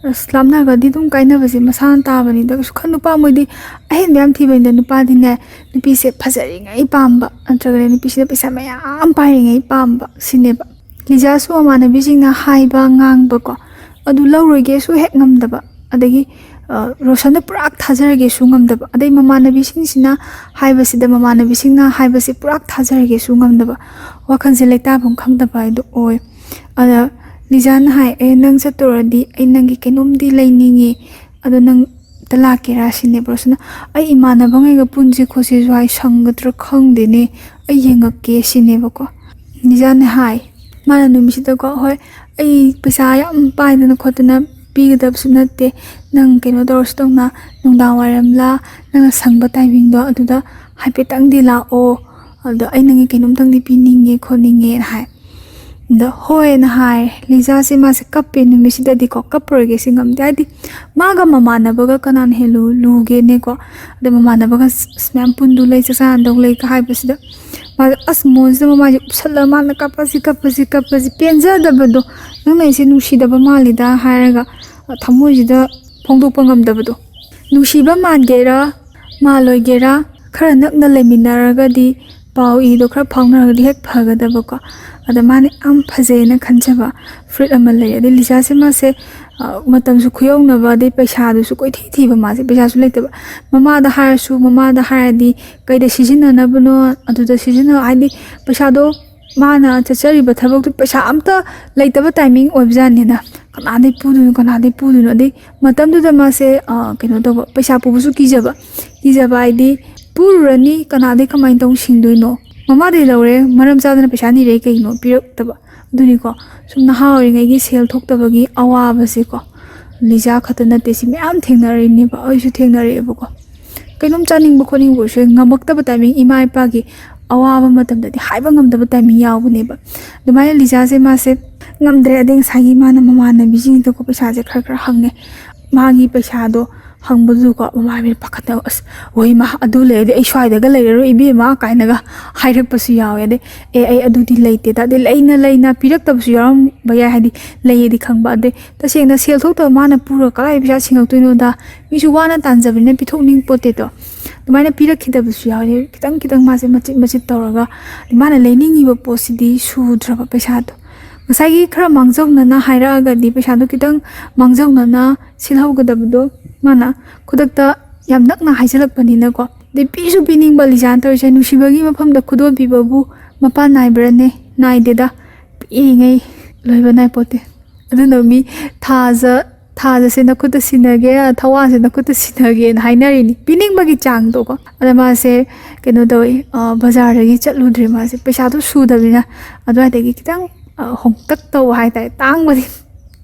"ꯑꯁ, ꯂꯥꯞꯅꯈ꯭ꯔꯗꯤ ꯑꯗꯨꯝ ꯀꯥꯏꯅꯕꯁꯦ ꯃꯁꯥꯅ ꯇꯥꯕꯅꯤꯗ, ꯀꯩꯁꯨ ꯈꯟ-, ꯅꯨꯄꯥ ꯃꯣꯏꯗꯤ ꯑꯍꯦꯟꯕ ꯌꯥꯝ ꯊꯤꯕꯅꯤꯗ, ꯅꯨꯄꯥꯗꯤꯅꯦ, ꯅꯨꯄꯤꯁꯦ ꯐꯖꯔꯤꯉꯩ ꯄꯥꯝꯕ, ꯅꯠꯇ꯭ꯔꯒꯅ ꯅꯨꯄꯤꯁꯤꯅ ꯄꯩꯁꯥ ꯃꯌꯥꯝ ꯄꯥꯏꯔꯤꯉꯩ ꯄꯥꯝꯕ", ꯁꯤꯅꯦꯕ꯫ ꯂꯤꯖꯥꯁꯨ ꯃꯃꯥꯟꯅꯕꯤꯁꯤꯡꯅ ꯍꯥꯏꯕ ꯉꯥꯡꯕꯀꯣ, ꯑꯗꯨ ꯂꯧꯔꯣꯏꯒꯦꯁꯨ ꯍꯦꯛ ꯉꯝꯗꯕ, ꯑꯗꯒꯤ, ꯑ, ꯔꯣꯁꯟꯗ ꯄꯨꯔꯥ ꯊꯥꯖꯔꯒꯦꯁꯨ ꯉꯝꯗꯕ, ꯑꯗꯩ ꯃꯃꯥꯟꯅꯕꯤꯁꯤꯡꯁꯤꯅ ꯍꯥꯏꯕꯁꯤꯗ, ꯃꯃꯥꯟꯅꯕꯤꯁꯤꯡꯅ ꯍꯥꯏꯕꯁꯦ ꯄꯨꯔꯥ ꯊꯥꯖꯔꯒꯦꯁꯨ ꯉꯝꯗꯕ, ꯋꯥꯈꯜꯁꯦ ꯂꯩꯇꯥꯐꯝ ꯈꯪꯗꯕ ꯍꯥꯏꯗꯣ ꯑꯣꯏ꯫ ꯑꯗ ꯂꯤꯖꯥꯅ ꯍꯥꯏ, "ꯑꯦ, ꯅꯪ ꯆꯠꯇꯧꯔꯗꯤ ꯑꯩ ꯅꯪꯒꯤ ꯀꯩꯅꯣꯝꯗꯤ ꯂꯩꯅꯤꯡꯉꯤ, ꯑꯗꯣ ꯅꯪ ꯑꯝꯇ ꯂꯥꯛꯀꯦꯔꯥ?" ꯁꯤꯅꯦꯕ ꯔꯣꯁꯟꯅ꯫ "ꯑꯩ ꯏꯃꯥꯟꯅꯕꯉꯩꯒ ꯄꯨꯟꯁꯤ ꯈꯣꯠꯁꯤꯁꯨ ꯍꯥꯏ, ꯁꯪꯒꯗ꯭ꯔꯥ ꯈꯪꯗꯦꯅꯦ, ꯑꯩ ꯌꯦꯡꯉꯛꯀꯦ", ꯁꯤꯅꯦꯕꯀꯣ꯫ ꯂꯤꯖꯥꯅ ꯍꯥꯏ, ꯃꯥꯅ ꯅꯨꯃꯤꯠꯁꯤꯗꯀꯣ, "ꯍꯣꯏ, ꯑꯩ ꯄꯩꯁꯥ ꯌꯥꯝ ꯄꯥꯏꯗꯅ ꯈꯣꯠꯇꯅ ꯄꯤꯒꯗꯕꯁꯨ ꯅꯠꯇꯦ, ꯅꯪ ꯀꯩꯅꯣ ꯇꯧꯔꯁꯨ ꯇꯧꯅ, ꯅꯨꯡꯗꯥꯡ ꯋꯥꯏꯔꯝꯂ ꯅꯪꯅ ꯁꯪꯕ ꯇꯥꯏꯃꯤꯡꯗꯣ ꯑꯗꯨꯗ ꯍꯥꯏꯐꯦꯠꯇꯪꯗꯤ ꯂꯥꯛꯑꯣ, ꯑꯗꯣ ꯑꯩ ꯅꯪꯒꯤ ꯀꯩꯅꯣꯝꯇꯪꯗꯤ ꯄꯤꯅꯤꯡꯉꯦ ꯈꯣꯠꯅꯤꯡꯉꯦꯅ" ꯍꯥꯏ꯫ ꯑꯗ ꯍꯣꯏꯅ ꯍꯥꯏ꯫ ꯂꯤꯖꯥꯁꯦ ꯃꯥꯁꯦ ꯀꯞꯄꯦ ꯅꯨꯃꯤꯠꯁꯤꯗꯗꯤꯀꯣ, ꯀꯞꯄꯔꯣꯏꯒꯦ ꯁꯤ ꯉꯝꯗꯦ꯫ ꯍꯥꯏꯗꯤ ꯃꯥꯒ ꯃꯃꯥꯟꯅꯕꯒ ꯀꯅꯥꯅ ꯍꯦꯜꯂꯨ ꯂꯨꯒꯦꯅꯦꯀꯣ꯫ ꯑꯗ ꯃꯃꯥꯟꯅꯕꯒ ꯁ-, ꯁ-, ꯃꯌꯥꯝ ꯄꯨꯟꯗꯧ ꯂꯩ, ꯆꯥꯛ ꯆꯥꯅꯗꯧ ꯂꯩꯒ ꯍꯥꯏꯕꯁꯤꯗ ꯃꯥꯁꯦ ꯑꯁ ꯃꯣꯟꯁꯤꯗ ꯃꯃꯥꯏꯁꯦ ꯎꯞꯁꯜꯂꯒ ꯃꯥꯅ ꯀꯞꯄꯁꯤ, ꯀꯞꯄꯁꯤ, ꯀꯞꯄꯁꯤ, ꯄꯦꯟꯖꯗꯕꯗꯣ, "ꯅꯪꯅ ꯑꯩꯁꯦ ꯅꯨꯡꯁꯤꯗꯕ ꯃꯥꯜꯂꯤꯗ" ꯍꯥꯏꯔꯒ ꯊꯃꯣꯏꯁꯤꯗ ꯐꯣꯡꯗꯣꯛꯄ ꯉꯝꯗꯕꯗꯣ꯫ ꯅꯨꯡꯁꯤꯕ ꯃꯥꯟꯒꯦꯔꯥ ꯃꯥꯜꯂꯣꯏꯒꯦꯔꯥ, ꯈꯔ ꯅꯛꯅ ꯂꯩꯃꯤꯟꯅꯔꯒꯗꯤ ꯄꯥꯎ ꯏꯗꯣ ꯈꯔ ꯐꯥꯎꯅꯔꯒꯗꯤ ꯍꯦꯛ ꯐꯒꯗꯕꯀꯣ꯫ ꯑꯗ ꯃꯥꯅ ꯌꯥꯝ ꯐꯖꯩꯅ ꯈꯟꯖꯕ ꯐꯨꯔꯤꯠ ꯑꯃ ꯂꯩ꯫ ꯑꯗꯩ ꯂꯤꯖꯥꯁꯦ ꯃꯥꯁꯦ, ꯑ, ꯃꯇꯝꯁꯨ ꯈꯨꯌꯧꯅꯕ, ꯑꯗꯩ ꯄꯩꯁꯥꯗꯨꯁꯨ ꯀꯣꯏꯊꯤ ꯊꯤꯕ, ꯃꯥꯁꯦ ꯄꯩꯁꯥꯁꯨ ꯂꯩꯇꯕ꯫ ꯃꯃꯥꯗ ꯍꯥꯏꯔꯁꯨ, ꯃꯃꯥꯗ ꯍꯥꯏꯔꯗꯤ ꯀꯩꯗ ꯁꯤꯖꯤꯟꯅꯅꯕꯅꯣ ꯑꯗꯨꯗ ꯁꯤꯖꯤꯟꯅꯧ, ꯍꯥꯏꯗꯤ ꯄꯩꯁꯥꯗꯣ ꯃꯥꯅ ꯆꯠꯆꯔꯤꯕ ꯊꯕꯛꯇꯨ ꯄꯩꯁꯥ ꯑꯝꯇ ꯂꯩꯇꯕ ꯇꯥꯏꯃꯤꯡ ꯑꯣꯏꯕꯖꯥꯠꯅꯤꯅ, ꯀꯅꯥꯗꯩ ꯄꯨꯗꯣꯏꯅꯣ, ꯀꯅꯥꯗꯩ ꯄꯨꯗꯣꯏꯅꯣ? ꯑꯗꯩ ꯃꯇꯝꯗꯨꯗ ꯃꯥꯁꯦ, ꯑ, ꯀꯩꯅꯣ ꯇꯧꯕ, ꯄꯩꯁꯥ ꯄꯨꯕꯁꯨ ꯀꯤꯖꯕ, ꯀꯤꯖꯕ ꯍꯥꯏꯗꯤ ꯄꯨꯔꯨꯔꯅꯤ, ꯀꯅꯥꯗꯩ ꯀꯃꯥꯏꯅ ꯇꯧ ꯁꯤꯡꯗꯣꯏꯅꯣ? ꯃꯃꯥꯗꯩ ꯂꯧꯔꯦ, ꯃꯔꯝ ꯆꯥꯗꯅ ꯄꯩꯁꯥ ꯅꯤꯔꯦ, ꯀꯩꯒꯤꯅꯣ ꯄꯤꯔꯛꯇꯕ? ꯑꯗꯨꯅꯤꯀꯣ, ꯁꯨꯝ ꯅꯍꯥ ꯑꯣꯏꯔꯤꯉꯩꯒꯤ ꯁꯦꯜ ꯊꯣꯛꯇꯕꯒꯤ ꯑꯋꯥꯕꯁꯦꯀꯣ, ꯂꯤꯖꯥ ꯈꯛꯇ ꯅꯠꯇꯦ, ꯁꯤ ꯃꯌꯥꯝ ꯊꯦꯡꯅꯔꯛꯏꯅꯦꯕ, ꯑꯩꯁꯨ ꯊꯦꯡꯅꯔꯛꯑꯦꯕꯀꯣ꯫ ꯀꯩꯅꯣꯝ ꯆꯥꯅꯤꯡꯕ ꯈꯣꯠꯅꯤꯡꯕ ꯑꯣꯏꯔꯁꯨ ꯉꯝꯃꯛꯇꯕ ꯇꯥꯏꯃꯤꯡ, ꯏꯃꯥ ꯏꯄꯥꯒꯤ ꯑꯋꯥꯕ ꯃꯇꯝꯗꯗꯤ ꯍꯥꯏꯕ ꯉꯝꯗꯕ ꯇꯥꯏꯃꯤꯡ ꯌꯥꯎꯕꯅꯦꯕ꯫ ꯑꯗꯨꯃꯥꯏꯅ ꯂꯤꯖꯥꯁꯦ ꯃꯥꯁꯦ ꯉꯝꯗ꯭ꯔꯦ꯫ ꯑꯗꯩ ꯉꯁꯥꯏꯒꯤ ꯃꯥꯅ ꯃꯃꯥꯟꯅꯕꯤꯁꯤꯡꯗꯀꯣ ꯄꯩꯁꯥꯁꯦ ꯈꯔ ꯈꯔ ꯍꯪꯉꯦ꯫ ꯃꯥꯒꯤ ꯄꯩꯁꯥꯗꯣ ꯍꯪꯕꯗꯨꯀꯣ ꯃꯃꯥꯟꯅꯕꯤ ꯄꯥꯈꯠꯇꯅ, "ꯑꯁ, ꯍꯣꯏ ꯏꯃꯥ, ꯑꯗꯨ ꯂꯩꯔꯗꯤ ꯑꯩ ꯁ꯭ꯋꯥꯏꯗꯒ ꯂꯩꯔꯔꯣꯏ ꯏꯕꯦꯝꯃ" ꯀꯥꯏꯅꯒ ꯍꯥꯏꯔꯛꯄꯁꯨ ꯌꯥꯎꯋꯦ꯫ ꯑꯗꯩ, "ꯑꯦ, ꯑꯩ ꯑꯗꯨꯗꯤ ꯂꯩꯇꯦꯗ", ꯑꯗꯩ ꯂꯩꯅ ꯂꯩꯅ ꯄꯤꯔꯛꯇꯕꯁꯨ ꯌꯥꯎꯔꯝꯕ ꯌꯥꯏ, ꯍꯥꯏꯗꯤ ꯂꯩꯌꯦꯗꯤ ꯈꯪꯕ꯫ ꯑꯗꯩ ꯇꯁꯦꯡꯅ ꯁꯦꯜ ꯊꯣꯛꯇꯕ ꯃꯥꯅ ꯄꯨꯔꯒ ꯀꯗꯥꯏ ꯄꯩꯁꯥ ꯁꯤꯡꯉꯛꯇꯣꯏꯅꯣꯗ, ꯃꯤꯁꯨ ꯋꯥꯅ ꯇꯥꯟꯖꯕꯅꯤꯅ ꯄꯤꯊꯣꯛꯅꯤꯡ ꯄꯣꯠꯇꯦꯗꯣ꯫ ꯑꯗꯨꯃꯥꯏꯅ ꯄꯤꯔꯛꯈꯤꯗꯕꯁꯨ ꯌꯥꯎꯋꯦ꯫ ꯈꯤꯇꯪ ꯈꯤꯇꯪ ꯃꯥꯁꯦ ꯃꯆꯤꯠ ꯃꯆꯤꯠ ꯇꯧꯔꯒ ꯃꯥꯅ ꯂꯩꯅꯤꯡꯉꯤꯕ ꯄꯣꯠꯁꯤꯗꯤ ꯁꯨꯗ꯭ꯔꯕ ꯄꯩꯁꯥꯗꯣ꯫ ꯉꯁꯥꯏꯒꯤ ꯈꯔ ꯃꯥꯡꯖꯧꯅꯅ ꯍꯥꯏꯔꯛꯑꯒꯗꯤ, ꯄꯩꯁꯥꯗꯣ ꯈꯤꯇꯪ ꯃꯥꯡꯖꯧꯅꯅ ꯁꯤꯜꯍꯧꯒꯗꯕꯗꯣ ꯃꯥꯅ ꯈꯨꯗꯛꯇ ꯌꯥꯝ ꯅꯛꯅ ꯍꯥꯏꯖꯤꯜꯂꯛꯄꯅꯤꯅꯀꯣ꯫ ꯑꯗꯩ ꯄꯤꯁꯨ ꯄꯤꯅꯤꯡꯕ ꯂꯤꯖꯥꯅ ꯇꯧꯔꯤꯁꯦ, ꯅꯨꯡꯁꯤꯕꯒꯤ ꯃꯐꯝꯗ ꯈꯨꯗꯣꯜ ꯄꯤꯕꯕꯨ ꯃꯄꯥꯟ ꯅꯥꯏꯕ꯭ꯔꯅꯦ? ꯅꯥꯏꯗꯦꯗ꯫ ꯄꯤꯛꯏꯉꯩ ꯂꯣꯏꯕ ꯅꯥꯏꯄꯣꯠꯇꯦ꯫ ꯑꯗꯨꯅ ꯃꯤ ꯊꯥꯖ ꯊꯥꯖꯁꯦ ꯅꯈꯨꯠꯇ ꯁꯤꯟꯅꯒꯦ, ꯊꯋꯥꯟꯁꯦ ꯅꯈꯨꯠꯇ ꯁꯤꯟꯅꯒꯦꯅ ꯍꯥꯏꯅꯔꯤꯅꯤ, ꯄꯤꯅꯤꯡꯕꯒꯤ ꯆꯥꯡꯗꯣꯀꯣ꯫ ꯑꯗ ꯃꯥꯁꯦ ꯀꯩꯅꯣ ꯇꯧꯋꯤ, ꯑ, ꯕꯖꯥꯔꯗꯒꯤ ꯆꯠꯂꯨꯗ꯭ꯔꯦ꯫ ꯃꯥꯁꯦ ꯄꯩꯁꯥꯗꯣ ꯁꯨꯗꯕꯅꯤꯅ ꯑꯗꯨꯋꯥꯏꯗꯒꯤ ꯈꯤꯇꯪ, ꯑ, ꯍꯣꯡꯇꯛ ꯇꯧꯕ ꯍꯥꯏꯇꯥꯔꯦ꯫ ꯇꯥꯡꯕꯗꯤ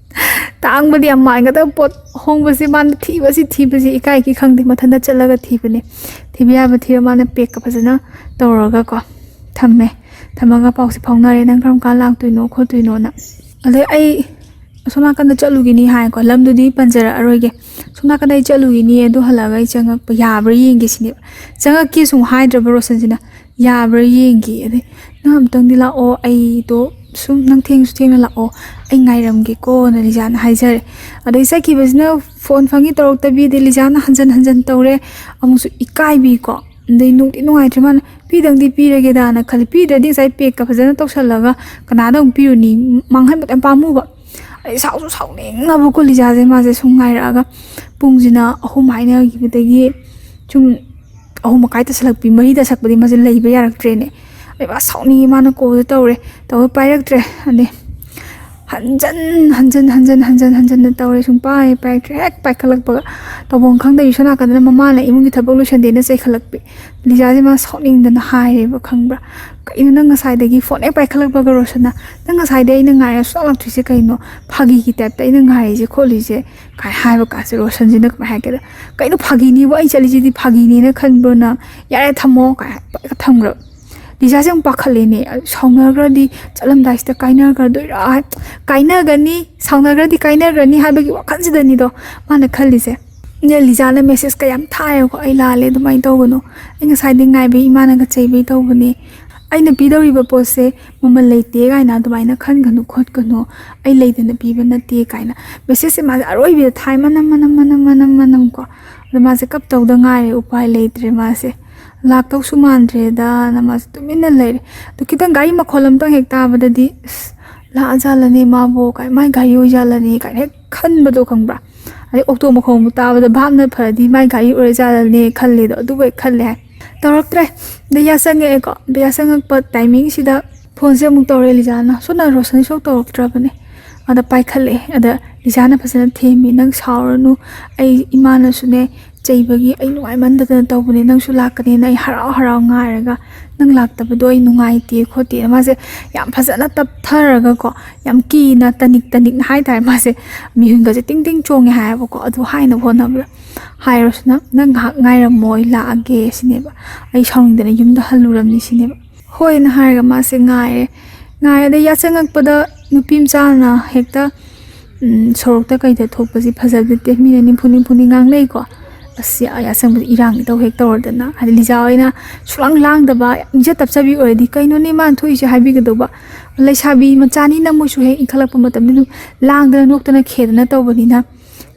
ꯇꯥꯡꯕꯗꯤ ꯌꯥꯝ ꯃꯥꯟꯒꯗꯕ ꯄꯣꯠ, ꯍꯣꯡꯕꯁꯦ ꯃꯥꯅ ꯊꯤꯕꯁꯤ ꯊꯤꯕꯁꯤ ꯏꯀꯥꯏꯒꯤ ꯈꯪꯗꯦ, ꯃꯊꯟꯇ ꯆꯠꯂꯒ ꯊꯤꯕꯅꯦ꯫ ꯊꯤꯕ ꯌꯥꯕ ꯊꯤꯔ ꯃꯥꯅ ꯄꯦꯛꯀ ꯐꯖꯅ ꯇꯧꯔꯒꯀꯣ ꯊꯝꯃꯦ꯫ ꯊꯝꯃꯒ ꯄꯥꯎꯁꯦ ꯐꯥꯎꯅꯔꯦ, "ꯅꯪ ꯀꯔꯝ ꯀꯥꯟ ꯂꯥꯛꯇꯣꯏꯅꯣ ꯈꯣꯠꯇꯣꯏꯅꯣꯅ?" ꯑꯗꯩ ꯑꯩ ꯑꯁꯣꯝ ꯅꯥꯀꯟꯗ ꯆꯠꯂꯨꯈꯤꯅꯤ ꯍꯥꯏꯀꯣ, ꯂꯝꯗꯨꯗꯤ ꯄꯟꯖꯔꯛꯑꯔꯣꯏꯒꯦ꯫ "ꯁꯣꯝ ꯅꯥꯀꯟꯗ ꯑꯩ ꯆꯠꯂꯨꯈꯤꯅꯤ, ꯑꯗꯨ ꯍꯜꯂꯛꯑꯒ ꯑꯩ ꯆꯪꯉꯛꯄ ꯌꯥꯕ꯭ꯔꯥ ꯌꯦꯡꯒꯦ" ꯁꯤꯅꯦꯕ꯫ ꯆꯪꯉꯛꯀꯦ ꯁꯨꯝ ꯍꯥꯏꯗ꯭ꯔꯕ ꯔꯣꯁꯟꯁꯤꯅ꯫ "ꯌꯥꯕ꯭ꯔꯥ ꯌꯦꯡꯒꯦ", ꯑꯗꯩ "ꯅꯪ ꯑꯝꯇꯪꯗꯤ ꯂꯥꯛꯑꯣ, ꯑꯩꯗꯣ ꯁꯨꯝ ꯅꯪ ꯊꯦꯡꯁꯨ ꯊꯦꯡꯅ ꯂꯥꯛꯑꯣ, ꯑꯩ ꯉꯥꯏꯔꯝꯒꯦꯀꯣꯅ" ꯂꯤꯖꯥꯅ ꯍꯥꯏꯖꯔꯦ꯫ ꯑꯗꯩ ꯆꯠꯈꯤꯕꯁꯤꯅ ꯐꯣꯟ ꯐꯪꯉꯤ ꯇꯧꯔꯛꯇꯕꯤ, ꯑꯗꯩ ꯂꯤꯖꯥꯅ ꯍꯟꯖꯟ ꯍꯟꯖꯟ ꯇꯧꯔꯦ, ꯑꯃꯨꯛꯁꯨ ꯏꯀꯥꯏꯕꯤꯀꯣ꯫ ꯑꯗꯩ ꯅꯨꯡꯗꯤ ꯅꯨꯡꯉꯥꯏꯇ꯭ꯔꯦ, ꯃꯥꯅ "ꯄꯤꯗꯪꯗꯤ ꯄꯤꯔꯒꯦꯗꯥꯅ" ꯈꯜꯂꯤ꯫ ꯄꯤꯗ꯭ꯔꯗꯤ ꯉꯁꯥꯏ ꯄꯦꯛꯀ ꯐꯖꯅ ꯇꯧꯁꯜꯂꯒ ꯀꯅꯥꯗ ꯑꯃꯨꯛ ꯄꯤꯔꯨꯅꯤ? ꯃꯥꯡꯍꯟꯕꯗꯣ ꯌꯥꯝ ꯄꯥꯝꯃꯨꯕ꯫ ꯑꯩ ꯁꯥꯎꯁꯨ ꯁꯥꯎꯅꯤꯡꯉꯕꯀꯣ ꯂꯤꯖꯥꯁꯦ꯫ ꯃꯥꯁꯦ ꯁꯨꯝ ꯉꯥꯏꯔꯛꯑꯒ ꯄꯨꯡꯁꯤꯅ ꯑꯍꯨꯝ ꯍꯥꯏꯅꯈꯤꯕꯗꯒꯤ ꯁꯨꯝ ꯑꯍꯨꯝ ꯃꯈꯥꯏ ꯇꯥꯁꯜꯂꯛꯄꯤ, ꯃꯔꯤ ꯇꯥꯁꯜꯂꯛꯄꯗꯤ ꯃꯥꯁꯦ ꯂꯩꯕ ꯌꯥꯔꯛꯇ꯭ꯔꯦꯅꯦ꯫ ꯑꯩ ꯃꯥ ꯁꯥꯎꯅꯤꯡꯉꯤ, ꯃꯥꯅ ꯀꯣꯜꯁꯦ ꯇꯧꯔꯦ, ꯇꯧꯔ ꯄꯥꯏꯔꯛꯇ꯭ꯔꯦ꯫ ꯑꯗꯩ ꯍꯟꯖꯟ ꯍꯟꯖꯟ ꯍꯟꯖꯟ ꯍꯟꯖꯟ ꯍꯟꯖꯟꯅ ꯇꯧꯔꯦ, ꯁꯨꯡ ꯄꯥꯏ ꯄꯥꯏꯔꯛꯇ꯭ꯔꯦ꯫ ꯍꯦꯛ ꯄꯥꯏꯈꯠꯂꯛꯄꯒ ꯇꯧꯐꯝ ꯈꯪꯗꯕꯤ, ꯁꯣꯝ ꯅꯥꯀꯟꯗꯅ ꯃꯃꯥꯅ ꯏꯃꯨꯡꯒꯤ ꯊꯕꯛ ꯂꯣꯏꯁꯟꯗꯦꯅ ꯆꯩꯈꯠꯂꯛꯄꯤ꯫ ꯂꯤꯖꯥꯁꯦ ꯃꯥ ꯁꯥꯎꯅꯤꯡꯗꯅ ꯍꯥꯏꯔꯦꯕ, ꯈꯪꯕ꯭ꯔꯥ? "ꯀꯩꯅꯣ ꯅꯪ ꯉꯁꯥꯏꯗꯒꯤ ꯐꯣꯟ ꯍꯦꯛ ꯄꯥꯏꯈꯠꯂꯛꯄꯒ, ꯔꯣꯁꯟꯅ ꯅꯪ ꯉꯁꯥꯏꯗꯒꯤ ꯑꯩꯅ ꯉꯥꯏꯔ ꯁꯨꯡꯂꯥꯛ ꯂꯥꯛꯇ꯭ꯔꯤꯁꯦ ꯀꯩꯅꯣ? ꯐꯥꯒꯤꯒꯤ ꯇꯥꯏꯞꯇ ꯑꯩꯅ ꯉꯥꯏꯔꯤꯁꯦ ꯈꯣꯠꯂꯤꯁꯦ" ꯀꯥꯏ ꯍꯥꯏꯕ ꯀꯥꯟꯁꯦ, ꯔꯣꯁꯟꯁꯤꯅ ꯀꯃꯥꯏ ꯍꯥꯏꯒꯦꯗ, "ꯀꯩꯅꯣ ꯐꯥꯒꯤꯅꯤꯕꯨ? ꯑꯩ ꯆꯠꯂꯤꯁꯤꯗꯤ ꯐꯥꯒꯤꯅꯤꯅ ꯈꯟꯕ꯭ꯔꯣ ꯅꯪ? ꯌꯥꯔꯦ, ꯊꯝꯃꯣ" ꯀꯥꯏ ꯍꯥꯏꯔꯒ ꯊꯝꯈ꯭ꯔꯕ꯫ ꯂꯤꯖꯥꯁꯦ ꯑꯃꯨꯛ ꯄꯥꯈꯠꯂꯦꯅꯦ꯫ "ꯁꯥꯎꯅꯈ꯭ꯔꯗꯤ, ꯆꯠꯂꯝꯗꯥꯏꯁꯤꯗ ꯀꯥꯏꯅꯈ꯭ꯔꯗꯣꯏꯔꯥ? ꯀꯥꯏꯅꯒꯅꯤ, ꯁꯥꯎꯅꯈ꯭ꯔꯗꯤ ꯀꯥꯏꯅꯈ꯭ꯔꯅꯤ" ꯍꯥꯏꯕꯒꯤ ꯋꯥꯈꯜꯁꯤꯗꯅꯤꯗꯣ ꯃꯥꯅ ꯈꯜꯂꯤꯁꯦ꯫ ꯅꯦ, ꯂꯤꯖꯥꯅ ꯃꯦꯁꯦꯖꯀ ꯌꯥꯝ ꯊꯥꯏꯌꯦꯀꯣ, "ꯑꯩ ꯂꯥꯜꯂꯦ, ꯑꯗꯨꯃꯥꯏꯅ ꯇꯧꯒꯅꯨ, ꯑꯩ ꯉꯁꯥꯏꯗꯤ ꯉꯥꯏꯕꯩ ꯏꯃꯥꯅꯒ ꯆꯩꯕꯩ ꯇꯧꯕꯅꯦ, ꯑꯩꯅ ꯄꯤꯗꯧꯔꯤꯕ ꯄꯣꯠꯁꯦ ꯃꯃꯜ ꯂꯩꯇꯦ ꯀꯥꯏꯅ ꯑꯗꯨꯃꯥꯏꯅ ꯈꯟꯒꯅꯨ ꯈꯣꯠꯀꯅꯨ, ꯑꯩ ꯂꯩꯗꯅ ꯄꯤꯕ ꯅꯠꯇꯦ" ꯀꯥꯏꯅ ꯃꯦꯁꯦꯖꯁꯦ ꯃꯥꯁꯦ ꯑꯔꯣꯏꯕꯤꯗ ꯊꯥꯏ, ꯃꯅꯝ ꯃꯅꯝ ꯃꯅꯝ ꯃꯅꯝ ꯃꯅꯝ ꯀꯣ꯫ ꯑꯗꯣ ꯃꯥꯁꯦ ꯀꯞꯇꯧꯗ ꯉꯥꯏꯔꯦ, ꯎꯄꯥꯏ ꯂꯩꯇ꯭ꯔꯦ, ꯃꯥꯁꯦ ꯂꯥꯛꯇꯧꯁꯨ ꯃꯥꯟꯗ꯭ꯔꯦꯗꯅ ꯃꯥꯁꯦ ꯇꯨꯃꯤꯟꯅ ꯂꯩꯔꯦ꯫ ꯑꯗꯣ ꯈꯤꯇꯪ ꯒꯥꯔꯤ ꯃꯈꯣꯜ ꯑꯝꯇꯪ ꯍꯦꯛ ꯇꯥꯕꯗꯗꯤ, "ꯑꯁ, ꯂꯥꯛꯑꯖꯥꯠꯂꯅꯦ ꯃꯥꯕꯣ?" ꯀꯥꯏ, "ꯃꯥꯏ ꯒꯥꯔꯤ ꯑꯣꯏꯖꯥꯠꯂꯅꯦ?" ꯀꯥꯏꯅ ꯍꯦꯛ ꯈꯟꯕꯗꯣ ꯈꯪꯕ꯭ꯔꯥ? ꯑꯗꯩ ꯑꯣꯛꯇꯣ ꯃꯈꯣꯟꯕꯨ ꯇꯥꯕꯗ ꯚꯥꯞꯅ ꯐꯔꯗꯤ ꯃꯥꯏ ꯒꯥꯔꯤ ꯑꯣꯏꯔꯖꯥꯠꯂꯅꯦ ꯈꯜꯂꯦꯗꯣ, ꯑꯗꯨꯕꯨ ꯍꯦꯛ ꯈꯜꯂꯦ ꯍꯥꯏ꯫ ꯇꯧꯔꯛꯇ꯭ꯔꯦ꯫ ꯑꯗꯩ ꯌꯥ ꯆꯪꯉꯛꯑꯦꯀꯣ꯫ ꯑꯗꯩ ꯌꯥ ꯆꯪꯉꯛꯄ ꯇꯥꯏꯃꯤꯡꯁꯤꯗ ꯐꯣꯟꯁꯦ ꯑꯃꯨꯛ ꯇꯧꯔꯛꯑꯦ ꯂꯤꯖꯥꯅ꯫ ꯁꯣꯝꯅ ꯔꯣꯁꯟ ꯁꯣꯛ ꯇꯧꯔꯛꯇ꯭ꯔꯕꯅꯦ꯫ ꯑꯗ ꯄꯥꯏꯈꯠꯂꯛꯑꯦ꯫ ꯑꯗ ꯂꯤꯖꯥꯅ ꯐꯖꯅ ꯊꯦꯝꯃꯤ, "ꯅꯪ ꯁꯥꯎꯔꯅꯨ, ꯑꯩ ꯏꯃꯥꯅꯁꯨꯅꯦ ꯆꯩꯕꯒꯤ ꯑꯩ ꯅꯨꯡꯉꯥꯏꯃꯟꯗꯗꯅ ꯇꯧꯕꯅꯦ, ꯅꯪꯁꯨ ꯂꯥꯛꯀꯅꯦꯅ ꯑꯩ ꯍꯔꯥꯎ ꯍꯔꯥꯎ ꯉꯥꯏꯔꯒ ꯅꯪ ꯂꯥꯛꯇꯕꯗꯣ ꯑꯩ ꯅꯨꯡꯉꯥꯏꯇꯦ ꯈꯣꯠꯇꯦꯅ" ꯃꯥꯁꯦ ꯌꯥꯝ ꯐꯖꯅ ꯇꯞꯊꯔꯒꯀꯣ, ꯌꯥꯝ ꯀꯤꯅ ꯇꯅꯤꯛ ꯇꯅꯤꯛꯅ ꯍꯥꯏꯇꯥꯔꯦ, ꯃꯥꯁꯦ ꯃꯤꯍꯨꯟꯒꯁꯦ ꯇꯤꯡ ꯇꯤꯡ ꯆꯣꯡꯉꯦ ꯍꯥꯏꯌꯦꯕꯀꯣ꯫ ꯑꯗꯨ ꯍꯥꯏꯅꯕ ꯍꯣꯠꯅꯕꯗ ꯍꯥꯏꯔꯣꯁꯤꯅ, "ꯅꯪ ꯉꯥꯏꯍꯥꯛ ꯉꯥꯏꯔꯝꯃꯣ, ꯑꯩ ꯂꯥꯛꯑꯒꯦ" ꯁꯤꯅꯦꯕ꯫ "ꯑꯩ ꯁꯥꯎꯅꯤꯡꯗꯅ ꯌꯨꯝꯗ ꯍꯜꯂꯨꯔꯝꯅꯤ" ꯁꯤꯅꯦꯕ꯫ ꯍꯣꯏꯅ ꯍꯥꯏꯔꯒ ꯃꯥꯁꯦ ꯉꯥꯏꯔꯦ꯫ ꯉꯥꯏꯔꯦ, ꯑꯗꯩ ꯌꯥꯆꯪꯉꯛꯄꯗ ꯅꯨꯄꯤ ꯃꯆꯥꯅ ꯍꯦꯛꯇ, ꯎꯝ, ꯁꯣꯔꯣꯛꯇ ꯀꯩꯗ ꯊꯣꯛꯄꯁꯤ ꯐꯖꯕ ꯅꯠꯇꯦ, ꯃꯤꯅ ꯅꯤꯝꯐꯨ ꯅꯤꯝꯐꯨꯅꯤ ꯉꯥꯡꯅꯩꯀꯣ꯫ ꯑꯁ, ꯌꯥ-, ꯌꯥꯆꯪꯕꯗ ꯏꯔꯥꯡ ꯏꯇꯧ ꯍꯦꯛ ꯇꯧꯔꯗꯅ, ꯍꯥꯏꯗꯤ ꯂꯤꯖꯥ ꯍꯣꯏꯅ ꯁꯨꯛꯂꯥꯡ ꯂꯥꯡꯗꯕ, ꯏꯪꯖ ꯇꯞꯆꯕꯤ ꯑꯣꯏꯔꯗꯤ, "ꯀꯩꯅꯣꯅꯦ ꯃꯥꯅ ꯊꯣꯛꯏꯁꯦ?" ꯍꯥꯏꯕꯤꯒꯗꯧꯕ꯫ ꯂꯩꯁꯥꯕꯤ ꯃꯆꯥꯅꯤꯅ ꯃꯣꯏꯁꯨ ꯍꯦꯛ ꯏꯟꯈꯠꯂꯛꯄ ꯃꯇꯝꯗ ꯑꯗꯨꯝ ꯂꯥꯡꯗꯅ ꯅꯣꯛꯇꯅ ꯈꯦꯗꯅ ꯇꯧꯕꯅꯤꯅ,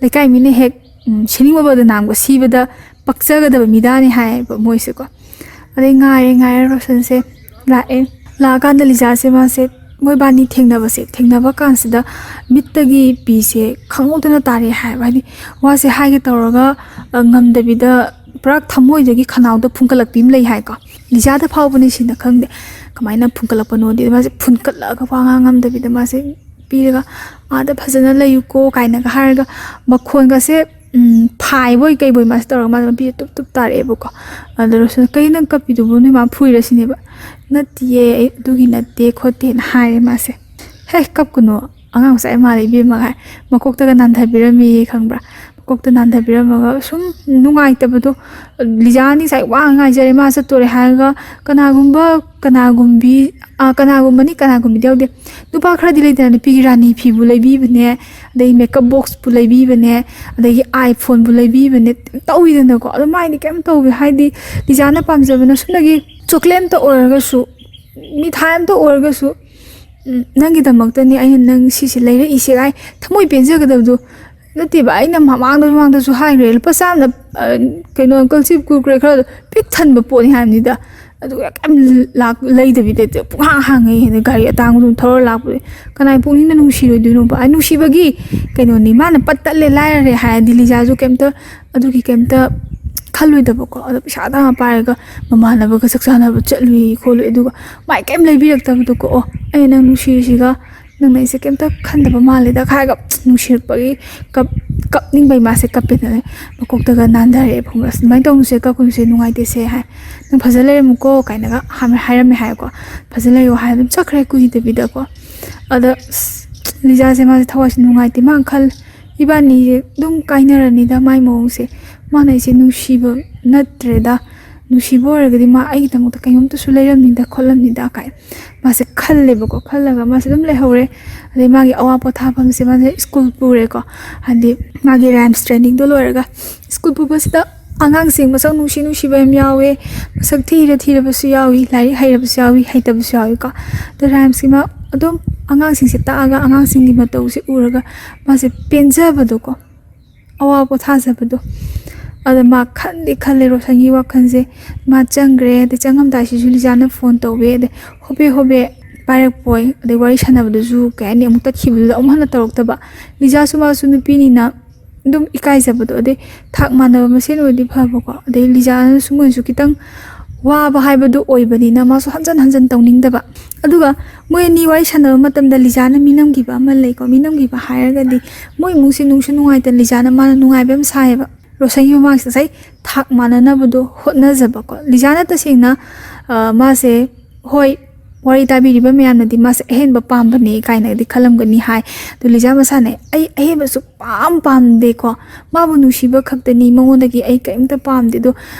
ꯂꯩꯀꯥꯏ ꯃꯤꯅ ꯍꯦꯛ, ꯎꯝ, "ꯁꯤꯅꯤꯡꯉꯕꯗ ꯅꯥꯝꯒ ꯁꯤꯕꯗ ꯄꯛꯆꯒꯗꯕ ꯃꯤꯗꯥꯅꯤ" ꯍꯥꯏꯌꯦꯕ ꯃꯣꯏꯁꯦꯀꯣ꯫ ꯑꯗꯩ ꯉꯥꯏꯔꯦ, ꯉꯥꯏꯔꯦ, ꯔꯣꯁꯟꯁꯦ ꯂꯥꯛꯑꯦ꯫ ꯂꯥꯛꯑꯀꯥꯟꯗ ꯂꯤꯖꯥꯁꯦ ꯃꯥꯁꯦ, ꯃꯣꯏꯕꯥꯅꯤ ꯊꯦꯡꯅꯕꯁꯦ, ꯊꯦꯡꯅꯕ ꯀꯥꯟꯁꯤꯗ ꯃꯤꯠꯇꯒꯤ ꯄꯤꯁꯦ ꯈꯪꯍꯧꯗꯅ ꯇꯥꯔꯛꯑꯦ ꯍꯥꯏꯕ꯫ ꯍꯥꯏꯗꯤ ꯋꯥꯁꯦ ꯍꯥꯏꯒꯦ ꯇꯧꯔꯒ, ꯑ, ꯉꯝꯗꯕꯤꯗ ꯄꯨꯔꯥ ꯊꯃꯣꯏꯗꯒꯤ ꯈꯅꯥꯎꯗ ꯐꯨꯟꯒꯠꯂꯛꯄꯤ ꯑꯃ ꯂꯩ ꯍꯥꯏꯀꯣ꯫ ꯂꯤꯖꯥꯗ ꯐꯥꯎꯕꯅꯤ ꯁꯤꯅ ꯈꯪꯗꯦ ꯀꯃꯥꯏꯅ ꯐꯨꯟꯒꯠꯂꯛꯄꯅꯣꯗꯤ꯫ ꯃꯥꯁꯦ ꯐꯨꯟꯒꯠꯂꯛꯑꯒ ꯋꯥ ꯉꯥꯡ ꯉꯝꯗꯕꯤꯗ ꯃꯥꯁꯦ ꯄꯤꯔꯒ, "ꯑꯥꯗ ꯐꯖꯅ ꯂꯩꯌꯨꯀꯣ" ꯀꯥꯏꯅꯒ ꯍꯥꯏꯔꯒ, ꯃꯈꯣꯟꯒꯁꯦ ꯎꯝ, ꯐꯥꯏꯕꯣꯏ ꯀꯩꯕꯣꯏ ꯃꯥꯁꯦ ꯇꯧꯔꯒ ꯃꯥꯁꯦ ꯃꯄꯤꯁꯦ ꯇꯨꯞ ꯇꯨꯞ ꯇꯥꯔꯛꯑꯦꯕꯀꯣ꯫ ꯑꯗ ꯔꯣꯁꯟꯅ, "ꯀꯩ ꯅꯪ ꯀꯞꯄꯤꯗꯨꯕꯨ? ꯅꯣꯏ ꯃꯥ ꯐꯨꯏꯔꯁꯤꯅꯦꯕ?" "ꯅꯠꯇꯤꯌꯦ, ꯑꯩ ꯑꯗꯨꯒꯤ ꯅꯠꯇꯦ ꯈꯣꯠꯇꯦꯅ" ꯍꯥꯏꯔꯦ ꯃꯥꯁꯦ꯫ "ꯍꯦ, ꯀꯞꯀꯅꯨ, ꯑꯉꯥꯡ ꯃꯆꯥ ꯃꯥꯜꯂꯦ ꯏꯕꯦꯝꯃ" ꯍꯥꯏ꯫ ꯃꯀꯣꯛꯇꯒ ꯅꯥꯟꯊꯕꯤꯔꯝꯃꯦꯌꯦ, ꯈꯪꯕ꯭ꯔꯥ? ꯃꯀꯣꯛꯇ ꯅꯥꯟꯊꯕꯤꯔꯝꯃꯒ ꯁꯨꯝ ꯅꯨꯡꯉꯥꯏꯇꯕꯗꯣ, ꯂꯤꯖꯥꯅꯤ ꯉꯁꯥꯏ ꯋꯥ ꯉꯥꯏꯖꯔꯦ, ꯃꯥ ꯆꯠꯇꯣꯔꯦ ꯍꯥꯏꯔꯒ, ꯀꯅꯥꯒꯨꯝꯕ, ꯀꯅꯥꯒꯨꯝꯕꯤ, ꯑ, ꯀꯅꯥꯒꯨꯝꯕꯅꯤ, ꯀꯅꯥꯒꯨꯝꯕꯤꯗꯤ ꯌꯥꯎꯗꯦ꯫ ꯅꯨꯄꯥ ꯈꯔꯗꯤ ꯂꯩꯗꯅ, ꯅꯨꯄꯤꯒꯤ ꯔꯥꯅꯤ ꯐꯤꯕꯨ ꯂꯩꯕꯤꯕꯅꯦ, ꯑꯗꯩ makeup boxꯄꯨ ꯂꯩꯕꯤꯕꯅꯦ, ꯑꯗꯒꯤ iPhoneꯕꯨ ꯂꯩꯕꯤꯕꯅꯦ, ꯇꯧꯋꯤꯗꯅꯀꯣ꯫ ꯑꯗꯣ ꯃꯥꯏꯗꯤ ꯀꯩꯝ ꯇꯧꯋꯤ, ꯍꯥꯏꯗꯤ ꯂꯤꯖꯥꯅ ꯄꯥꯝꯖꯕꯅ ꯁꯨꯞꯅꯒꯤ chocolate ꯑꯝꯇ ꯑꯣꯏꯔꯒꯁꯨ, ꯃꯤꯊꯥꯏ ꯑꯝꯇ ꯑꯣꯏꯔꯒꯁꯨ, ꯎꯝ, "ꯅꯪꯒꯤꯗꯃꯛꯇꯅꯦ ꯑꯩꯅ ꯅꯪ ꯁꯤꯁꯦ ꯂꯩꯔꯛꯏꯁꯦ" ꯀꯥꯏ ꯊꯃꯣꯏ ꯄꯦꯟꯖꯒꯗꯕꯗꯣ ꯅꯠꯇꯦꯕ꯫ ꯑꯩꯅ ꯃꯃꯥꯡꯗ, ꯃꯃꯥꯡꯗꯁꯨ ꯍꯥꯏꯈ꯭ꯔꯦ, ꯂꯨꯄꯥ ꯆꯥꯝꯅ, ꯑ, ꯀꯩꯅꯣ, Uncle Chip ꯀꯨꯔꯀꯨꯔꯦ ꯈꯔꯗꯣ ꯄꯤꯛ ꯊꯟꯕ ꯄꯣꯠꯅꯤ ꯍꯥꯏꯕꯅꯤꯗ꯫ ꯑꯗꯨꯒ ꯀꯩꯝ ꯂꯥꯛ-, ꯂꯩꯗꯕꯤꯗ ꯄꯨꯡꯍꯥꯡ ꯍꯥꯡꯉꯦ, ꯑꯗ ꯒꯥꯔꯤ ꯑꯇꯥꯡꯕꯗꯨ ꯊꯧꯔ ꯂꯥꯛꯄꯗ ꯀꯅꯥꯏ ꯄꯨꯛꯅꯤꯡꯅ ꯅꯨꯡꯁꯤꯔꯣꯏꯗꯣꯏꯅꯣꯕ? ꯑ, ꯅꯨꯡꯁꯤꯕꯒꯤ ꯀꯩꯅꯣꯅꯤ, ꯃꯥꯅ ꯄꯠ ꯇꯠꯂꯦ ꯂꯥꯏꯔꯔꯦ ꯍꯥꯏꯔꯗꯤ ꯂꯤꯖꯥꯁꯨ ꯀꯩꯝꯇ, ꯑꯗꯨꯒꯤ ꯀꯩꯝꯇ ꯈꯜꯂꯣꯏꯗꯕꯀꯣ꯫ ꯑꯗꯣ ꯄꯩꯁꯥ ꯑꯇꯥꯡꯕ ꯄꯥꯏꯔꯒ ꯃꯃꯥꯟꯅꯕꯒ ꯆꯥꯛ ꯆꯥꯅꯕ ꯆꯠꯂꯨꯏ ꯈꯣꯠꯂꯨꯏ, ꯑꯗꯨꯒ ꯃꯥꯏ ꯀꯩꯝ ꯂꯩꯕꯤꯔꯛꯇꯕꯗꯣꯀꯣ꯫ "ꯑꯣ, ꯑꯩꯅ ꯅꯪ ꯅꯨꯡꯁꯤꯔꯤꯁꯤꯒ ꯅꯪꯅ ꯑꯩꯁꯦ ꯀꯩꯝꯇ ꯈꯟꯗꯕ ꯃꯥꯜꯂꯦꯗ" ꯍꯥꯏꯔꯒ ꯅꯨꯡꯁꯤꯔꯛꯄꯒꯤ ꯀꯞ-, ꯀꯞꯅꯤꯡꯕꯩ ꯃꯥꯁꯦ ꯀꯞꯄꯦꯗꯅ ꯃꯀꯣꯛꯇꯒ ꯅꯥꯟꯊꯔꯛꯑꯦ, ꯈꯪꯕ꯭ꯔꯥ? "ꯑꯁ, ꯑꯗꯨꯃꯥꯏꯅ ꯇꯧꯅꯨꯁꯦ, ꯀꯞꯀꯅꯨꯁꯦ, ꯅꯨꯡꯉꯥꯏꯇꯦꯁꯦ" ꯍꯥꯏ꯫ "ꯅꯪ ꯐꯖ ꯂꯩꯔꯝꯃꯨꯀꯣ" ꯀꯥꯏꯅꯒ ꯍꯥꯏꯔꯝꯃꯦ ꯍꯥꯏꯔꯦꯀꯣ꯫ "ꯐꯖ ꯂꯩꯌꯣ" ꯍꯥꯏꯔ ꯑꯗꯨꯝ ꯆꯠꯈ꯭ꯔꯦ ꯀꯨꯏꯗꯕꯤꯗꯀꯣ꯫ ꯑꯗ ꯑꯁ, ꯂꯤꯖꯥꯁꯦ ꯃꯥꯁꯦ ꯊꯋꯥꯏꯁꯦ ꯅꯨꯡꯉꯥꯏꯇꯦ꯫ ꯃꯥꯅ ꯈꯜ-, "ꯏꯕꯥꯅꯤꯁꯦ ꯑꯗꯨꯝ ꯀꯥꯏꯅꯔꯅꯤꯗ", ꯃꯥꯏ ꯃꯑꯣꯡꯁꯦ꯫ "ꯃꯥꯅ ꯑꯩꯁꯦ ꯅꯨꯡꯁꯤꯕ ꯅꯠꯇ꯭ꯔꯦꯗ, ꯅꯨꯡꯁꯤꯕ ꯑꯣꯏꯔꯒꯗꯤ ꯃꯥ ꯑꯩꯒꯤꯗꯃꯛꯇ ꯀꯩꯅꯣꯝꯇꯁꯨ ꯂꯩꯔꯝꯅꯤꯗ ꯈꯣꯠꯂꯝꯅꯤꯗ" ꯀꯥꯏ ꯃꯥꯁꯦ ꯈꯜꯂꯦꯕꯀꯣ꯫ ꯈꯜꯂꯒ ꯃꯥꯁꯦ ꯑꯗꯨꯝ ꯂꯩꯍꯧꯔꯦ꯫ ꯑꯗꯩ ꯃꯥꯒꯤ ꯑꯋꯥ ꯄꯣꯊꯥꯐꯝꯁꯦ ꯃꯥꯁꯦ ꯁ꯭ꯀꯨꯜ ꯄꯨꯔꯦꯀꯣ, ꯍꯥꯏꯗꯤ ꯃꯥꯒꯤ rhymes trainingꯗꯣ ꯂꯣꯏꯔꯒ꯫ ꯁ꯭ꯀꯨꯜ ꯄꯨꯕꯁꯤꯗ ꯑꯉꯥꯡꯁꯤꯡ ꯃꯁꯛ ꯅꯨꯡꯁꯤ ꯅꯨꯡꯁꯤꯕ ꯌꯥꯝ ꯌꯥꯎꯋꯦ, ꯃꯁꯛ ꯊꯤꯔ ꯊꯤꯔꯕꯁꯨ ꯌꯥꯎꯏ, ꯂꯥꯏꯔꯤꯛ ꯍꯩꯔꯕꯁꯨ ꯌꯥꯎꯏ, ꯍꯩꯇꯕꯁꯨ ꯌꯥꯎꯏꯀꯣ꯫ ꯑꯗꯣ rhymesꯀꯤ ꯃꯥ ꯑꯗꯨꯝ ꯑꯉꯥꯡꯁꯤꯡꯁꯦ ꯇꯥꯛꯑꯒ ꯑꯉꯥꯡꯁꯤꯡꯒꯤ ꯃꯇꯧꯁꯦ ꯎꯔꯒ ꯃꯥꯁꯦ ꯄꯦꯟꯖꯕꯗꯣꯀꯣ, ꯑꯋꯥ ꯄꯣꯊꯥꯖꯕꯗꯣ꯫ ꯑꯗ ꯃꯥ ꯈꯟꯗꯤ ꯈꯜꯂꯦ ꯔꯣꯁꯟꯒꯤ ꯋꯥꯈꯜꯁꯦ꯫ ꯃꯥ ꯆꯪꯈ꯭ꯔꯦ, ꯑꯗꯩ ꯆꯪꯉꯝꯗꯥꯏꯁꯤꯁꯨ ꯂꯤꯖꯥꯅ ꯐꯣꯟ ꯇꯧꯋꯦ, ꯑꯗꯩ ꯍꯣꯕꯦ ꯍꯣꯕꯦ ꯄꯥꯏꯔꯛꯄꯣꯏ, ꯑꯗꯩ ꯋꯥꯔꯤ ꯁꯥꯟꯅꯕꯗꯨꯁꯨ ꯀꯩ ꯍꯥꯏꯅꯤ, ꯑꯃꯨꯛ ꯇꯠꯈꯤꯕꯗꯨꯗ ꯑꯃꯨꯛ ꯍꯟꯅ ꯇꯧꯔꯛꯇꯕ꯫ ꯂꯤꯖꯥꯁꯨ ꯃꯥꯁꯨ ꯅꯨꯄꯤꯅꯤꯅ ꯑꯗꯨꯝ ꯏꯀꯥꯏꯖꯕꯗꯣ, ꯑꯗꯩ ꯊꯥꯛ ꯃꯥꯟꯅꯕ ꯃꯁꯦꯟ ꯑꯣꯏꯔꯗꯤ ꯐꯕꯀꯣ, ꯑꯗꯩ ꯂꯤꯖꯥꯅꯁꯨ ꯃꯣꯏꯅꯁꯨ ꯈꯤꯇꯪ ꯋꯥꯕ ꯍꯥꯏꯕꯗꯨ ꯑꯣꯏꯕꯅꯤꯅ ꯃꯥꯁꯨ ꯍꯟꯖꯟ ꯍꯟꯖꯟ ꯇꯧꯅꯤꯡꯗꯕ꯫ ꯑꯗꯨꯒ ꯃꯣꯏ ꯑꯅꯤ ꯋꯥꯔꯤ ꯁꯥꯟꯅꯕ ꯃꯇꯝꯗ ꯂꯤꯖꯥꯅ ꯃꯤꯅꯝꯈꯤꯕ ꯑꯃ ꯂꯩꯀꯣ꯫ ꯃꯤꯅꯝꯈꯤꯕ ꯍꯥꯏꯔꯒꯗꯤ ꯃꯣꯏ ꯏꯃꯨꯡꯁꯦ ꯅꯨꯡꯁꯨ ꯅꯨꯡꯉꯥꯏꯇꯅ ꯂꯤꯖꯥꯅ ꯃꯥꯅ ꯅꯨꯡꯉꯥꯏꯕ ꯑꯃ ꯁꯥꯏꯌꯦꯕ꯫ ꯔꯣꯁꯟꯒꯤ ꯃꯃꯥꯡꯁꯤꯗ ꯉꯁꯥꯏ ꯊꯥꯛ ꯃꯥꯟꯅꯅꯕꯗꯣ ꯍꯣꯠꯅꯖꯕꯀꯣ꯫ ꯂꯤꯖꯥꯅ ꯇꯁꯦꯡꯅ, ꯑ, ꯃꯥꯁꯦ, ꯍꯣꯏ, ꯋꯥꯔꯤ ꯇꯥꯕꯤꯔꯤꯕ ꯃꯌꯥꯝꯅꯗꯤ ꯃꯥꯁꯦ ꯑꯍꯦꯟꯕ ꯄꯥꯝꯕꯅꯦ ꯀꯥꯏꯅꯗꯤ ꯈꯜꯂꯝꯒꯅꯤ ꯍꯥꯏ꯫ ꯑꯗꯣ ꯂꯤꯖꯥ ꯃꯁꯥꯅ, "ꯑꯩ ꯑꯍꯦꯟꯕ ꯁꯨꯛꯄꯥꯝ ꯄꯥꯝꯗꯦꯀꯣ, ꯃꯥꯕꯨ ꯅꯨꯡꯁꯤꯕ ꯈꯛꯇꯅꯤ, ꯃꯉꯣꯟꯗꯒꯤ ꯑꯩ ꯀꯔꯤꯝꯇ ꯄꯥꯝꯗꯦ"꯫ ꯑꯗꯣ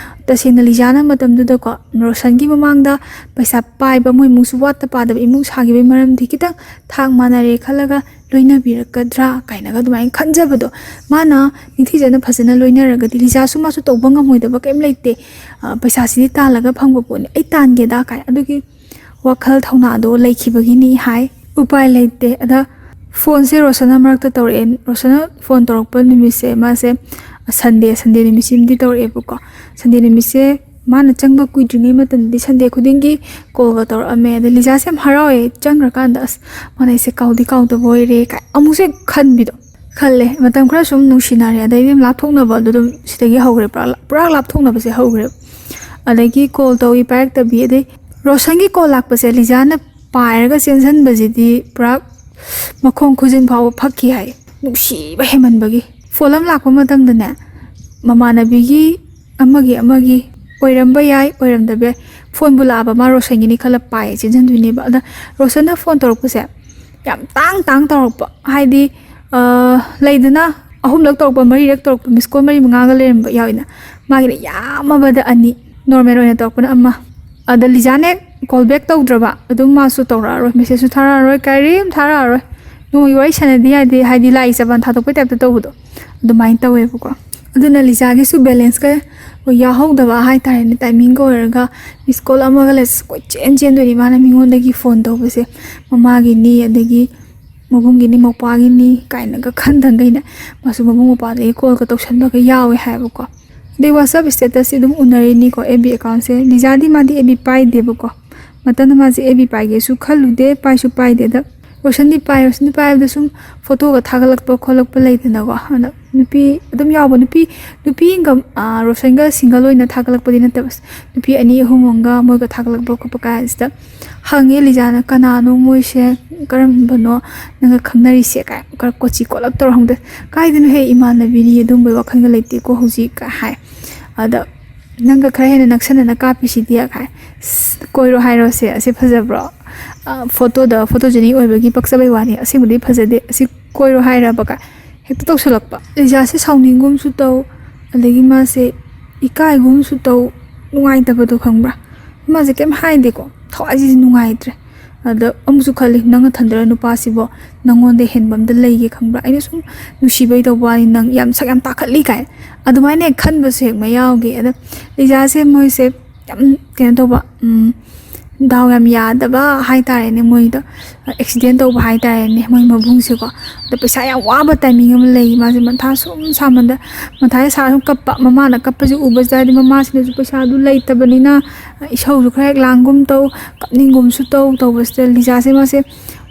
ꯇꯁꯦꯡꯅ ꯂꯤꯖꯥꯅ ꯃꯇꯝꯗꯨꯗꯀꯣ ꯔꯣꯁꯟꯒꯤ ꯃꯃꯥꯡꯗ ꯄꯩꯁꯥ ꯄꯥꯏꯕ, ꯃꯣꯏ ꯏꯃꯨꯡꯁꯨ ꯋꯥꯠꯇ ꯄꯥꯗꯕ ꯏꯃꯨꯡ ꯁꯥꯈꯤꯕꯒꯤ ꯃꯔꯝꯗꯤ ꯈꯤꯇꯪ ꯊꯥꯛ ꯃꯥꯟꯅꯔꯦ ꯈꯜꯂꯒ ꯂꯣꯏꯅꯕꯤꯔꯛꯀꯗ꯭ꯔꯥ ꯀꯥꯏꯅꯒ ꯑꯗꯨꯃꯥꯏꯅ ꯈꯟꯖꯕꯗꯣ, ꯃꯥꯅ ꯅꯤꯡꯊꯤꯖꯅ ꯐꯖꯅ ꯂꯣꯏꯅꯔꯒꯗꯤ ꯂꯤꯖꯥꯁꯨ ꯃꯥꯁꯨ ꯇꯧꯕ ꯉꯝꯃꯣꯏꯗꯕ ꯀꯩꯝ ꯂꯩꯇꯦ꯫ ꯑ, ꯄꯩꯁꯥꯁꯤꯗꯤ ꯇꯥꯜꯂꯒ ꯐꯪꯕ ꯄꯣꯠꯅꯤ, ꯑꯩ ꯇꯥꯟꯒꯦꯗ ꯀꯥꯏ, ꯑꯗꯨꯒꯤ ꯋꯥꯈꯜ ꯊꯧꯅꯥꯗꯣ ꯂꯩꯈꯤꯕꯒꯤꯅꯤ ꯍꯥꯏ꯫ ꯎꯄꯥꯏ ꯂꯩꯇꯦ꯫ ꯑꯗ ꯐꯣꯟꯁꯦ ꯔꯣꯁꯟꯅ ꯃꯔꯛꯇ ꯇꯧꯔꯛꯑꯦ꯫ ꯔꯣꯁꯟꯅ ꯐꯣꯟ ꯇꯧꯔꯛꯄ ꯅꯨꯃꯤꯠꯁꯦ ꯃꯥꯁꯦ ꯁꯟꯗꯦ, ꯁꯟꯗꯦ ꯅꯨꯃꯤꯠꯁꯤꯃꯗꯤ ꯇꯧꯔꯛꯑꯦꯕꯀꯣ꯫ ꯁꯟꯗꯦ ꯅꯨꯃꯤꯠꯁꯦ ꯃꯥꯅ ꯆꯪꯕ ꯀꯨꯏꯗ꯭ꯔꯤꯉꯩ ꯃꯇꯝꯗꯗꯤ ꯁꯟꯗꯦ ꯈꯨꯗꯤꯡꯒꯤ ꯀꯣꯜꯒ ꯇꯧꯔꯛꯑꯝꯃꯦ꯫ ꯑꯗ ꯂꯤꯖꯥꯁꯦ ꯌꯥꯝ ꯍꯔꯥꯎꯋꯦ, ꯆꯪꯈ꯭ꯔꯀꯥꯟꯗ, "ꯑꯁ, ꯃꯥꯅ ꯑꯩꯁꯦ ꯀꯥꯎꯗꯤ ꯀꯥꯎꯗꯕ ꯑꯣꯏꯔꯦ" ꯀꯥꯏ ꯑꯃꯨꯛꯁꯦ ꯈꯟꯕꯤꯗꯣ ꯈꯜꯂꯦ꯫ ꯃꯇꯝ ꯈꯔ ꯁꯨꯝ ꯅꯨꯡꯁꯤꯅꯔꯦ, ꯑꯗꯩꯗꯤ ꯑꯗꯨꯝ ꯂꯥꯞꯊꯣꯛꯅꯕ ꯑꯗꯨ ꯑꯗꯨꯝ ꯁꯤꯗꯒꯤ ꯍꯧꯈ꯭ꯔꯦ, ꯄꯨꯔꯥ ꯂꯥꯞ-, ꯄꯨꯔꯥ ꯂꯥꯞꯊꯣꯛꯅꯕꯁꯦ ꯍꯧꯈ꯭ꯔꯦ꯫ ꯑꯗꯒꯤ ꯀꯣꯜ ꯇꯧꯏ, ꯄꯥꯏꯔꯛꯇꯕꯤ, ꯑꯗꯩ ꯔꯣꯁꯟꯒꯤ ꯀꯣꯜ ꯂꯥꯛꯄꯁꯦ ꯂꯤꯖꯥꯅ ꯄꯥꯏꯔꯒ ꯆꯦꯟꯁꯤꯟꯕꯁꯤꯗꯤ ꯄꯨꯔꯥ ꯃꯈꯣꯡ ꯈꯨꯖꯤꯟ ꯐꯥꯎꯕ ꯐꯛꯈꯤ ꯍꯥꯏ, ꯅꯨꯡꯁꯤꯕ ꯍꯦꯟꯃꯟꯕꯒꯤ꯫ ꯐꯣꯟ ꯑꯃ ꯂꯥꯛꯄ ꯃꯇꯝꯗꯅꯦ, ꯃꯃꯥꯟꯅꯕꯤꯒꯤ ꯑꯃꯒꯤ ꯑꯃꯒꯤ ꯑꯣꯏꯔꯝꯕ ꯌꯥꯏ, ꯑꯣꯏꯔꯝꯗꯕ ꯌꯥꯏ, ꯐꯣꯟꯕꯨ ꯂꯥꯛꯑꯕ ꯃꯥ ꯔꯣꯁꯟꯒꯤꯅꯤ ꯈꯜꯂ ꯄꯥꯏ ꯆꯦꯟꯁꯤꯟꯗꯣꯏꯅꯦꯕ꯫ ꯑꯗ ꯔꯣꯁꯟꯅ ꯐꯣꯟ ꯇꯧꯔꯛꯄꯁꯦ ꯌꯥꯝ ꯇꯥꯡ ꯇꯥꯡ ꯇꯧꯔꯛꯄ, ꯍꯥꯏꯗꯤ, ꯑ, ꯂꯩꯗꯅ, ꯑꯍꯨꯝꯂꯛ ꯇꯧꯔꯛꯄ, ꯃꯔꯤꯔꯛ ꯇꯧꯔꯛꯄ, ꯃꯤꯁ ꯀꯣꯜ ꯃꯔꯤ ꯃꯉꯥꯒ ꯂꯩꯔꯝꯕ ꯌꯥꯎꯋꯤꯅ, ꯃꯥꯒꯤꯅ ꯌꯥꯝꯃꯕꯗ ꯑꯅꯤ, ꯅꯣꯔꯃꯦꯜ ꯑꯣꯏꯅ ꯇꯧꯔꯛꯄꯅ ꯑꯃ꯫ ꯑꯗ ꯂꯤꯖꯥꯅꯦ ꯀꯣꯜ ꯕꯦꯛ ꯇꯧꯗ꯭ꯔꯕ, ꯑꯗꯨꯝ ꯃꯥꯁꯨ ꯇꯧꯔꯛꯑꯔꯣꯏ, ꯃꯦꯁꯦꯖꯁꯨ ꯊꯥꯔꯛꯑꯔꯣꯏ, ꯀꯔꯤꯝ ꯊꯥꯔꯛꯑꯔꯣꯏ꯫ ꯅꯣꯡꯃꯒꯤ ꯋꯥꯔꯤ ꯁꯥꯟꯅꯗꯦ ꯌꯥꯗꯦ, ꯍꯥꯏꯗꯤ ꯂꯥꯏ ꯆꯕꯥꯟ ꯊꯥꯗꯣꯛꯄꯩ ꯇꯥꯏꯞꯇ ꯇꯧꯕꯗꯣ, ꯑꯗꯨꯃꯥꯏꯅ ꯇꯧꯋꯦꯕꯀꯣ꯫ ꯑꯗꯨꯅ ꯂꯤꯖꯥꯒꯤꯁꯨ ꯕꯦꯂꯦꯟꯁꯀ ꯌꯥꯎꯍꯧꯗꯕ ꯍꯥꯏꯇꯥꯔꯦꯅꯦ, ꯇꯥꯏꯃꯤꯡꯒ ꯑꯣꯏꯔꯒ ꯃꯤꯁ ꯀꯣꯜ ꯑꯃꯒ ꯂꯩ-, ꯀꯣꯏꯆꯦꯟ ꯆꯦꯟꯗꯣꯏꯅꯤ ꯃꯥꯅ ꯃꯤꯉꯣꯟꯗꯒꯤ ꯐꯣꯟ ꯇꯧꯕꯁꯦ, ꯃꯃꯥꯒꯤꯅꯤ, ꯑꯗꯒꯤ ꯃꯕꯨꯡꯒꯤꯅꯤ, ꯃꯧꯄ꯭ꯋꯥꯒꯤꯅꯤ ꯀꯥꯏꯅꯒ ꯈꯟꯗꯪꯒꯩꯅꯦ꯫ ꯃꯥꯁꯨ ꯃꯕꯨꯡ ꯃꯧꯄ꯭ꯋꯥꯗꯒꯤ ꯀꯣꯜꯒ ꯇꯧꯁꯟꯕꯒ ꯌꯥꯎꯋꯦ ꯍꯥꯏꯕꯀꯣ꯫ ꯑꯗꯩ WhatsApp statusꯁꯤ ꯑꯗꯨꯝ ꯎꯅꯔꯤꯅꯤꯀꯣ, FB accountꯁꯦ꯫ ꯂꯤꯖꯥꯗꯤ ꯃꯥꯗꯤ FB ꯄꯥꯏꯗꯦꯕꯀꯣ, ꯃꯇꯝꯗ ꯃꯥꯁꯦ FB ꯄꯥꯏꯒꯦꯁꯨ ꯈꯜꯂꯨꯗꯦ, ꯄꯥꯏꯁꯨ ꯄꯥꯏꯗꯦ꯫ ꯑꯗ ꯔꯣꯁꯟꯗꯤ ꯄꯥꯏ, ꯔꯣꯁꯟꯗꯤ ꯄꯥꯏꯕꯗ ꯁꯨꯝ ꯐꯣꯇꯣꯒ ꯊꯥꯒꯠꯂꯛꯄ ꯈꯣꯠꯂꯛꯄ ꯂꯩꯗꯅꯀꯣ, ꯑꯗ ꯅꯨꯄꯤ ꯑꯗꯨꯝ ꯌꯥꯎꯕ, ꯅꯨꯄꯤ ꯅꯨꯄꯤ ꯑꯃꯒ, ꯑꯥ, ꯔꯣꯁꯟꯒ ꯁꯤꯡꯒꯜ ꯑꯣꯏꯅ ꯊꯥꯒꯠꯂꯛꯄꯗꯤ ꯅꯠꯇꯕ, ꯅꯨꯄꯤ ꯑꯅꯤ ꯑꯍꯨꯝ ꯑꯃꯒ ꯃꯣꯏꯒ ꯊꯥꯒꯠꯂꯛꯄ ꯈꯣꯠꯄ ꯀꯥꯟꯁꯤꯗ ꯍꯪꯉꯦ ꯂꯤꯖꯥꯅ, "ꯀꯅꯥꯅꯣ ꯃꯣꯏꯁꯦ? ꯀꯔꯝꯕꯅꯣ ꯅꯪꯒ ꯈꯪꯅꯔꯤꯁꯦ?" ꯀꯥꯏ ꯈꯔ ꯀꯣꯆꯤ ꯀꯣꯠꯂꯞ ꯇꯧꯔ ꯍꯪꯗꯦ꯫ "ꯀꯥꯏꯗꯅꯣ ꯍꯦ ꯏꯃꯥꯟꯅꯕꯤꯅꯤ, ꯑꯗꯨꯝꯕꯩ ꯋꯥꯈꯜꯒ ꯂꯩꯇꯦꯀꯣ ꯍꯧꯖꯤꯛ" ꯀꯥꯏ ꯍꯥꯏ꯫ ꯑꯗ ꯅꯪꯒ ꯈꯔ ꯍꯦꯟꯅ ꯅꯛꯁꯟꯅꯅ ꯀꯥꯞꯄꯤꯁꯤꯗꯤ ꯀꯥꯏ꯫ "ꯁ, ꯀꯣꯏꯔꯣ ꯍꯥꯏꯔꯣꯁꯦ, ꯑꯁꯤ ꯐꯖꯕ꯭ꯔꯣ? ꯑ, ꯐꯣꯇꯣꯗ ꯐꯣꯇꯣꯖꯦꯅꯤꯛ ꯑꯣꯏꯕꯒꯤ ꯄꯛꯆꯕꯩ ꯋꯥꯅꯤ, ꯑꯁꯦꯡꯕꯗꯤ ꯐꯖꯗꯦ, ꯑꯁꯤ ꯀꯣꯏꯔꯣ ꯍꯥꯏꯔꯕ?" ꯀꯥꯏ ꯍꯦꯛꯇ ꯇꯧꯁꯜꯂꯛꯄ꯫ ꯂꯤꯖꯥꯁꯦ ꯁꯥꯎꯅꯤꯡꯒꯨꯝꯁꯨ ꯇꯧ, ꯑꯗꯒꯤ ꯃꯥꯁꯦ ꯏꯀꯥꯏꯒꯨꯝꯁꯨ ꯇꯧ, ꯅꯨꯡꯉꯥꯏꯇꯕꯗꯣ ꯈꯪꯕ꯭ꯔꯥ? ꯃꯥꯁꯦ ꯀꯩꯝ ꯍꯥꯏꯗꯦꯀꯣ, ꯊꯋꯥꯏꯁꯤꯁꯨ ꯅꯨꯡꯉꯥꯏꯇ꯭ꯔꯦ꯫ ꯑꯗ ꯑꯃꯨꯛꯁꯨ ꯈꯜꯂꯤ, "ꯅꯪ ꯅꯊꯟꯗꯔ ꯅꯨꯄꯥꯁꯤꯕꯣ? ꯅꯪꯉꯣꯟꯗ ꯍꯦꯟꯕ ꯑꯝꯇ ꯂꯩꯒꯦ ꯈꯪꯕ꯭ꯔꯥ? ꯑꯩꯅ ꯁꯨꯝ ꯅꯨꯡꯁꯤꯕꯩ ꯇꯧꯕ ꯋꯥꯅꯤ, ꯅꯪ ꯌꯥꯝ ꯁꯛ ꯌꯥꯝ ꯇꯥꯈꯠꯂꯤ" ꯀꯥꯏꯅ ꯑꯗꯨꯃꯥꯏꯅ ꯍꯦꯛ ꯈꯟꯕꯁꯨ ꯍꯦꯛ ꯃꯌꯥꯎꯒꯤ꯫ ꯑꯗ ꯂꯤꯖꯥꯁꯦ ꯃꯣꯏꯁꯦ ꯌꯥꯝ ꯀꯩꯅꯣ ꯇꯧꯕ, ꯎꯝ, ꯗꯥꯎ ꯌꯥꯝ ꯌꯥꯗꯕ ꯍꯥꯏꯇꯥꯔꯦꯅꯦ, ꯃꯣꯏꯗꯣ ꯑꯦꯛꯁꯤꯗꯦꯟ ꯇꯧꯕ ꯍꯥꯏꯇꯥꯔꯦꯅꯦ, ꯃꯣꯏ ꯃꯕꯨꯡꯁꯦꯀꯣ꯫ ꯑꯗꯣ ꯄꯩꯁꯥ ꯌꯥꯝ ꯋꯥꯕ ꯇꯥꯏꯃꯤꯡ ꯑꯃ ꯂꯩ, ꯃꯥꯁꯦ ꯃꯊꯥ ꯁꯨꯝ ꯁꯥꯃꯟꯗ, ꯃꯊꯥꯁꯦ ꯁꯥꯔ ꯁꯨꯝ ꯀꯞꯄ, ꯃꯃꯥꯅ ꯀꯞꯄꯁꯦ ꯎꯕꯁꯤꯗ, ꯍꯥꯏꯗꯤ ꯃꯃꯥꯁꯤꯅꯁꯨ ꯄꯩꯁꯥꯗꯨ ꯂꯩꯇꯕꯅꯤꯅ ꯏꯁꯧꯁꯨ ꯈꯔ ꯍꯦꯛ ꯂꯥꯡꯒꯨꯝ ꯇꯧ, ꯀꯞꯅꯤꯡꯒꯨꯝꯁꯨ ꯇꯧ꯫ ꯇꯧꯕꯁꯤꯗ ꯂꯤꯖꯥꯁꯦ ꯃꯥꯁꯦ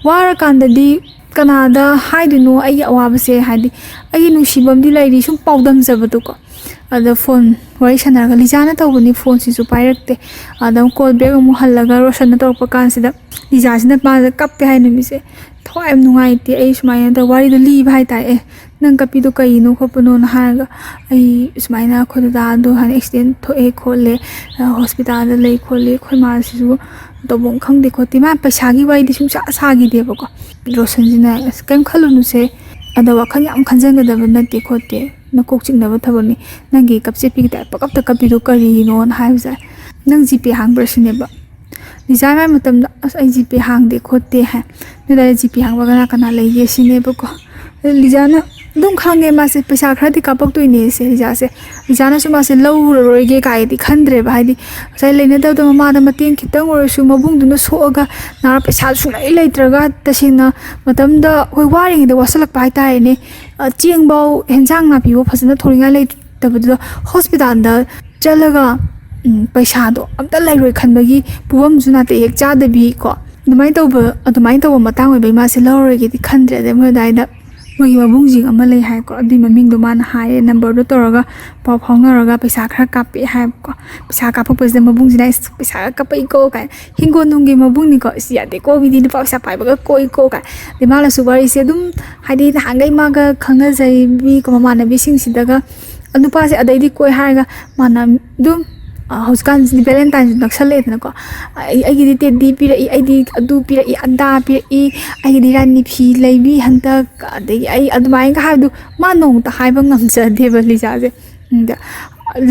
ꯋꯥꯔꯀꯥꯟꯗꯗꯤ ꯀꯅꯥꯗ ꯍꯥꯏꯗꯣꯏꯅꯣ ꯑꯩꯒꯤ ꯑꯋꯥꯕꯁꯦ? ꯍꯥꯏꯗꯤ ꯑꯩꯒꯤ ꯅꯨꯡꯁꯤꯕ ꯑꯃꯗꯤ ꯂꯩꯔꯤ, ꯁꯨꯝ ꯄꯥꯎꯗꯝꯖꯕꯗꯣꯀꯣ꯫ ꯑꯗ ꯐꯣꯟ ꯋꯥꯔꯤ ꯁꯥꯟꯅꯔꯒ ꯂꯤꯖꯥꯅ ꯇꯧꯕꯅꯤ, ꯐꯣꯟꯁꯤꯁꯨ ꯄꯥꯏꯔꯛꯇꯦ꯫ ꯑꯗ ꯑꯃꯨꯛ ꯀꯣꯜ ꯕꯦꯛ ꯑꯃꯨꯛ ꯍꯜꯂꯒ ꯔꯣꯁꯟꯅ ꯇꯧꯔꯛꯄ ꯀꯥꯟꯁꯤꯗ ꯂꯤꯖꯥꯁꯤꯅ ꯃꯥꯁꯦ ꯀꯞꯄꯦ ꯍꯥꯏ ꯅꯨꯃꯤꯠꯁꯦ꯫ ꯊꯋꯥꯏ ꯌꯥꯝ ꯅꯨꯡꯉꯥꯏꯇꯦ꯫ ꯑꯩ ꯁꯨꯃꯥꯏꯅ ꯇꯧ ꯋꯥꯔꯤꯗꯣ ꯂꯤꯕ ꯍꯥꯏꯇꯥꯔꯦ꯫ "ꯑꯦ, ꯅꯪ ꯀꯞꯄꯤꯗꯣ ꯀꯩꯅꯣ ꯈꯣꯠꯄꯅꯣꯅ?" ꯍꯥꯏꯔꯒ, "ꯑꯩ ꯁꯨꯃꯥꯏꯅ ꯑꯩꯈꯣꯏ ꯗꯗꯥꯗꯣ ꯍꯥꯟꯅ ꯑꯦꯛꯁꯤꯗꯦꯟ ꯊꯣꯛꯑꯦ ꯈꯣꯠꯂꯦ, ꯑ, ꯍꯣꯁꯄꯤꯇꯥꯜꯗ ꯂꯩ ꯈꯣꯠꯂꯤ, ꯑꯩꯈꯣꯏ ꯃꯥꯁꯤꯁꯨ ꯇꯧꯐꯝ ꯈꯪꯗꯦ ꯈꯣꯠꯇꯦ"꯫ ꯃꯥ ꯄꯩꯁꯥꯒꯤ ꯋꯥꯔꯤꯗꯤ ꯁꯨꯡꯁꯥ ꯁꯥꯈꯤꯗꯦꯕꯀꯣ꯫ ꯔꯣꯁꯟꯁꯤꯅ, "ꯑꯁ, ꯀꯩꯝ ꯈꯜꯂꯨꯅꯨꯁꯦ, ꯑꯗ ꯋꯥꯈꯜ ꯌꯥꯝ ꯈꯟꯖꯟꯒꯗꯕ ꯅꯠꯇꯦ ꯈꯣꯠꯇꯦ, ꯅꯀꯣꯛ ꯆꯤꯛꯅꯕ ꯊꯕꯛꯅꯤ, ꯅꯪꯒꯤ ꯀꯞꯆꯦꯠꯄꯤꯒꯤ ꯇꯥꯏꯞ ꯄꯀꯞꯇ ꯀꯞꯄꯤꯗꯣ ꯀꯔꯤꯒꯤꯅꯣꯅ?" ꯍꯥꯏꯕꯁꯦ, "ꯅꯪ ꯖꯤꯄꯦ ꯍꯥꯡꯕ꯭ꯔꯥ?" ꯁꯤꯅꯦꯕ꯫ ꯂꯤꯖꯥ ꯃꯥꯏ ꯃꯇꯝꯗ, "ꯑꯁ, ꯑꯩ ꯖꯤꯄꯦ ꯍꯥꯡꯗꯦ ꯈꯣꯠꯇꯦ" ꯍꯥꯏ꯫ ꯅꯣꯏ ꯑꯗꯥꯏꯗ ꯖꯤꯄꯦ ꯍꯥꯡꯕ ꯀꯅꯥ ꯀꯅꯥ ꯂꯩꯒꯦ ꯁꯤꯅꯦꯕꯀꯣ꯫ ꯑꯗꯨ ꯂꯤꯖꯥꯅ ꯑꯗꯨꯝ ꯈꯪꯉꯦ ꯃꯥꯁꯦ ꯄꯩꯁꯥ ꯈꯔꯗꯤ ꯀꯥꯞꯄꯛꯇꯣꯏꯅꯦ ꯁꯦ ꯂꯤꯖꯥꯁꯦ꯫ ꯂꯤꯖꯥꯅꯁꯨ ꯃꯥꯁꯦ ꯂꯧꯔꯔꯣꯏꯒꯦ ꯀꯥꯏꯗꯤ ꯈꯟꯗ꯭ꯔꯦꯕ, ꯍꯥꯏꯗꯤ ꯉꯁꯥꯏ ꯂꯩꯅꯗꯕꯗ ꯃꯃꯥꯗ ꯃꯇꯦꯡ ꯈꯤꯇꯪ ꯑꯣꯏꯔꯁꯨ, ꯃꯕꯨꯡꯗꯨꯅ ꯁꯣꯛꯑꯒ ꯅꯥꯔ ꯄꯩꯁꯥ ꯁꯨꯡꯂꯩ ꯂꯩꯇ꯭ꯔꯒ, ꯇꯁꯦꯡꯅ ꯃꯇꯝꯗ ꯑꯩꯈꯣꯏ ꯋꯥꯔꯤꯉꯩꯗ ꯋꯥꯁꯜꯂꯛꯄ ꯍꯥꯏꯇꯥꯔꯦꯅꯦ꯫ ꯑ, ꯆꯦꯡꯐꯧ, ꯍꯦꯟꯖꯥꯡ ꯅꯥꯄꯤꯐꯧ ꯐꯖꯅ ꯊꯣꯡꯅꯤꯡꯉꯥꯏ ꯂꯩꯇꯕꯗꯨꯗ ꯍꯣꯁꯄꯤꯇꯥꯜꯗ ꯆꯠꯂꯒ, ꯎꯝ, ꯄꯩꯁꯥꯗꯣ ꯑꯝꯇ ꯂꯩꯔꯣꯏ ꯈꯟꯕꯒꯤ ꯄꯨꯕꯝꯁꯨ ꯅꯥꯇꯩ ꯍꯦꯛ ꯆꯥꯗꯕꯤ ꯀꯣ, ꯑꯗꯨꯃꯥꯏꯅ ꯇꯧꯕ, ꯑꯗꯨꯃꯥꯏꯅ ꯇꯧꯕ ꯃꯇꯥꯡ ꯑꯣꯏꯕꯩ ꯃꯥꯁꯦ ꯂꯧꯔꯔꯣꯏꯒꯦꯗꯤ ꯈꯟꯗ꯭ꯔꯦ꯫ ꯑꯗꯩ ꯃꯣꯏ ꯑꯗꯨꯋꯥꯏꯗ ꯃꯣꯏꯒꯤ ꯃꯕꯨꯡꯁꯤꯡ ꯑꯃ ꯂꯩ ꯍꯥꯏꯀꯣ, ꯑꯗꯨꯒꯤ ꯃꯃꯤꯡꯗꯣ ꯃꯥꯅ ꯍꯥꯏꯌꯦ, ꯅꯝꯕꯔꯗꯣ ꯇꯧꯔꯒ ꯄꯥꯎ ꯐꯥꯎꯅꯔꯒ ꯄꯩꯁꯥ ꯈꯔ ꯀꯥꯞꯄꯛꯑꯦ ꯍꯥꯏꯕꯀꯣ꯫ ꯄꯩꯁꯥ ꯀꯥꯞꯄꯛꯄꯁꯤꯗ ꯃꯕꯨꯡꯁꯤꯅ "ꯑꯩꯁ, ꯄꯩꯁꯥꯒ ꯀꯥꯞꯄꯛꯏꯀꯣ" ꯀꯥꯏꯅ, ꯍꯤꯡꯒꯣꯜꯅꯨꯡꯒꯤ ꯃꯕꯨꯡꯅꯤꯀꯣ, "ꯏꯁ, ꯌꯥꯗꯦꯀꯣ, ꯃꯤꯗꯤ ꯅꯨꯄꯥ ꯄꯩꯁꯥ ꯄꯥꯏꯕꯒ ꯀꯣꯏꯀꯣ" ꯀꯥꯏꯅ꯫ ꯑꯗꯩ ꯃꯥꯅꯁꯨ ꯋꯥꯔꯤꯁꯦ ꯑꯗꯨꯝ, ꯍꯥꯏꯗꯤ ꯅꯍꯥꯟꯈꯩ ꯃꯥꯒ ꯈꯪꯅꯖꯩ ꯃꯤ ꯃꯃꯥꯟꯅꯕꯤꯁꯤꯡꯁꯤꯗꯒ ꯅꯨꯄꯥꯁꯦ ꯑꯗꯩꯗꯤ ꯀꯣꯏ ꯍꯥꯏꯔꯒ ꯃꯥꯅ ꯑꯗꯨꯝ, ꯑ, ꯍꯧꯖꯤꯛꯀꯥꯟꯁꯤꯗꯤ ꯚꯦꯂꯦꯟꯇꯥꯏꯟꯁꯨ ꯅꯛꯁꯜꯂꯛꯑꯦꯗꯅꯀꯣ꯫ ꯑꯩ, ꯑꯩꯒꯤꯗꯤ ꯇꯦꯗꯤ ꯄꯤꯔꯛꯏ, ꯑꯩꯗꯤ ꯑꯗꯨ ꯄꯤꯔꯛꯏ, ꯑꯗꯥ ꯄꯤꯔꯛꯏ, ꯑꯩꯒꯤꯗꯤ ꯔꯥꯅꯤ ꯐꯤ ꯂꯩꯕꯤ ꯍꯟꯗꯛ, ꯑꯗꯒꯤ ꯑꯩ ꯑꯗꯨꯃꯥꯏꯅꯒ ꯍꯥꯏꯕꯗꯨ ꯃꯥ ꯅꯣꯡꯃꯇ ꯍꯥꯏꯕ ꯉꯝꯖꯗꯦꯕ ꯂꯤꯖꯥꯁꯦ꯫ ꯑꯗ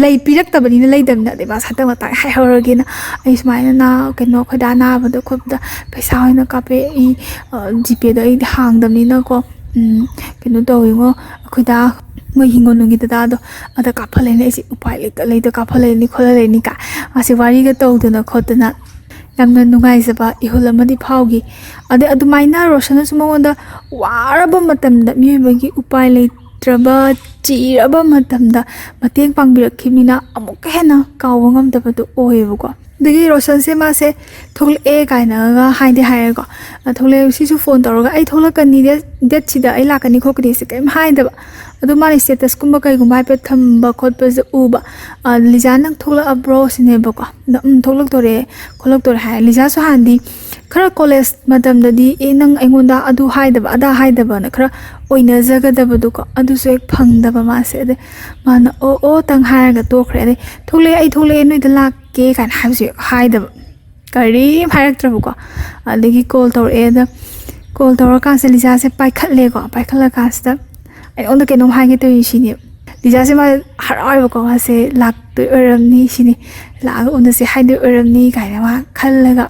ꯂꯩ ꯄꯤꯔꯛꯇꯕꯅꯤꯅ ꯂꯩꯗꯕꯅꯤꯅ, ꯑꯗꯩ ꯃꯥꯁꯦ ꯍꯟꯗꯛ ꯃꯇꯥꯡ ꯍꯥꯏꯍꯧꯔꯒꯦꯅ, "ꯑꯩ ꯁꯨꯃꯥꯏꯅ ꯅꯥ-, ꯀꯩꯅꯣ, ꯑꯩꯈꯣꯏ ꯗꯥ ꯅꯥꯕꯗ ꯈꯣꯠꯄꯗ ꯄꯩꯁꯥ ꯑꯣꯏꯅ ꯀꯥꯞꯄꯛꯏ, ꯑ, ꯖꯤꯄꯦꯗꯣ ꯑꯩꯗꯤ ꯍꯥꯡꯗꯕꯅꯤꯅꯀꯣ, ꯎꯝ, ꯀꯩꯅꯣ ꯇꯧꯋꯤꯉꯣ, ꯑꯩꯈꯣꯏ ꯗꯥ ꯃꯣꯏ ꯍꯤꯡꯒꯣꯜꯅꯨꯡꯒꯤ ꯗꯗꯥꯗꯣ ꯑꯗ ꯀꯥꯞꯍꯜꯂꯦꯅ ꯑꯩꯁꯦ ꯎꯄꯥꯏ ꯂꯩꯇ ꯂꯩꯇ ꯀꯥꯞꯍꯜꯂꯛꯏꯅꯤ ꯈꯣꯠꯍꯜꯂꯛꯏꯅꯤ" ꯀꯥꯏ ꯃꯥꯁꯦ ꯋꯥꯔꯤꯒ ꯇꯧꯗꯅ ꯈꯣꯠꯇꯅ ꯌꯥꯝꯅ ꯅꯨꯡꯉꯥꯏꯖꯕ ꯏꯍꯨꯜ ꯑꯃꯗꯤ ꯐꯥꯎꯈꯤ꯫ ꯑꯗꯩ ꯑꯗꯨꯃꯥꯏꯅ ꯔꯣꯁꯟꯅꯁꯨ ꯃꯉꯣꯟꯗ ꯋꯥꯔꯕ ꯃꯇꯝꯗ, ꯃꯤꯑꯣꯏꯕꯒꯤ ꯎꯄꯥꯏ ꯂꯩꯇ꯭ꯔꯕ, ꯆꯤꯔꯕ ꯃꯇꯝꯗ ꯃꯇꯦꯡ ꯄꯥꯡꯕꯤꯔꯛꯈꯤꯕꯅꯤꯅ ꯑꯃꯨꯛꯀ ꯍꯦꯟꯅ ꯀꯥꯎꯕ ꯉꯝꯗꯕꯗꯣ ꯑꯣꯏꯌꯦꯕꯀꯣ꯫ ꯑꯗꯒꯤ ꯔꯣꯁꯟꯁꯦ ꯃꯥꯁꯦ ꯊꯣꯛꯂꯛꯑꯦ ꯀꯥꯏꯅꯒ ꯍꯥꯏꯗꯤ ꯍꯥꯏꯔꯦꯀꯣ꯫ ꯑ, ꯊꯣꯛꯂꯛꯑꯦ, ꯁꯤꯁꯨ ꯐꯣꯟ ꯇꯧꯔꯒ "ꯑꯩ ꯊꯣꯛꯂꯛꯀꯅꯤ, ꯗꯦꯠ, ꯗꯦꯠꯁꯤꯗ ꯑꯩ ꯂꯥꯛꯀꯅꯤ ꯈꯣꯠꯀꯅꯤꯁꯦ" ꯀꯔꯤꯝ ꯍꯥꯏꯗꯕ꯫ ꯑꯗꯣ ꯃꯥꯅ ꯁ꯭ꯇꯦꯇꯁꯀꯨꯝꯕ ꯀꯩꯒꯨꯝꯕ ꯍꯥꯏꯐꯦꯠ ꯊꯝꯕ ꯈꯣꯠꯄꯁꯦ ꯎꯕ꯫ "ꯑ, ꯂꯤꯖꯥ, ꯅꯪ ꯊꯣꯛꯂꯛꯑꯕ꯭ꯔꯣ?" ꯁꯤꯅꯦꯕꯀꯣ꯫ ꯑꯗ, "ꯎꯝ, ꯊꯣꯛꯂꯛꯇꯣꯔꯦ ꯈꯣꯠꯂꯛꯇꯣꯔꯦ" ꯍꯥꯏ꯫ ꯂꯤꯖꯥꯁꯨ ꯍꯥꯟꯅꯗꯤ ꯈꯔ ꯀꯣꯂꯦꯖ ꯃꯇꯝꯗꯗꯤ "ꯑꯦ, ꯅꯪ ꯑꯩꯉꯣꯟꯗ ꯑꯗꯨ ꯍꯥꯏꯗꯕ ꯑꯗꯥ ꯍꯥꯏꯗꯕꯅ" ꯈꯔ ꯑꯣꯏꯅꯖꯒꯗꯕꯗꯣꯀꯣ, ꯑꯗꯨꯁꯨ ꯍꯦꯛ ꯐꯪꯗꯕ ꯃꯥꯁꯦ꯫ ꯑꯗꯩ ꯃꯥꯅ "ꯑꯣ, ꯑꯣ" ꯇꯪ ꯍꯥꯏꯔꯒ ꯇꯣꯛꯈ꯭ꯔꯦ꯫ ꯑꯗꯩ "ꯊꯣꯛꯂꯛꯑꯦ, ꯑꯩ ꯊꯣꯛꯂꯛꯑꯦ, ꯅꯣꯏꯗ ꯂꯥꯛꯀꯦ" ꯀꯥꯏꯅ ꯍꯥꯏꯕꯁꯨ ꯍꯦꯛ ꯍꯥꯏꯗꯕ, ꯀꯔꯤꯝ ꯍꯥꯏꯔꯛꯇ꯭ꯔꯕꯀꯣ꯫ ꯑꯗꯒꯤ ꯀꯣꯜ ꯇꯧꯔꯛꯑꯦ꯫ ꯑꯗ ꯀꯣꯜ ꯇꯧꯔꯀꯥꯟꯁꯤꯗ ꯂꯤꯖꯥꯁꯦ ꯄꯥꯏꯈꯠꯂꯦꯀꯣ꯫ ꯄꯥꯏꯈꯠꯂꯀꯥꯟꯁꯤꯗ "ꯑꯩꯉꯣꯟꯗ ꯀꯩꯅꯣꯝ ꯍꯥꯏꯒꯦ ꯇꯧꯔꯤꯅꯤ" ꯁꯤꯅꯦꯕ꯫ ꯂꯤꯖꯥꯁꯦ ꯃꯥ ꯍꯔꯥꯎꯋꯦꯕꯀꯣ, ꯃꯥꯁꯦ ꯂꯥꯛꯇꯣꯏ ꯑꯣꯏꯔꯝꯅꯤ ꯁꯤꯅꯤ, "ꯂꯥꯛꯑꯒ ꯎꯅꯁꯦ ꯍꯥꯏꯗꯣꯏ ꯑꯣꯏꯔꯝꯅꯤ" ꯀꯥꯏꯅ ꯃꯥ ꯈꯜꯂꯒ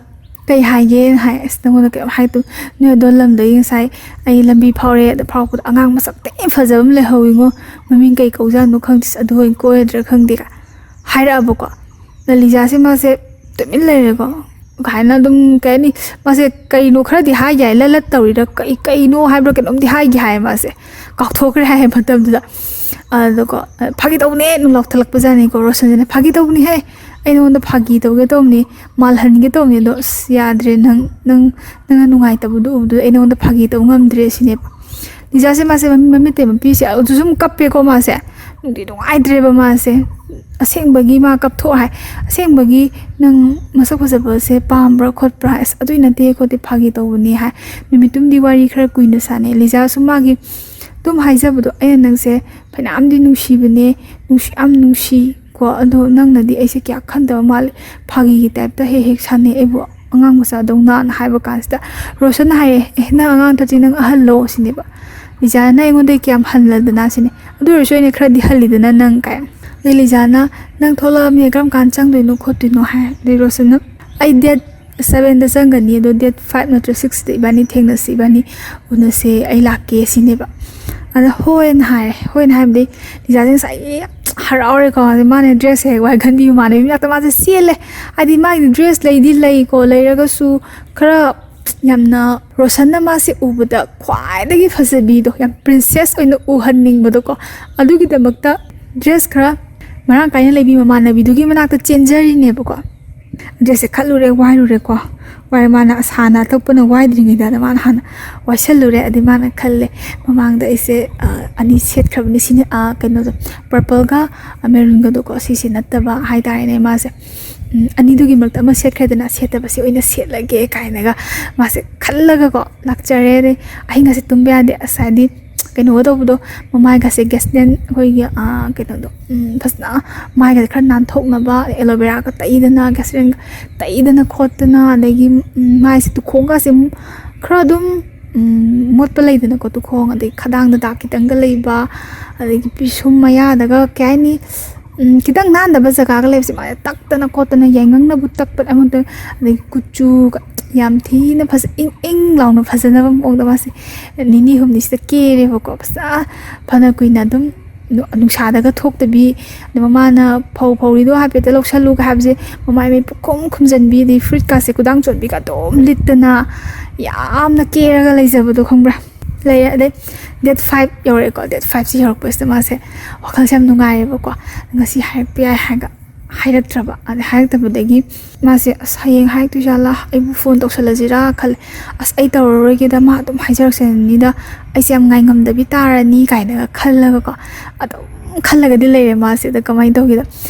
"ꯀꯩ ꯍꯥꯏꯒꯦꯅ?" ꯍꯥꯏ꯫ "ꯑꯁ, ꯅꯪꯉꯣꯟꯗ ꯀꯩꯝ ꯍꯥꯏꯗꯣ, ꯅꯣꯏ ꯑꯗꯣ ꯂꯝꯗꯒꯤ ꯉꯁꯥꯏ ꯑꯩ ꯂꯝꯕꯤ ꯐꯥꯎꯔꯦ, ꯑꯗ ꯐꯥꯎꯔꯛꯄꯗ ꯑꯉꯥꯡ ꯃꯁꯛ ꯊꯤ ꯐꯖꯕ ꯑꯃ ꯂꯩꯍꯧꯋꯤꯉꯣ, ꯃꯃꯤꯡ ꯀꯩ ꯀꯧꯖꯥꯠꯅꯣ ꯈꯪꯗꯦ, ꯑꯁ, ꯑꯗꯨ ꯑꯣꯏꯅ ꯀꯣꯏꯔꯗ꯭ꯔꯥ ꯈꯪꯗꯦ" ꯀꯥꯏ ꯍꯥꯏꯔꯛꯑꯕꯀꯣ꯫ ꯑꯗ ꯂꯤꯖꯥꯁꯦ ꯃꯥꯁꯦ ꯇꯨꯃꯤꯟ ꯂꯩꯔꯦꯀꯣ꯫ ꯀꯩ ꯍꯥꯏꯅ ꯑꯗꯨꯝ, ꯀꯩ ꯍꯥꯏꯅꯤ, ꯃꯥꯁꯦ ꯀꯩꯅꯣ ꯈꯔꯗꯤ ꯍꯥꯏꯒꯦ ꯍꯥꯏ, ꯂꯠ ꯂꯠ ꯇꯧꯔꯤꯔꯥ, ꯀꯩ, ꯀꯩꯅꯣ ꯍꯥꯏꯕ꯭ꯔꯥ ꯀꯩꯅꯣꯝꯗꯤ ꯍꯥꯏꯒꯦ ꯍꯥꯏ ꯃꯥꯁꯦ, ꯀꯥꯎꯊꯣꯛꯈ꯭ꯔꯦ ꯍꯥꯏ ꯃꯇꯝꯗꯨꯗ꯫ ꯑꯗꯨꯀꯣ, "ꯐꯥꯒꯤ ꯇꯧꯕꯅꯦ" ꯑꯗꯨꯝ ꯂꯥꯎꯊꯠꯂꯛꯄꯖꯥꯠꯅꯤꯀꯣ ꯔꯣꯁꯟꯁꯤꯅ꯫ "ꯐꯥꯒꯤ ꯇꯧꯕꯅꯤꯍꯦ, ꯑꯩ ꯅꯉꯣꯟꯗ ꯐꯥꯒꯤ ꯇꯧꯒꯦ ꯇꯧꯕꯅꯤ, ꯃꯥꯜꯍꯟꯒꯦ ꯇꯧꯕꯅꯤ, ꯑꯗꯣ ꯑꯁ, ꯌꯥꯗ꯭ꯔꯦ, ꯅꯪ, ꯅꯪ, ꯅꯪꯅ ꯅꯨꯡꯉꯥꯏꯇꯕꯗꯣ ꯎꯕꯗꯨꯗ ꯑꯩ ꯅꯉꯣꯟꯗ ꯐꯥꯒꯤ ꯇꯧ ꯉꯝꯗ꯭ꯔꯦ" ꯁꯤꯅꯦꯕ꯫ ꯂꯤꯖꯥꯁꯦ ꯃꯥꯁꯦ ꯃꯃꯤ-, ꯃꯃꯤꯠꯇꯩ ꯃꯄꯤꯁꯦ ꯑꯗꯨꯁꯨ ꯑꯗꯨꯝ ꯀꯞꯄꯦꯀꯣ ꯃꯥꯁꯦ꯫ ꯅꯨꯡꯗꯤ ꯅꯨꯡꯉꯥꯏꯇ꯭ꯔꯦꯕ ꯃꯥꯁꯦ꯫ "ꯑꯁꯦꯡꯕꯒꯤ ꯃꯥ ꯀꯞꯊꯣꯛ ꯍꯥꯏ, ꯑꯁꯦꯡꯕꯒꯤ ꯅꯪ ꯃꯁꯛ ꯐꯖꯕꯁꯦ ꯄꯥꯝꯕ꯭ꯔꯥ ꯈꯣꯠꯄ꯭ꯔꯥ ꯍꯥꯏ꯫ "ꯑꯁ, ꯑꯗꯨꯏ ꯅꯠꯇꯦ ꯈꯣꯠꯇꯦ, ꯐꯥꯒꯤ ꯇꯧꯕꯅꯦ" ꯍꯥꯏ꯫ ꯅꯨꯃꯤꯠꯇꯨꯝꯗꯤ ꯋꯥꯔꯤ ꯈꯔ ꯀꯨꯏꯅ ꯁꯥꯟꯅꯩ꯫ ꯂꯤꯖꯥꯁꯨ ꯃꯥꯒꯤ ꯑꯗꯨꯝ ꯍꯥꯏꯖꯕꯗꯣ, "ꯑꯩꯅ ꯅꯪꯁꯦ ꯐꯅꯌꯥꯝꯗꯤ ꯅꯨꯡꯁꯤꯕꯅꯦ, ꯅꯨꯡꯁꯤ-, ꯌꯥꯝ ꯅꯨꯡꯁꯤ ꯀꯣ, ꯑꯗꯣ ꯅꯪꯅꯗꯤ ꯑꯩꯁꯦ ꯀꯌꯥ ꯈꯟꯗꯕ ꯃꯥꯜꯂꯦ, ꯐꯥꯒꯤꯒꯤ ꯇꯥꯏꯞꯇ ꯍꯦꯛ ꯍꯦꯛ ꯁꯥꯟꯅꯩ ꯑꯩꯕꯨ ꯑꯉꯥꯡ ꯃꯆꯥꯗꯧꯅ" ꯍꯥꯏꯕ ꯀꯥꯟꯁꯤꯗ, ꯔꯣꯁꯟꯅ ꯍꯥꯏꯌꯦ, "ꯑꯦ, ꯅꯪ ꯑꯉꯥꯡ ꯅꯠꯇ꯭ꯔꯗꯤ ꯅꯪ ꯑꯍꯜꯂꯣ?" ꯁꯤꯅꯦꯕ꯫ ꯂꯤꯖꯥꯅ, "ꯑꯩꯉꯣꯟꯗꯒꯤ ꯀꯌꯥꯝ ꯍꯜꯂꯗꯅ?" ꯁꯤꯅꯦ꯫ "ꯑꯗꯨ ꯑꯣꯏꯔꯁꯨ ꯑꯩꯅ ꯈꯔꯗꯤ ꯍꯜꯂꯤꯗꯅ ꯅꯪ" ꯀꯥꯏ꯫ ꯑꯗꯩ ꯂꯤꯖꯥꯅ, "ꯅꯪ ꯊꯣꯛꯂꯛꯑꯕꯅꯤꯅ ꯀꯔꯝ ꯀꯥꯟꯗ ꯆꯪꯗꯣꯏꯅꯣ ꯈꯣꯠꯇꯣꯏꯅꯣ?" ꯍꯥꯏ꯫ ꯑꯗꯩ ꯔꯣꯁꯟꯅ, "ꯑꯩ date sevenꯗ ꯆꯪꯒꯅꯤ, ꯑꯗꯣ date five ꯅꯠꯇ꯭ꯔ sixꯇ ꯏꯕꯥꯅꯤ ꯊꯦꯡꯅꯁꯤ, ꯏꯕꯥꯅꯤ ꯎꯅꯁꯦ, ꯑꯩ ꯂꯥꯛꯀꯦ" ꯁꯤꯅꯦꯕ꯫ ꯑꯗ "ꯍꯣꯏꯅ" ꯍꯥꯏꯔꯦ꯫ "ꯍꯣꯏꯅ" ꯍꯥꯏꯕꯗꯤ ꯂꯤꯖꯥꯁꯦ ꯉꯁꯥꯏꯒꯤ ꯍꯔꯥꯎꯔꯦꯀꯣ꯫ ꯑꯗ ꯃꯥꯅ dress ꯍꯦꯛ ꯋꯥꯏ ꯈꯟꯕꯤ ꯃꯃꯥꯟꯅꯕꯤ ꯃꯅꯥꯛꯇ ꯃꯥꯁꯦ ꯆꯦꯜꯂꯦ꯫ ꯍꯥꯏꯗꯤ ꯃꯥꯒꯤ dress ꯂꯩꯗꯤ ꯂꯩꯀꯣ, ꯂꯩꯔꯒꯁꯨ ꯈꯔ ꯌꯥꯝꯅ ꯔꯣꯁꯟꯅ ꯃꯥꯁꯦ ꯎꯕꯗ ꯈ꯭ꯋꯥꯏꯗꯒꯤ ꯐꯖꯕꯤꯗꯣ, ꯌꯥꯝ princess ꯑꯣꯏꯅ ꯎꯍꯟꯅꯤꯡꯕꯗꯣꯀꯣ, ꯑꯗꯨꯒꯤꯗꯃꯛꯇ dress ꯈꯔ ꯃꯔꯥꯡ ꯀꯥꯏꯅ ꯂꯩꯕꯤ ꯃꯃꯥꯟꯅꯕꯤꯗꯨꯒꯤ ꯃꯅꯥꯛꯇ ꯆꯦꯟꯖꯔꯤꯅꯦꯕꯀꯣ꯫ Dressꯁꯦ ꯈꯜꯂꯨꯔꯦ, ꯋꯥꯏꯔꯨꯔꯦꯀꯣ꯫ ꯋꯥꯏ-, ꯃꯥꯅ ꯑꯁꯥꯅ ꯑꯇꯣꯞꯄꯅ ꯋꯥꯏꯗ꯭ꯔꯤꯉꯩꯗ ꯃꯥꯅ ꯍꯥꯟꯅ ꯋꯥꯏꯁꯜꯂꯨꯔꯦ꯫ ꯑꯗꯩ ꯃꯥꯅ ꯈꯜꯂꯦ, "ꯃꯃꯥꯡꯗ ꯑꯩꯁꯦ, ꯑ, ꯑꯅꯤ ꯁꯦꯠꯈ꯭ꯔꯕꯅꯤ ꯁꯤꯅꯤ, ꯑ, ꯀꯩꯅꯣꯗꯣ, purpleꯒ maroonꯒꯗꯣꯀꯣ, ꯁꯤꯁꯦ ꯅꯠꯇꯕ ꯍꯥꯏꯇꯥꯔꯦꯅꯦ ꯃꯥꯁꯦ꯫ ꯎꯝ, ꯑꯅꯤꯗꯨꯒꯤ ꯃꯔꯛꯇ ꯑꯃ ꯁꯦꯠꯈ꯭ꯔꯦꯗꯅ, ꯁꯦꯠꯇꯕꯁꯦ ꯑꯣꯏꯅ ꯁꯦꯠꯂꯒꯦ" ꯀꯥꯏꯅꯒ ꯃꯥꯁꯦ ꯈꯜꯂꯒꯀꯣ ꯂꯥꯛꯆꯔꯦ꯫ ꯑꯗꯩ ꯑꯍꯤꯡꯒꯁꯦ ꯇꯨꯝꯕ ꯌꯥꯗꯦ꯫ ꯑꯁ, ꯍꯥꯏꯗꯤ ꯀꯩꯅꯣꯒ ꯇꯧꯕꯗꯣ, ꯃꯃꯥꯏꯒꯁꯦ Gasoline, ꯑꯩꯈꯣꯏꯒꯤ, ꯑ, ꯀꯩꯅꯣꯗꯣ, ꯎꯝ, ꯐꯖꯅ ꯃꯥꯏꯒꯁꯦ ꯈꯔ ꯅꯥꯟꯊꯣꯛꯅꯕ, ꯑꯗꯩ aloe veraꯒ ꯇꯩꯗꯅ, Gasolineꯒ ꯇꯩꯗꯅ ꯈꯣꯠꯇꯅ, ꯑꯗꯒꯤ, ꯎꯝ, ꯃꯥꯏꯁꯦ ꯇꯨꯈꯣꯡꯒꯁꯦ ꯈꯔ ꯑꯗꯨꯝ, ꯎꯝ, ꯃꯣꯠꯄ ꯂꯩꯗꯅꯀꯣ, ꯇꯨꯈꯣꯡ, ꯑꯗꯩ ꯈꯗꯥꯡꯗ ꯗꯥꯛ ꯈꯤꯇꯪꯒ ꯂꯩꯕ, ꯑꯗꯒꯤ ꯄꯤꯁꯨꯝ ꯃꯌꯥꯗꯒ ꯀꯩ ꯍꯥꯏꯅꯤ, ꯎꯝ, ꯈꯤꯇꯪ ꯅꯥꯟꯗꯕ ꯖꯒꯥꯒ ꯂꯩꯕꯁꯦ ꯃꯥꯁꯦ ꯇꯛꯇꯅ ꯈꯣꯠꯇꯅ, ꯌꯥꯏꯉꯪꯅꯕꯨ ꯇꯛꯄ ꯑꯃꯗ, ꯑꯗꯒꯤ ꯀꯨꯆꯨꯒ ꯌꯥꯝ ꯊꯤꯅ ꯐꯖ-, ꯏꯪ ꯏꯪ ꯂꯥꯎꯅ ꯐꯖꯅꯕ ꯃꯑꯣꯡꯗ ꯃꯥꯁꯦ ꯅꯤꯅꯤ ꯍꯨꯝꯅꯤꯁꯤꯗ ꯀꯦꯔꯦꯕꯀꯣ꯫ ꯐꯖ ꯐꯅ ꯀꯨꯏꯅ ꯑꯗꯨꯝ ꯅꯨ-, ꯅꯨꯡꯁꯥꯗꯒ ꯊꯣꯛꯇꯕꯤ, ꯑꯗꯩ ꯃꯃꯥꯅ "ꯐꯧ ꯐꯧꯔꯤꯗꯣ ꯍꯥꯏꯐꯦꯠꯇ ꯂꯧꯁꯜꯂꯨꯒ" ꯍꯥꯏꯕꯁꯦ ꯃꯃꯥꯏ ꯃꯃꯤꯠ ꯄꯨꯈꯨꯝ ꯈꯨꯝꯖꯟꯕꯤ, ꯑꯗꯩ ꯐꯨꯔꯤꯠꯀꯥꯁꯦ ꯈꯨꯗꯥꯡ ꯆꯣꯠꯄꯤꯒ ꯑꯗꯨꯝ ꯂꯤꯠꯇꯅ ꯌꯥꯝꯅ ꯀꯦꯔꯒ ꯂꯩꯖꯕꯗꯣ ꯈꯪꯕ꯭ꯔꯥ? ꯂꯩꯔꯦ꯫ ꯑꯗꯩ date five ꯌꯧꯔꯛꯑꯦꯀꯣ꯫ Date fiveꯁꯦ ꯌꯧꯔꯛꯄꯁꯤꯗ ꯃꯥꯁꯦ ꯋꯥꯈꯜꯁꯦ ꯌꯥꯝ ꯅꯨꯡꯉꯥꯏꯌꯦꯕꯀꯣ꯫ "ꯉꯁꯤ ꯍꯥꯏꯔꯛꯄ ꯌꯥꯏ" ꯍꯥꯏꯔꯒ ꯍꯥꯏꯔꯛꯇ꯭ꯔꯕ꯫ ꯑꯗꯩ ꯍꯥꯏꯔꯛꯇꯕꯗꯒꯤ ꯃꯥꯁꯦ, "ꯑꯁ, ꯍꯌꯦꯡ ꯍꯥꯏꯔꯛꯇꯣꯏ ꯖꯥꯠꯂꯥ? ꯑꯩꯕꯨ ꯐꯣꯟ ꯇꯧꯁꯜꯂꯁꯤꯔꯥ?" ꯈꯜꯂꯦ꯫ "ꯑꯁ, ꯑꯩ ꯇꯧꯔꯔꯣꯏꯒꯦꯗ, ꯃꯥ ꯑꯗꯨꯝ ꯍꯥꯏꯖꯔꯛꯆꯅꯤꯗ, ꯑꯩꯁꯦ ꯌꯥꯝ ꯉꯥꯏꯉꯝꯗꯕꯤ ꯇꯥꯔꯅꯤ" ꯀꯥꯏꯅꯒ ꯈꯜꯂꯒꯀꯣ, ꯑꯗꯨꯝ ꯈꯜꯂꯒꯗꯤ ꯂꯩꯔꯦ ꯃꯥꯁꯦ꯫ ꯑꯗ ꯀꯃꯥꯏꯅ ꯇꯧꯒꯦꯗ,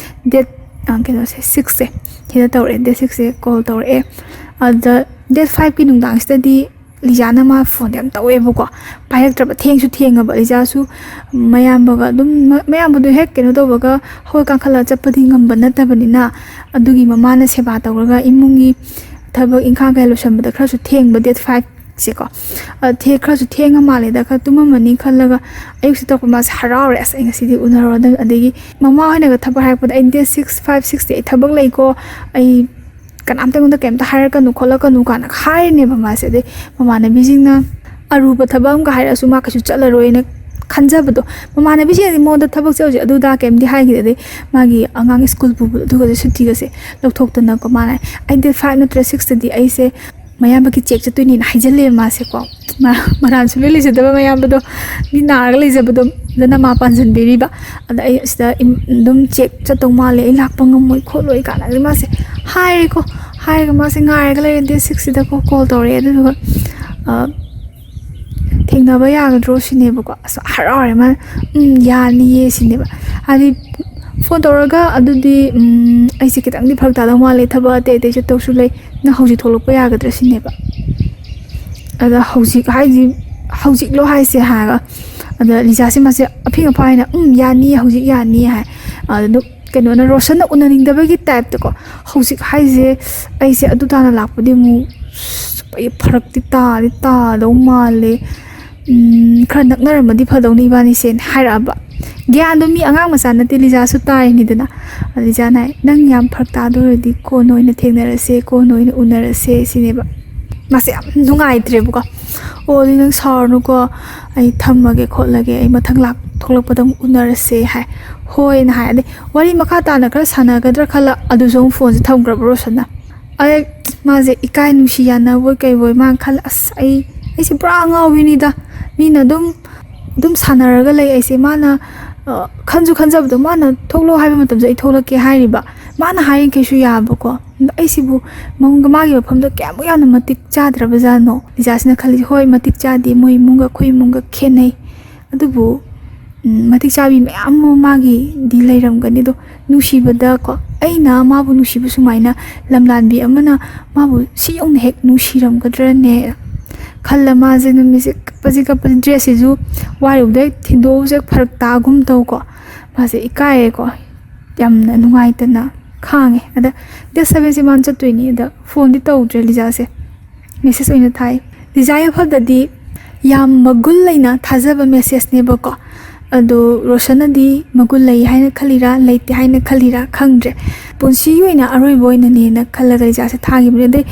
ꯗꯦꯠ, ꯑ, ꯀꯩꯅꯣꯁꯦ, ꯁꯤꯛꯁꯁꯦ ꯁꯤꯗ ꯇꯧꯔꯛꯑꯦ꯫ ꯗꯦꯠ ꯁꯤꯛꯁꯁꯦ ꯀꯣꯜ ꯇꯧꯔꯛꯑꯦ꯫ ꯑꯗ ꯗꯦꯠ ꯐꯥꯏꯚꯀꯤ ꯅꯨꯡꯗꯥꯡꯁꯤꯗꯗꯤ ꯂꯤꯖꯥꯅ ꯃꯥ ꯐꯣꯟꯗꯤ ꯌꯥꯝ ꯇꯧꯋꯦꯕꯀꯣ, ꯄꯥꯏꯔꯛꯇ꯭ꯔꯕ꯫ ꯊꯦꯡꯁꯨ ꯊꯦꯡꯉꯕ꯫ ꯂꯤꯖꯥꯁꯨ ꯃꯌꯥꯝꯕꯒ ꯑꯗꯨꯝ, ꯃ-, ꯃꯌꯥꯝꯕꯗꯣ ꯍꯦꯛ ꯀꯩꯅꯣ ꯇꯧꯕꯒ ꯍꯧꯒꯠ ꯀꯥꯡꯈꯠꯂꯒ ꯆꯠꯄꯗꯤ ꯉꯝꯕ ꯅꯠꯇꯕꯅꯤꯅ, ꯑꯗꯨꯒꯤ ꯃꯃꯥꯅ ꯁꯦꯕꯥ ꯇꯧꯔꯒ ꯏꯃꯨꯡꯒꯤ ꯊꯕꯛ ꯏꯪꯈꯥꯡ ꯀꯩ ꯂꯣꯏꯁꯟꯕꯗ ꯈꯔꯁꯨ ꯊꯦꯡꯕ, ꯗꯦꯠ ꯐꯥꯏꯚꯁꯦꯀꯣ꯫ ꯑ, ꯊꯦ-, ꯈꯔꯁꯨ ꯊꯦꯡꯉ ꯃꯥꯜꯂꯦꯗ, ꯈꯔ ꯇꯨꯝꯃꯝꯃꯅꯤ ꯈꯜꯂꯒ ꯑꯌꯨꯛꯁꯤ ꯇꯧꯔꯛꯄ꯫ ꯃꯥꯁꯦ ꯍꯔꯥꯎꯔꯦ, "ꯑꯁ, ꯑꯩ ꯉꯁꯤꯗꯤ ꯎꯅꯔꯣ"꯫ ꯑꯗꯒꯤ ꯃꯃꯥ ꯍꯣꯏꯅꯒ ꯊꯕꯛ ꯍꯥꯏꯔꯛꯄꯗ, "ꯑꯩ ꯗꯦꯠ ꯁꯤꯛꯁ, ꯐꯥꯏꯚ, ꯁꯤꯛꯁꯇꯤ ꯑꯩ ꯊꯕꯛ ꯂꯩꯀꯣ, ꯑꯩ ꯀꯅꯥꯝꯇ ꯑꯩꯉꯣꯟꯗ ꯀꯩꯝꯇ ꯍꯥꯏꯔꯛꯀꯅꯨ ꯈꯣꯠꯂꯛꯀꯅꯨ" ꯀꯥꯏꯅ ꯍꯥꯏꯔꯤꯅꯦꯕ ꯃꯥꯁꯦ꯫ ꯑꯗꯩ ꯃꯃꯥꯟꯅꯕꯤꯁꯤꯡꯅ ꯑꯔꯨꯕ ꯊꯕꯛ ꯑꯃꯒ ꯍꯥꯏꯔꯛꯑꯁꯨ ꯃꯥ ꯀꯩꯁꯨ ꯆꯠꯂꯔꯣꯏꯅ ꯈꯟꯖꯕꯗꯣ, ꯃꯃꯥꯟꯅꯕꯤꯁꯤꯡꯅꯗꯤ ꯃꯉꯣꯟꯗ ꯊꯕꯛ ꯆꯠꯂꯨꯁꯦ ꯑꯗꯨꯗ ꯀꯩꯝꯇ ꯍꯥꯏꯈꯤꯗꯦ꯫ ꯑꯗꯩ ꯃꯥꯒꯤ ꯑꯉꯥꯡ ꯁ꯭ꯀꯨꯜ ꯄꯨꯕꯗꯣ ꯑꯗꯨꯒꯁꯦ, ꯁꯨꯇꯤꯒꯁꯦ ꯂꯧꯊꯣꯛꯇꯅꯀꯣ, ꯃꯥꯅ, "ꯑꯩ ꯗꯦꯠ ꯐꯥꯏꯚ ꯅꯠꯇ꯭ꯔ ꯁꯤꯛꯁꯇꯗꯤ ꯑꯩꯁꯦ ꯃꯌꯥꯝꯕꯒꯤ ꯆꯦꯛ ꯆꯠꯇꯣꯏꯅꯦꯅ" ꯍꯥꯏꯖꯜꯂꯦꯕ ꯃꯥꯁꯦꯀꯣ꯫ ꯃ-, ꯃꯔꯥꯟ ꯁꯨꯡꯂꯩ ꯂꯩꯖꯗꯕ ꯃꯌꯥꯝꯕꯗꯣ, ꯃꯤ ꯅꯥꯔꯒ ꯂꯩꯖꯕꯗꯣ, ꯑꯗꯨꯗ ꯅꯃꯥ ꯄꯥꯟꯁꯤꯟꯕꯤꯔꯤꯕ꯫ ꯑꯗ ꯑꯩ ꯁꯤꯗ ꯏꯝ-, ꯑꯗꯨꯝ ꯆꯦꯛ ꯆꯠꯇꯧ ꯃꯥꯜꯂꯦ, ꯑꯩ ꯂꯥꯛꯄ ꯉꯝꯃꯣꯏ ꯈꯣꯠꯂꯣꯏ ꯀꯥꯏꯅ ꯑꯗꯨꯝ ꯃꯥꯁꯦ ꯍꯥꯏꯔꯦꯀꯣ꯫ ꯍꯥꯏꯔꯒ ꯃꯥꯁꯦ ꯉꯥꯏꯔꯒ ꯂꯩꯔꯦ꯫ ꯗꯦꯠ ꯁꯤꯛꯁꯁꯤꯗꯀꯣ ꯀꯣꯜ ꯇꯧꯔꯛꯑꯦ꯫ ꯑꯗꯨꯗꯨꯒ, ꯑ, "ꯊꯦꯡꯅꯕ ꯌꯥꯒꯗ꯭ꯔꯣ?" ꯁꯤꯅꯦꯕꯀꯣ꯫ ꯑꯁ, ꯍꯔꯥꯎꯔꯦ ꯃꯥꯅ꯫ "ꯎꯝ, ꯌꯥꯅꯤꯌꯦ" ꯁꯤꯅꯦꯕ꯫ ꯍꯥꯏꯗꯤ ꯐꯣꯟ ꯇꯧꯔꯒ, "ꯑꯗꯨꯗꯤ, ꯎꯝ, ꯑꯩꯁꯦ ꯈꯤꯇꯪꯗꯤ ꯐꯔꯛ ꯇꯥꯗꯧ ꯃꯥꯜꯂꯦ, ꯊꯕꯛ ꯑꯇꯩ ꯑꯇꯩ ꯆꯠꯇꯧꯁꯨ ꯂꯩ, ꯅꯪ ꯍꯧꯖꯤꯛ ꯊꯣꯛꯂꯛꯄ ꯌꯥꯒꯗ꯭ꯔꯥ?" ꯁꯤꯅꯦꯕ꯫ ꯑꯗ ꯍꯧꯖꯤꯛ ꯍꯥꯏꯗꯤ, "ꯍꯧꯖꯤꯛꯂꯣ ꯍꯥꯏꯁꯦ?" ꯍꯥꯏꯔꯒ, ꯑꯗ ꯂꯤꯖꯥꯁꯦ ꯃꯥꯁꯦ ꯑꯐꯤꯡ ꯑꯐꯥꯏꯅ, "ꯎꯝ, ꯌꯥꯅꯤ, ꯍꯧꯖꯤꯛ ꯌꯥꯅꯤ" ꯍꯥꯏ꯫ ꯑꯗꯨ ꯀꯩꯅꯣꯅ, ꯔꯣꯁꯟꯅ ꯎꯅꯅꯤꯡꯗꯕꯒꯤ ꯇꯥꯏꯞꯇꯀꯣ, "ꯍꯧꯖꯤꯛ ꯍꯥꯏꯁꯦ, ꯑꯩꯁꯦ ꯑꯗꯨ ꯇꯥꯅ ꯂꯥꯛꯄꯗꯤ ꯑꯃꯨꯛ, ꯑꯁ, ꯑꯩ ꯐꯔꯛꯇꯤ ꯇꯥꯗꯤ ꯇꯥꯗꯧ ꯃꯥꯜꯂꯦ, ꯎꯝ, ꯈꯔ ꯅꯛꯅꯔꯝꯃꯗꯤ ꯐꯗꯧꯅꯤ ꯏꯕꯥꯅꯤꯁꯦꯅ" ꯍꯥꯏꯔꯛꯑꯕ꯫ ꯒ꯭ꯌꯥꯟꯗꯣ, ꯃꯤ ꯑꯉꯥꯡ ꯃꯆꯥ ꯅꯠꯇꯦ, ꯂꯤꯖꯥꯁꯨ ꯇꯥꯔꯤꯅꯤꯗꯅ꯫ ꯂꯤꯖꯥꯅ ꯍꯥꯏ, "ꯅꯪ ꯌꯥꯝ ꯐꯔꯛ ꯇꯥꯗꯣꯏꯔꯗꯤ ꯀꯣꯟꯅ ꯑꯣꯏꯅ ꯊꯦꯡꯅꯔꯁꯦ, ꯀꯣꯟꯅ ꯑꯣꯏꯅ ꯎꯅꯔꯁꯦ" ꯁꯤꯅꯦꯕ꯫ ꯃꯥꯁꯦ ꯌꯥꯝ ꯅꯨꯡꯉꯥꯏꯇ꯭ꯔꯦꯕꯀꯣ꯫ "ꯑꯣ, ꯑꯗꯨꯗꯤ ꯅꯪ ꯁꯥꯎꯔꯅꯨꯀꯣ, ꯑꯩ ꯊꯝꯃꯒꯦ ꯈꯣꯠꯂꯒꯦ, ꯑꯩ ꯃꯊꯪ ꯂꯥꯛ-, ꯊꯣꯛꯂꯛꯄꯗ ꯑꯃꯨꯛ ꯎꯅꯔꯁꯦ" ꯍꯥꯏ꯫ "ꯍꯣꯏꯅ" ꯍꯥꯏ꯫ ꯑꯗꯩ ꯋꯥꯔꯤ ꯃꯈꯥ ꯇꯥꯅ ꯈꯔ ꯁꯥꯟꯅꯒꯗ꯭ꯔꯥ ꯈꯜꯂ, ꯑꯗꯨꯁꯨ ꯑꯃꯨꯛ ꯐꯣꯟꯁꯦ ꯊꯝꯈ꯭ꯔꯕ ꯔꯣꯁꯟꯅ꯫ ꯑꯗꯩ ꯃꯥꯁꯦ ꯏꯀꯥꯏ ꯅꯨꯡꯁꯤ ꯌꯥꯅꯕꯣꯏ ꯀꯩꯕꯣꯏ ꯃꯥꯅ ꯈꯜꯂꯦ, "ꯑꯁ, ꯑꯩ, ꯑꯩꯁꯦ ꯄꯨꯔꯥ ꯑꯉꯥꯎꯕꯤꯅꯤꯗ, ꯃꯤꯅ ꯑꯗꯨꯝ, ꯑꯗꯨꯝ ꯁꯥꯟꯅꯔꯒ ꯂꯩ ꯑꯩꯁꯦ, ꯃꯥꯅ ꯑ, ꯈꯟꯁꯨ ꯈꯟꯖꯕꯗꯣ, ꯃꯥꯅ "ꯊꯣꯛꯂꯛꯑꯣ" ꯍꯥꯏꯕ ꯃꯇꯝꯗ ꯑꯩ ꯊꯣꯛꯂꯛꯀꯦ ꯍꯥꯏꯔꯤꯕ, ꯃꯥꯅ ꯍꯥꯏꯔꯤꯈꯩꯁꯨ ꯌꯥꯕꯀꯣ꯫ ꯑꯩꯁꯤꯕꯨ ꯃꯉꯣꯟꯒ ꯃꯥꯒꯤ ꯃꯐꯝꯗ ꯀꯌꯥꯃꯨꯛ ꯌꯥꯝꯅ ꯃꯇꯤꯛ ꯆꯥꯗ꯭ꯔꯕꯖꯥꯠꯅꯣ꯫ ꯂꯤꯖꯥꯁꯤꯅ ꯈꯜꯂꯤꯁꯦ, "ꯍꯣꯏ, ꯃꯇꯤꯛ ꯆꯥꯗꯦ, ꯃꯣꯏ ꯏꯃꯨꯡꯒ ꯑꯩꯈꯣꯏ ꯏꯃꯨꯡꯒ ꯈꯦꯠꯅꯩ, ꯑꯗꯨꯕꯨ, ꯎꯝ, ꯃꯇꯤꯛ ꯆꯥꯕꯤ ꯃꯌꯥꯝ ꯑꯃ ꯃꯥꯒꯤꯗꯤ ꯂꯩꯔꯝꯒꯅꯤ꯫ ꯑꯗꯣ ꯅꯨꯡꯁꯤꯕꯗꯀꯣ, ꯑꯩꯅ ꯃꯥꯕꯨ ꯅꯨꯡꯁꯤꯕ ꯁꯨꯃꯥꯏꯅ ꯂꯝꯂꯥꯟꯕꯤ ꯑꯃꯅ ꯃꯥꯕꯨ ꯁꯤ ꯌꯧꯅ ꯍꯦꯛ ꯅꯨꯡꯁꯤꯔꯝꯒꯗ꯭ꯔꯅꯦ?" ꯈꯜꯂ ꯃꯥꯁꯦ ꯅꯨꯃꯤꯠꯁꯦ ꯀꯞꯄꯁꯤ ꯀꯞꯄꯁꯤ, ꯗ꯭ꯔꯦꯁꯁꯤꯁꯨ ꯋꯥꯔꯨꯕꯗꯩ ꯊꯤꯟꯗꯣꯛꯎꯕꯁꯦ ꯐꯔꯛ ꯇꯥꯒꯨꯝ ꯇꯧꯀꯣ꯫ ꯃꯥꯁꯦ ꯏꯀꯥꯏꯔꯦꯀꯣ, ꯌꯥꯝꯅ ꯅꯨꯡꯉꯥꯏꯇꯅ ꯈꯥꯡꯉꯦ꯫ ꯑꯗ ꯗꯦꯠ ꯁꯕꯦꯟꯁꯦ ꯃꯥꯅ ꯆꯠꯇꯣꯏꯅꯤ꯫ ꯑꯗ ꯐꯣꯟꯗꯤ ꯇꯧꯗ꯭ꯔꯦ ꯂꯤꯖꯥꯁꯦ, ꯃꯦꯁꯦꯖ ꯑꯣꯏꯅ ꯊꯥꯏ꯫ ꯂꯤꯖꯥꯒꯤ ꯋꯥꯈꯜꯗꯗꯤ ꯌꯥꯝ ꯃꯒꯨꯟ ꯂꯩꯅ ꯊꯥꯖꯕ ꯃꯦꯁꯦꯖꯅꯦꯕꯀꯣ꯫ ꯑꯗꯣ ꯔꯣꯁꯟꯅꯗꯤ ꯃꯒꯨꯟ ꯂꯩ ꯍꯥꯏꯅ ꯈꯜꯂꯤꯔꯥ, ꯂꯩꯇꯦ ꯍꯥꯏꯅ ꯈꯜꯂꯤꯔꯥ ꯈꯪꯗ꯭ꯔꯦ꯫ ꯄꯨꯟꯁꯤꯒꯤ ꯑꯣꯏꯅ ꯑꯔꯣꯏꯕ ꯑꯣꯏꯅꯅꯦꯅ ꯈꯜꯂꯒ ꯂꯤꯖꯥꯁꯦ ꯊꯥꯈꯤꯕꯅꯦ꯫ ꯑꯗꯩ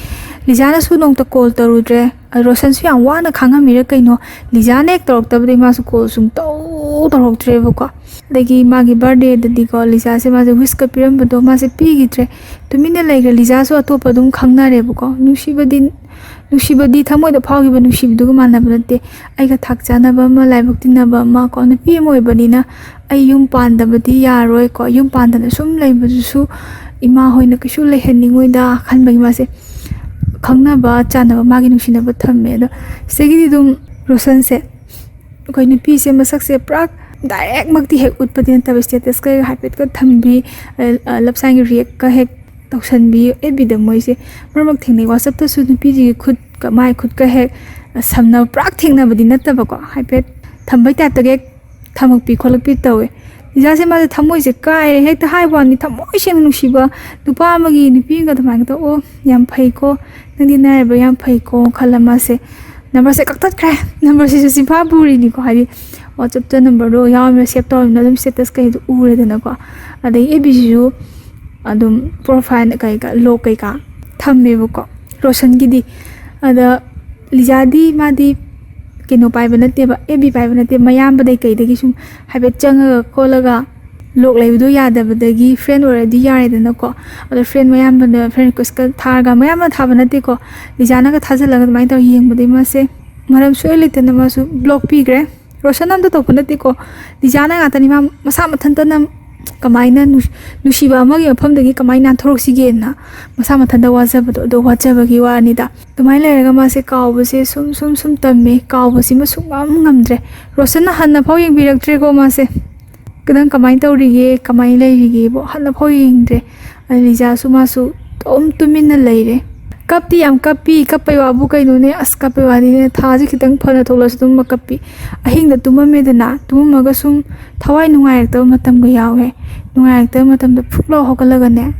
ꯂꯤꯖꯥꯅꯁꯨ ꯅꯣꯡꯇ ꯀꯣꯜ ꯇꯧꯔꯨꯗ꯭ꯔꯦ꯫ ꯑ, ꯔꯣꯁꯟꯁꯨ ꯌꯥꯝ ꯋꯥꯅ ꯈꯥꯡꯉꯝꯃꯤꯔ ꯀꯩꯅꯣ, ꯂꯤꯖꯥꯅ ꯍꯦꯛ ꯇꯧꯔꯛꯇꯕꯗꯩ ꯃꯥꯁꯨ ꯀꯣꯜ ꯁꯨꯡꯇꯧ ꯇꯧꯔꯛꯇ꯭ꯔꯦꯕꯀꯣ꯫ ꯑꯗꯒꯤ ꯃꯥꯒꯤ ꯕꯥꯔꯗꯦꯗꯗꯤꯀꯣ, ꯂꯤꯖꯥꯁꯦ ꯃꯥꯁꯦ ꯋꯤꯁꯀ ꯄꯤꯔꯝꯕꯗꯣ ꯃꯥꯁꯦ ꯄꯤꯈꯤꯗ꯭ꯔꯦ, ꯇꯨꯃꯤꯟꯅ ꯂꯩꯈ꯭ꯔꯦ꯫ ꯂꯤꯖꯥꯁꯨ ꯑꯇꯣꯞꯄ ꯑꯗꯨꯝ ꯈꯪꯅꯔꯦꯕꯀꯣ꯫ ꯅꯨꯡꯁꯤꯕꯗꯤ, ꯅꯨꯡꯁꯤꯕꯗꯤ, ꯊꯃꯣꯏꯗ ꯐꯥꯎꯈꯤꯕ ꯅꯨꯡꯁꯤꯕꯗꯨꯒ ꯃꯥꯟꯅꯕ ꯅꯠꯇꯦ꯫ ꯑꯩꯒ ꯊꯥꯛ ꯆꯥꯅꯕ ꯑꯃ, ꯂꯥꯏꯕꯛ ꯇꯤꯟꯅꯕ ꯑꯃ ꯀꯣ, ꯅꯨꯄꯤ ꯑꯃ ꯑꯣꯏꯕꯅꯤꯅ ꯑꯩ ꯌꯨꯝ ꯄꯥꯟꯗꯕꯗꯤ ꯌꯥꯔꯣꯏꯀꯣ꯫ ꯌꯨꯝ ꯄꯥꯟꯗꯅ ꯁꯨꯝ ꯂꯩꯕꯗꯨꯁꯨ ꯏꯃꯥ ꯍꯣꯏꯅ ꯀꯩꯁꯨ ꯂꯩꯍꯟꯅꯤꯡꯉꯣꯏꯗ ꯈꯟꯕꯒꯤ ꯃꯥꯁꯦ ꯈꯪꯅꯕ ꯆꯥꯟꯅꯕ, ꯃꯥꯒꯤ ꯅꯨꯡꯁꯤꯅꯕ ꯊꯝꯃꯦ꯫ ꯑꯗꯣ ꯁꯤꯗꯒꯤꯗꯤ ꯑꯗꯨꯝ ꯔꯣꯁꯟꯁꯦ, ꯑꯩꯈꯣꯏ ꯅꯨꯄꯤꯁꯦ ꯃꯁꯛꯁꯦ ꯄꯨꯔꯥ ꯗꯥꯏꯔꯦꯛꯃꯛꯇꯤ ꯍꯦꯛ ꯎꯠꯄꯗꯤ ꯅꯠꯇꯕ, ꯁ꯭ꯇꯦꯇꯁꯀ ꯍꯥꯏꯐꯦꯠꯀ ꯊꯝꯕꯤ, ꯑ, ꯑ, ꯂꯞ ꯁꯥꯏꯟꯒꯤ ꯔꯤꯌꯦꯛꯀ ꯍꯦꯛ ꯇꯧꯁꯟꯕꯤ꯫ ꯑꯦꯐ ꯕꯤꯗ ꯃꯣꯏꯁꯦ ꯃꯔꯛ ꯃꯔꯛ ꯊꯦꯡꯅꯩ, ꯋꯥꯆꯞꯇꯁꯨ ꯅꯨꯄꯤꯁꯤꯒꯤ ꯈꯨꯠꯀ ꯃꯥꯏ ꯈꯨꯠꯀ ꯍꯦꯛ ꯁꯝꯅꯕ, ꯄꯨꯔꯥ ꯊꯦꯡꯅꯕꯗꯤ ꯅꯠꯇꯕꯀꯣ, ꯍꯥꯏꯐꯦꯠ ꯊꯝꯕꯩ ꯇꯥꯏꯞꯇꯒ ꯍꯦꯛ ꯊꯝꯃꯛꯄꯤ ꯈꯣꯠꯂꯛꯄꯤ ꯇꯧꯋꯦ꯫ ꯂꯤꯖꯥꯁꯦ ꯃꯥꯁꯦ ꯊꯃꯣꯏꯁꯦ ꯀꯥꯏꯔꯦ, ꯍꯦꯛꯇ ꯍꯥꯏꯕ ꯋꯥꯅꯤ, ꯊꯃꯣꯏ ꯁꯦꯡꯅ ꯅꯨꯡꯁꯤꯕ ꯅꯨꯄꯥ ꯑꯃꯒꯤ ꯅꯨꯄꯤ ꯑꯃꯒ ꯑꯗꯨꯃꯥꯏꯅ ꯇꯧ, "ꯑꯣ, ꯌꯥꯝ ꯐꯩꯀꯣ, ꯅꯪꯗꯤ ꯅꯔꯥꯏꯕꯛ ꯌꯥꯝ ꯐꯩꯀꯣ" ꯈꯜꯂ ꯃꯥꯁꯦ ꯅꯝꯕꯔꯁꯦ ꯀꯛꯊꯠꯈ꯭ꯔꯦ꯫ ꯅꯝꯕꯔꯁꯤꯁꯨ ꯆꯤꯟꯐꯥ ꯄꯨꯔꯤꯅꯤꯀꯣ, ꯍꯥꯏꯗꯤ ꯋꯥꯆꯞꯇ ꯅꯝꯕꯔꯗꯣ ꯌꯥꯎꯔꯝꯃꯤꯅ, ꯁꯦꯞ ꯇꯧꯔꯝꯃꯤꯅ ꯑꯗꯨꯝ ꯁ꯭ꯇꯦꯇꯁ ꯀꯩꯗꯣ ꯎꯔꯦꯗꯅꯀꯣ꯫ ꯑꯗꯩ ꯑꯦꯐ ꯕꯤꯁꯤꯁꯨ ꯑꯗꯨꯝ ꯄ꯭ꯔꯣꯐꯥꯏꯜ ꯀꯩꯀꯥ, ꯂꯣꯛ ꯀꯩꯀꯥ ꯊꯝꯃꯦꯕꯀꯣ ꯔꯣꯁꯟꯒꯤꯗꯤ꯫ ꯑꯗ ꯂꯤꯖꯥꯗꯤ ꯃꯥꯗꯤ ꯀꯩꯅꯣ ꯄꯥꯏꯕ ꯅꯠꯇꯦꯕ, ꯑꯦꯐ ꯕꯤ ꯄꯥꯏꯕ ꯅꯠꯇꯦ, ꯃꯌꯥꯝꯕꯗꯩ ꯀꯩꯗꯒꯤ ꯁꯨꯝ ꯍꯥꯏꯐꯦꯠ ꯆꯪꯉꯒ ꯈꯣꯠꯂꯒ ꯂꯣꯛ ꯂꯩꯕꯗꯣ ꯌꯥꯗꯕꯗꯒꯤ ꯐ꯭ꯔꯦꯟ ꯑꯣꯏꯔꯗꯤ ꯌꯥꯔꯦꯗꯅꯀꯣ꯫ ꯑꯗꯣ ꯐ꯭ꯔꯦꯟ ꯃꯌꯥꯝꯕꯅ ꯐ꯭ꯔꯦꯟ ꯔꯤꯀ꯭ꯋꯦꯁꯀ ꯊꯥꯔꯒ, ꯃꯌꯥꯝꯕꯅ ꯊꯥꯕ ꯅꯠꯇꯦꯀꯣ, ꯂꯤꯖꯥꯅꯒ ꯊꯥꯖꯤꯜꯂꯒ ꯑꯗꯨꯃꯥꯏꯅ ꯇꯧꯔ ꯌꯦꯡꯕꯗꯒꯤ ꯃꯥꯁꯦ ꯃꯔꯝ ꯁꯨꯛꯂꯩ ꯂꯩꯇꯅ ꯃꯥꯁꯨ ꯕ꯭ꯂꯣꯛ ꯄꯤꯈ꯭ꯔꯦ꯫ ꯔꯣꯁꯟ ꯑꯝꯇ ꯇꯧꯕ ꯅꯠꯇꯦꯀꯣ, ꯂꯤꯖꯥꯅ ꯉꯥꯛꯇꯅꯤ꯫ ꯃꯥ ꯃꯁꯥ ꯃꯊꯟꯇꯅ ꯀꯃꯥꯏꯅ ꯅꯨꯡ-, ꯅꯨꯡꯁꯤꯕ ꯑꯃꯒꯤ ꯃꯐꯝꯗꯒꯤ ꯀꯃꯥꯏꯅ ꯅꯥꯟꯊꯣꯔꯛꯁꯤꯒꯦꯅ ꯃꯁꯥ ꯃꯊꯟꯇ ꯋꯥꯖꯕꯗꯣ, ꯑꯗꯣ ꯋꯥꯖꯕꯒꯤ ꯋꯥꯅꯤꯗ꯫ ꯑꯗꯨꯃꯥꯏꯅ ꯂꯩꯔꯒ ꯃꯥꯁꯦ ꯀꯥꯎꯕꯁꯦ ꯁꯨꯝ ꯁꯨꯝ ꯁꯨꯝ ꯇꯝꯃꯦ, ꯀꯥꯎꯕꯁꯤꯃ ꯁꯨꯡꯉꯝ ꯉꯝꯗ꯭ꯔꯦ꯫ ꯔꯣꯁꯟꯅ ꯍꯟꯅ ꯐꯥꯎ ꯌꯦꯡꯕꯤꯔꯛꯇ꯭ꯔꯦꯀꯣ ꯃꯥꯁꯦ꯫ ꯅꯪ ꯀꯃꯥꯏꯅ ꯇꯧꯔꯤꯒꯦ, ꯀꯃꯥꯏꯅ ꯂꯩꯔꯤꯒꯦꯕꯣ ꯍꯟꯅ ꯐꯥꯎ ꯌꯦꯡꯗ꯭ꯔꯦ꯫ ꯑꯗꯩ ꯂꯤꯖꯥꯁꯨ ꯃꯥꯁꯨ ꯑꯗꯨꯝ ꯇꯨꯃꯤꯟꯅ ꯂꯩꯔꯦ꯫ ꯀꯞꯇꯤ ꯌꯥꯝ ꯀꯞꯄꯤ, ꯀꯞꯄꯩ ꯋꯥꯕꯨ ꯀꯩꯅꯣꯅꯦ, ꯑꯁ, ꯀꯞꯄꯩ ꯋꯥꯗꯤꯅꯦ, ꯊꯥꯁꯦ ꯈꯤꯇꯪ ꯐꯅ ꯊꯣꯛꯂꯛꯑꯁꯨ ꯑꯗꯨꯝ ꯀꯞꯄꯤ꯫ ꯑꯍꯤꯡꯗ ꯇꯨꯝꯃꯝꯃꯦꯗꯅ, ꯇꯨꯝꯃꯝꯃꯒ ꯁꯨꯝ ꯊꯋꯥꯏ ꯅꯨꯡꯉꯥꯏꯔꯛꯇꯕ ꯃꯇꯝꯒ ꯌꯥꯎꯋꯦ꯫ ꯅꯨꯡꯉꯥꯏꯔꯛꯇꯕ ꯃꯇꯝꯗ ꯐꯨꯛ ꯂꯥꯎ ꯍꯧꯒꯠꯂꯒꯅꯦ,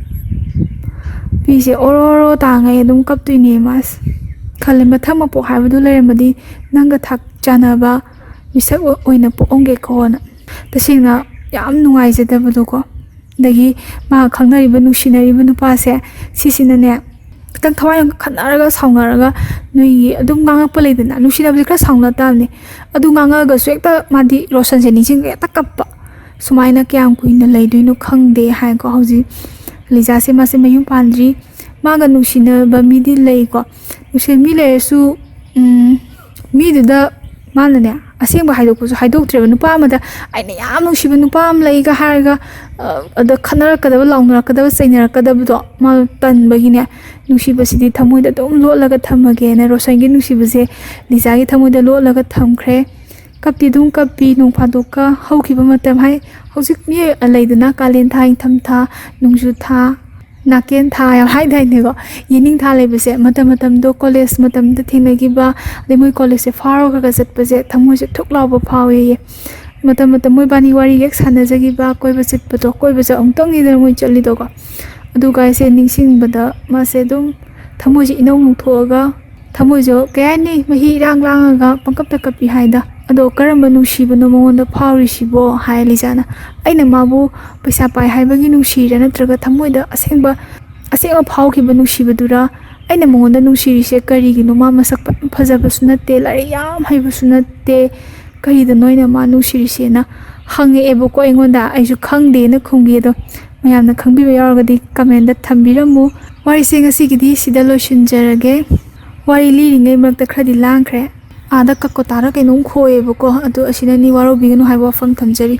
ꯄꯤꯁꯦ ꯑꯣꯔꯣ ꯑꯣꯔꯣ ꯇꯥꯉꯩ ꯑꯗꯨꯝ ꯀꯞꯇꯣꯏꯅꯦ ꯃꯥꯁꯦ꯫ ꯈꯜꯂꯦ, ꯃꯊꯪ ꯃꯄꯣꯛ ꯍꯥꯏꯕꯗꯨ ꯂꯩꯔꯝꯃꯗꯤ ꯅꯪꯒ ꯊꯥꯛ ꯆꯥꯟꯅꯕ ꯃꯤꯁꯛ ꯑꯣꯏꯅ ꯄꯣꯛꯑꯝꯒꯦꯀꯣꯅ꯫ ꯇꯁꯦꯡꯅ ꯌꯥꯝ ꯅꯨꯡꯉꯥꯏꯖꯗꯕꯗꯣꯀꯣ꯫ ꯑꯗꯒꯤ ꯃꯥ ꯈꯪꯅꯔꯤꯕ, ꯅꯨꯡꯁꯤꯅꯔꯤꯕ ꯅꯨꯄꯥꯁꯦ, ꯁꯤꯁꯤꯅꯅꯦ, ꯈꯤꯇꯪ ꯊꯋꯥꯏ ꯌꯥꯝ ꯈꯠꯅꯔꯒ ꯁꯥꯎꯅꯔꯒ, ꯅꯣꯏꯒꯤ ꯑꯗꯨꯝ ꯉꯥꯡꯉꯛꯄ ꯂꯩꯗꯅ, ꯅꯨꯡꯁꯤꯅꯕꯁꯦ ꯈꯔ ꯁꯥꯎꯅ ꯇꯥꯕꯅꯦ꯫ ꯑꯗꯨ ꯉꯥꯡꯉꯛꯑꯒꯁꯨ ꯍꯦꯛꯇ ꯃꯥꯗꯤ ꯔꯣꯁꯟꯁꯦ ꯅꯤꯡꯁꯤꯡꯉꯒ ꯍꯦꯛꯇ ꯀꯞꯄ꯫ ꯁꯨꯃꯥꯏꯅ ꯀꯌꯥꯝ ꯀꯨꯏꯅ ꯂꯩꯗꯣꯏꯅꯣ ꯈꯪꯗꯦ ꯍꯥꯏꯀꯣ꯫ ꯍꯧꯖꯤꯛ ꯂꯤꯖꯥꯁꯦ, ꯃꯥꯁꯦ ꯃꯌꯨꯝ ꯄꯥꯟꯗ꯭ꯔꯤ꯫ ꯃꯥꯒ ꯅꯨꯡꯁꯤꯅꯕ ꯃꯤꯗꯤ ꯂꯩꯀꯣ꯫ ꯅꯨꯡꯁꯤꯕ ꯃꯤ ꯂꯩꯔꯁꯨ, ꯎꯝ, ꯃꯤꯗꯨꯗ ꯃꯥꯅꯅꯦ, ꯑꯁꯦꯡꯕ ꯍꯥꯏꯗꯣꯛꯄꯁꯨ ꯍꯥꯏꯗꯣꯛꯇ꯭ꯔꯦꯕ꯫ ꯅꯨꯄꯥ ꯑꯃꯗ "ꯑꯩꯅ ꯌꯥꯝ ꯅꯨꯡꯁꯤꯕ ꯅꯨꯄꯥ ꯑꯃ ꯂꯩꯒ" ꯍꯥꯏꯔꯒ, ꯑ, ꯑꯗ ꯈꯠꯅꯔꯛꯀꯗꯕ, ꯂꯥꯎꯅꯔꯛꯀꯗꯕ, ꯆꯩꯅꯔꯛꯀꯗꯕꯗꯣ ꯃꯥ ꯇꯟꯕꯒꯤꯅꯦ, ꯅꯨꯡꯁꯤꯕꯁꯤꯗꯤ ꯊꯃꯣꯏꯗ ꯑꯗꯨꯝ ꯂꯣꯠꯂꯒ ꯊꯝꯃꯒꯦꯅ ꯔꯣꯁꯟꯒꯤ ꯅꯨꯡꯁꯤꯕꯁꯦ ꯂꯤꯖꯥꯒꯤ ꯊꯃꯣꯏꯗ ꯂꯣꯠꯂꯒ ꯊꯝꯈ꯭ꯔꯦ꯫ ꯀꯞꯇꯤ ꯑꯗꯨꯝ ꯀꯞꯄꯤ, ꯅꯣꯡ ꯐꯥꯗꯣꯛꯀ ꯍꯧꯈꯤꯕ ꯃꯇꯝ ꯍꯥꯏ, ꯍꯧꯖꯤꯛ ꯃꯤ ꯂꯩꯗꯅ, ꯀꯥꯂꯦꯟ ꯊꯥ, ꯏꯪꯊꯝ ꯊꯥ, ꯅꯣꯡꯖꯨ ꯊꯥ, ꯅꯥꯀꯦꯟ ꯊꯥ ꯌꯥꯝ ꯍꯥꯏꯗꯥꯏꯅꯦꯀꯣ? ꯌꯦꯅꯤꯡ ꯊꯥ ꯂꯩꯕꯁꯦ, ꯃꯇꯝ ꯃꯇꯝꯗꯣ ꯀꯣꯂꯦꯖ ꯃꯇꯝꯗ ꯊꯦꯡꯅꯈꯤꯕ, ꯑꯗꯩ ꯃꯣꯏ ꯀꯣꯂꯦꯖꯁꯦ ꯐꯥꯎꯔꯒ ꯆꯠꯄꯁꯦ ꯊꯃꯣꯏꯁꯦ ꯊꯨꯛ ꯂꯥꯎꯕ ꯐꯥꯎꯋꯦꯌꯦ꯫ ꯃꯇꯝ ꯃꯇꯝ ꯃꯣꯏꯕꯥꯅꯤ ꯋꯥꯔꯤ ꯍꯦꯛ ꯁꯥꯟꯅꯖꯈꯤꯕ, ꯀꯣꯏꯕ ꯆꯠꯄꯗꯣ, ꯀꯣꯏꯕꯁꯦ ꯑꯃꯨꯛꯇꯪꯅꯤꯗꯅ ꯃꯣꯏ ꯆꯠꯂꯤꯗꯣꯀꯣ꯫ ꯑꯗꯨꯒ ꯑꯩꯁꯦ ꯅꯤꯡꯁꯤꯡꯕꯗ ꯃꯥꯁꯦ ꯑꯗꯨꯝ ꯊꯃꯣꯏꯁꯦ ꯏꯅꯧ ꯅꯧꯊꯣꯛꯑꯒ, ꯊꯃꯣꯏꯁꯨ ꯀꯩ ꯍꯥꯏꯅꯤ, ꯃꯍꯤ ꯏꯔꯥꯡ ꯂꯥꯡꯉꯒ ꯄꯪꯀꯞꯇ ꯀꯞꯄꯤ ꯍꯥꯏꯗ꯫ ꯑꯗꯣ "ꯀꯔꯝꯕ ꯅꯨꯡꯁꯤꯕꯅꯣ ꯃꯉꯣꯟꯗ ꯐꯥꯎꯔꯤꯁꯤꯕꯣ?" ꯍꯥꯏ ꯂꯤꯖꯥꯅ꯫ "ꯑꯩꯅ ꯃꯥꯕꯨ ꯄꯩꯁꯥ ꯄꯥꯏ ꯍꯥꯏꯕꯒꯤ ꯅꯨꯡꯁꯤꯔꯤꯔꯥ, ꯅꯠꯇ꯭ꯔꯒ ꯊꯃꯣꯏꯗ ꯑꯁꯦꯡꯕ, ꯑꯁꯦꯡꯕ ꯐꯥꯎꯈꯤꯕ ꯅꯨꯡꯁꯤꯕꯗꯨꯔ? ꯑꯩꯅ ꯃꯉꯣꯟꯗ ꯅꯨꯡꯁꯤꯔꯤꯁꯦ ꯀꯔꯤꯒꯤꯅꯣ? ꯃꯥ ꯃꯁꯛ ꯐꯖꯕꯁꯨ ꯅꯠꯇꯦ, ꯂꯥꯏꯔꯤꯛ ꯌꯥꯝ ꯍꯩꯕꯁꯨ ꯅꯠꯇꯦ, ꯀꯔꯤꯗꯅꯣ ꯑꯩꯅ ꯃꯥ ꯅꯨꯡꯁꯤꯔꯤꯁꯦꯅ?" ꯍꯪꯉꯛꯑꯦꯕꯀꯣ ꯑꯩꯉꯣꯟꯗ꯫ ꯑꯩꯁꯨ ꯈꯪꯗꯦꯅ ꯈꯨꯝꯈꯤ꯫ ꯑꯗꯣ ꯃꯌꯥꯝꯅ ꯈꯪꯕꯤꯕ ꯌꯥꯎꯔꯒꯗꯤ ꯀꯃꯦꯟꯗ ꯊꯝꯕꯤꯔꯝꯃꯨ꯫ ꯋꯥꯔꯤꯁꯦ ꯉꯁꯤꯒꯤꯗꯤ ꯁꯤꯗ ꯂꯣꯏꯁꯤꯟꯖꯔꯒꯦ꯫ ꯋꯥꯔꯤ ꯂꯤꯔꯤꯉꯩ ꯃꯔꯛꯇ ꯈꯔꯗꯤ ꯂꯥꯡꯈ꯭ꯔꯦ꯫ ꯑꯥꯗ ꯀꯀꯣꯇꯥꯔ ꯀꯩꯅꯣꯝ ꯈꯣꯏꯌꯦꯕꯀꯣ, ꯑꯗꯣ ꯑꯁꯤꯅꯅꯤ, ꯋꯥꯔꯧꯕꯤꯒꯅꯨ ꯍꯥꯏꯕ ꯋꯥꯐꯝ ꯊꯝꯖꯔꯤ꯫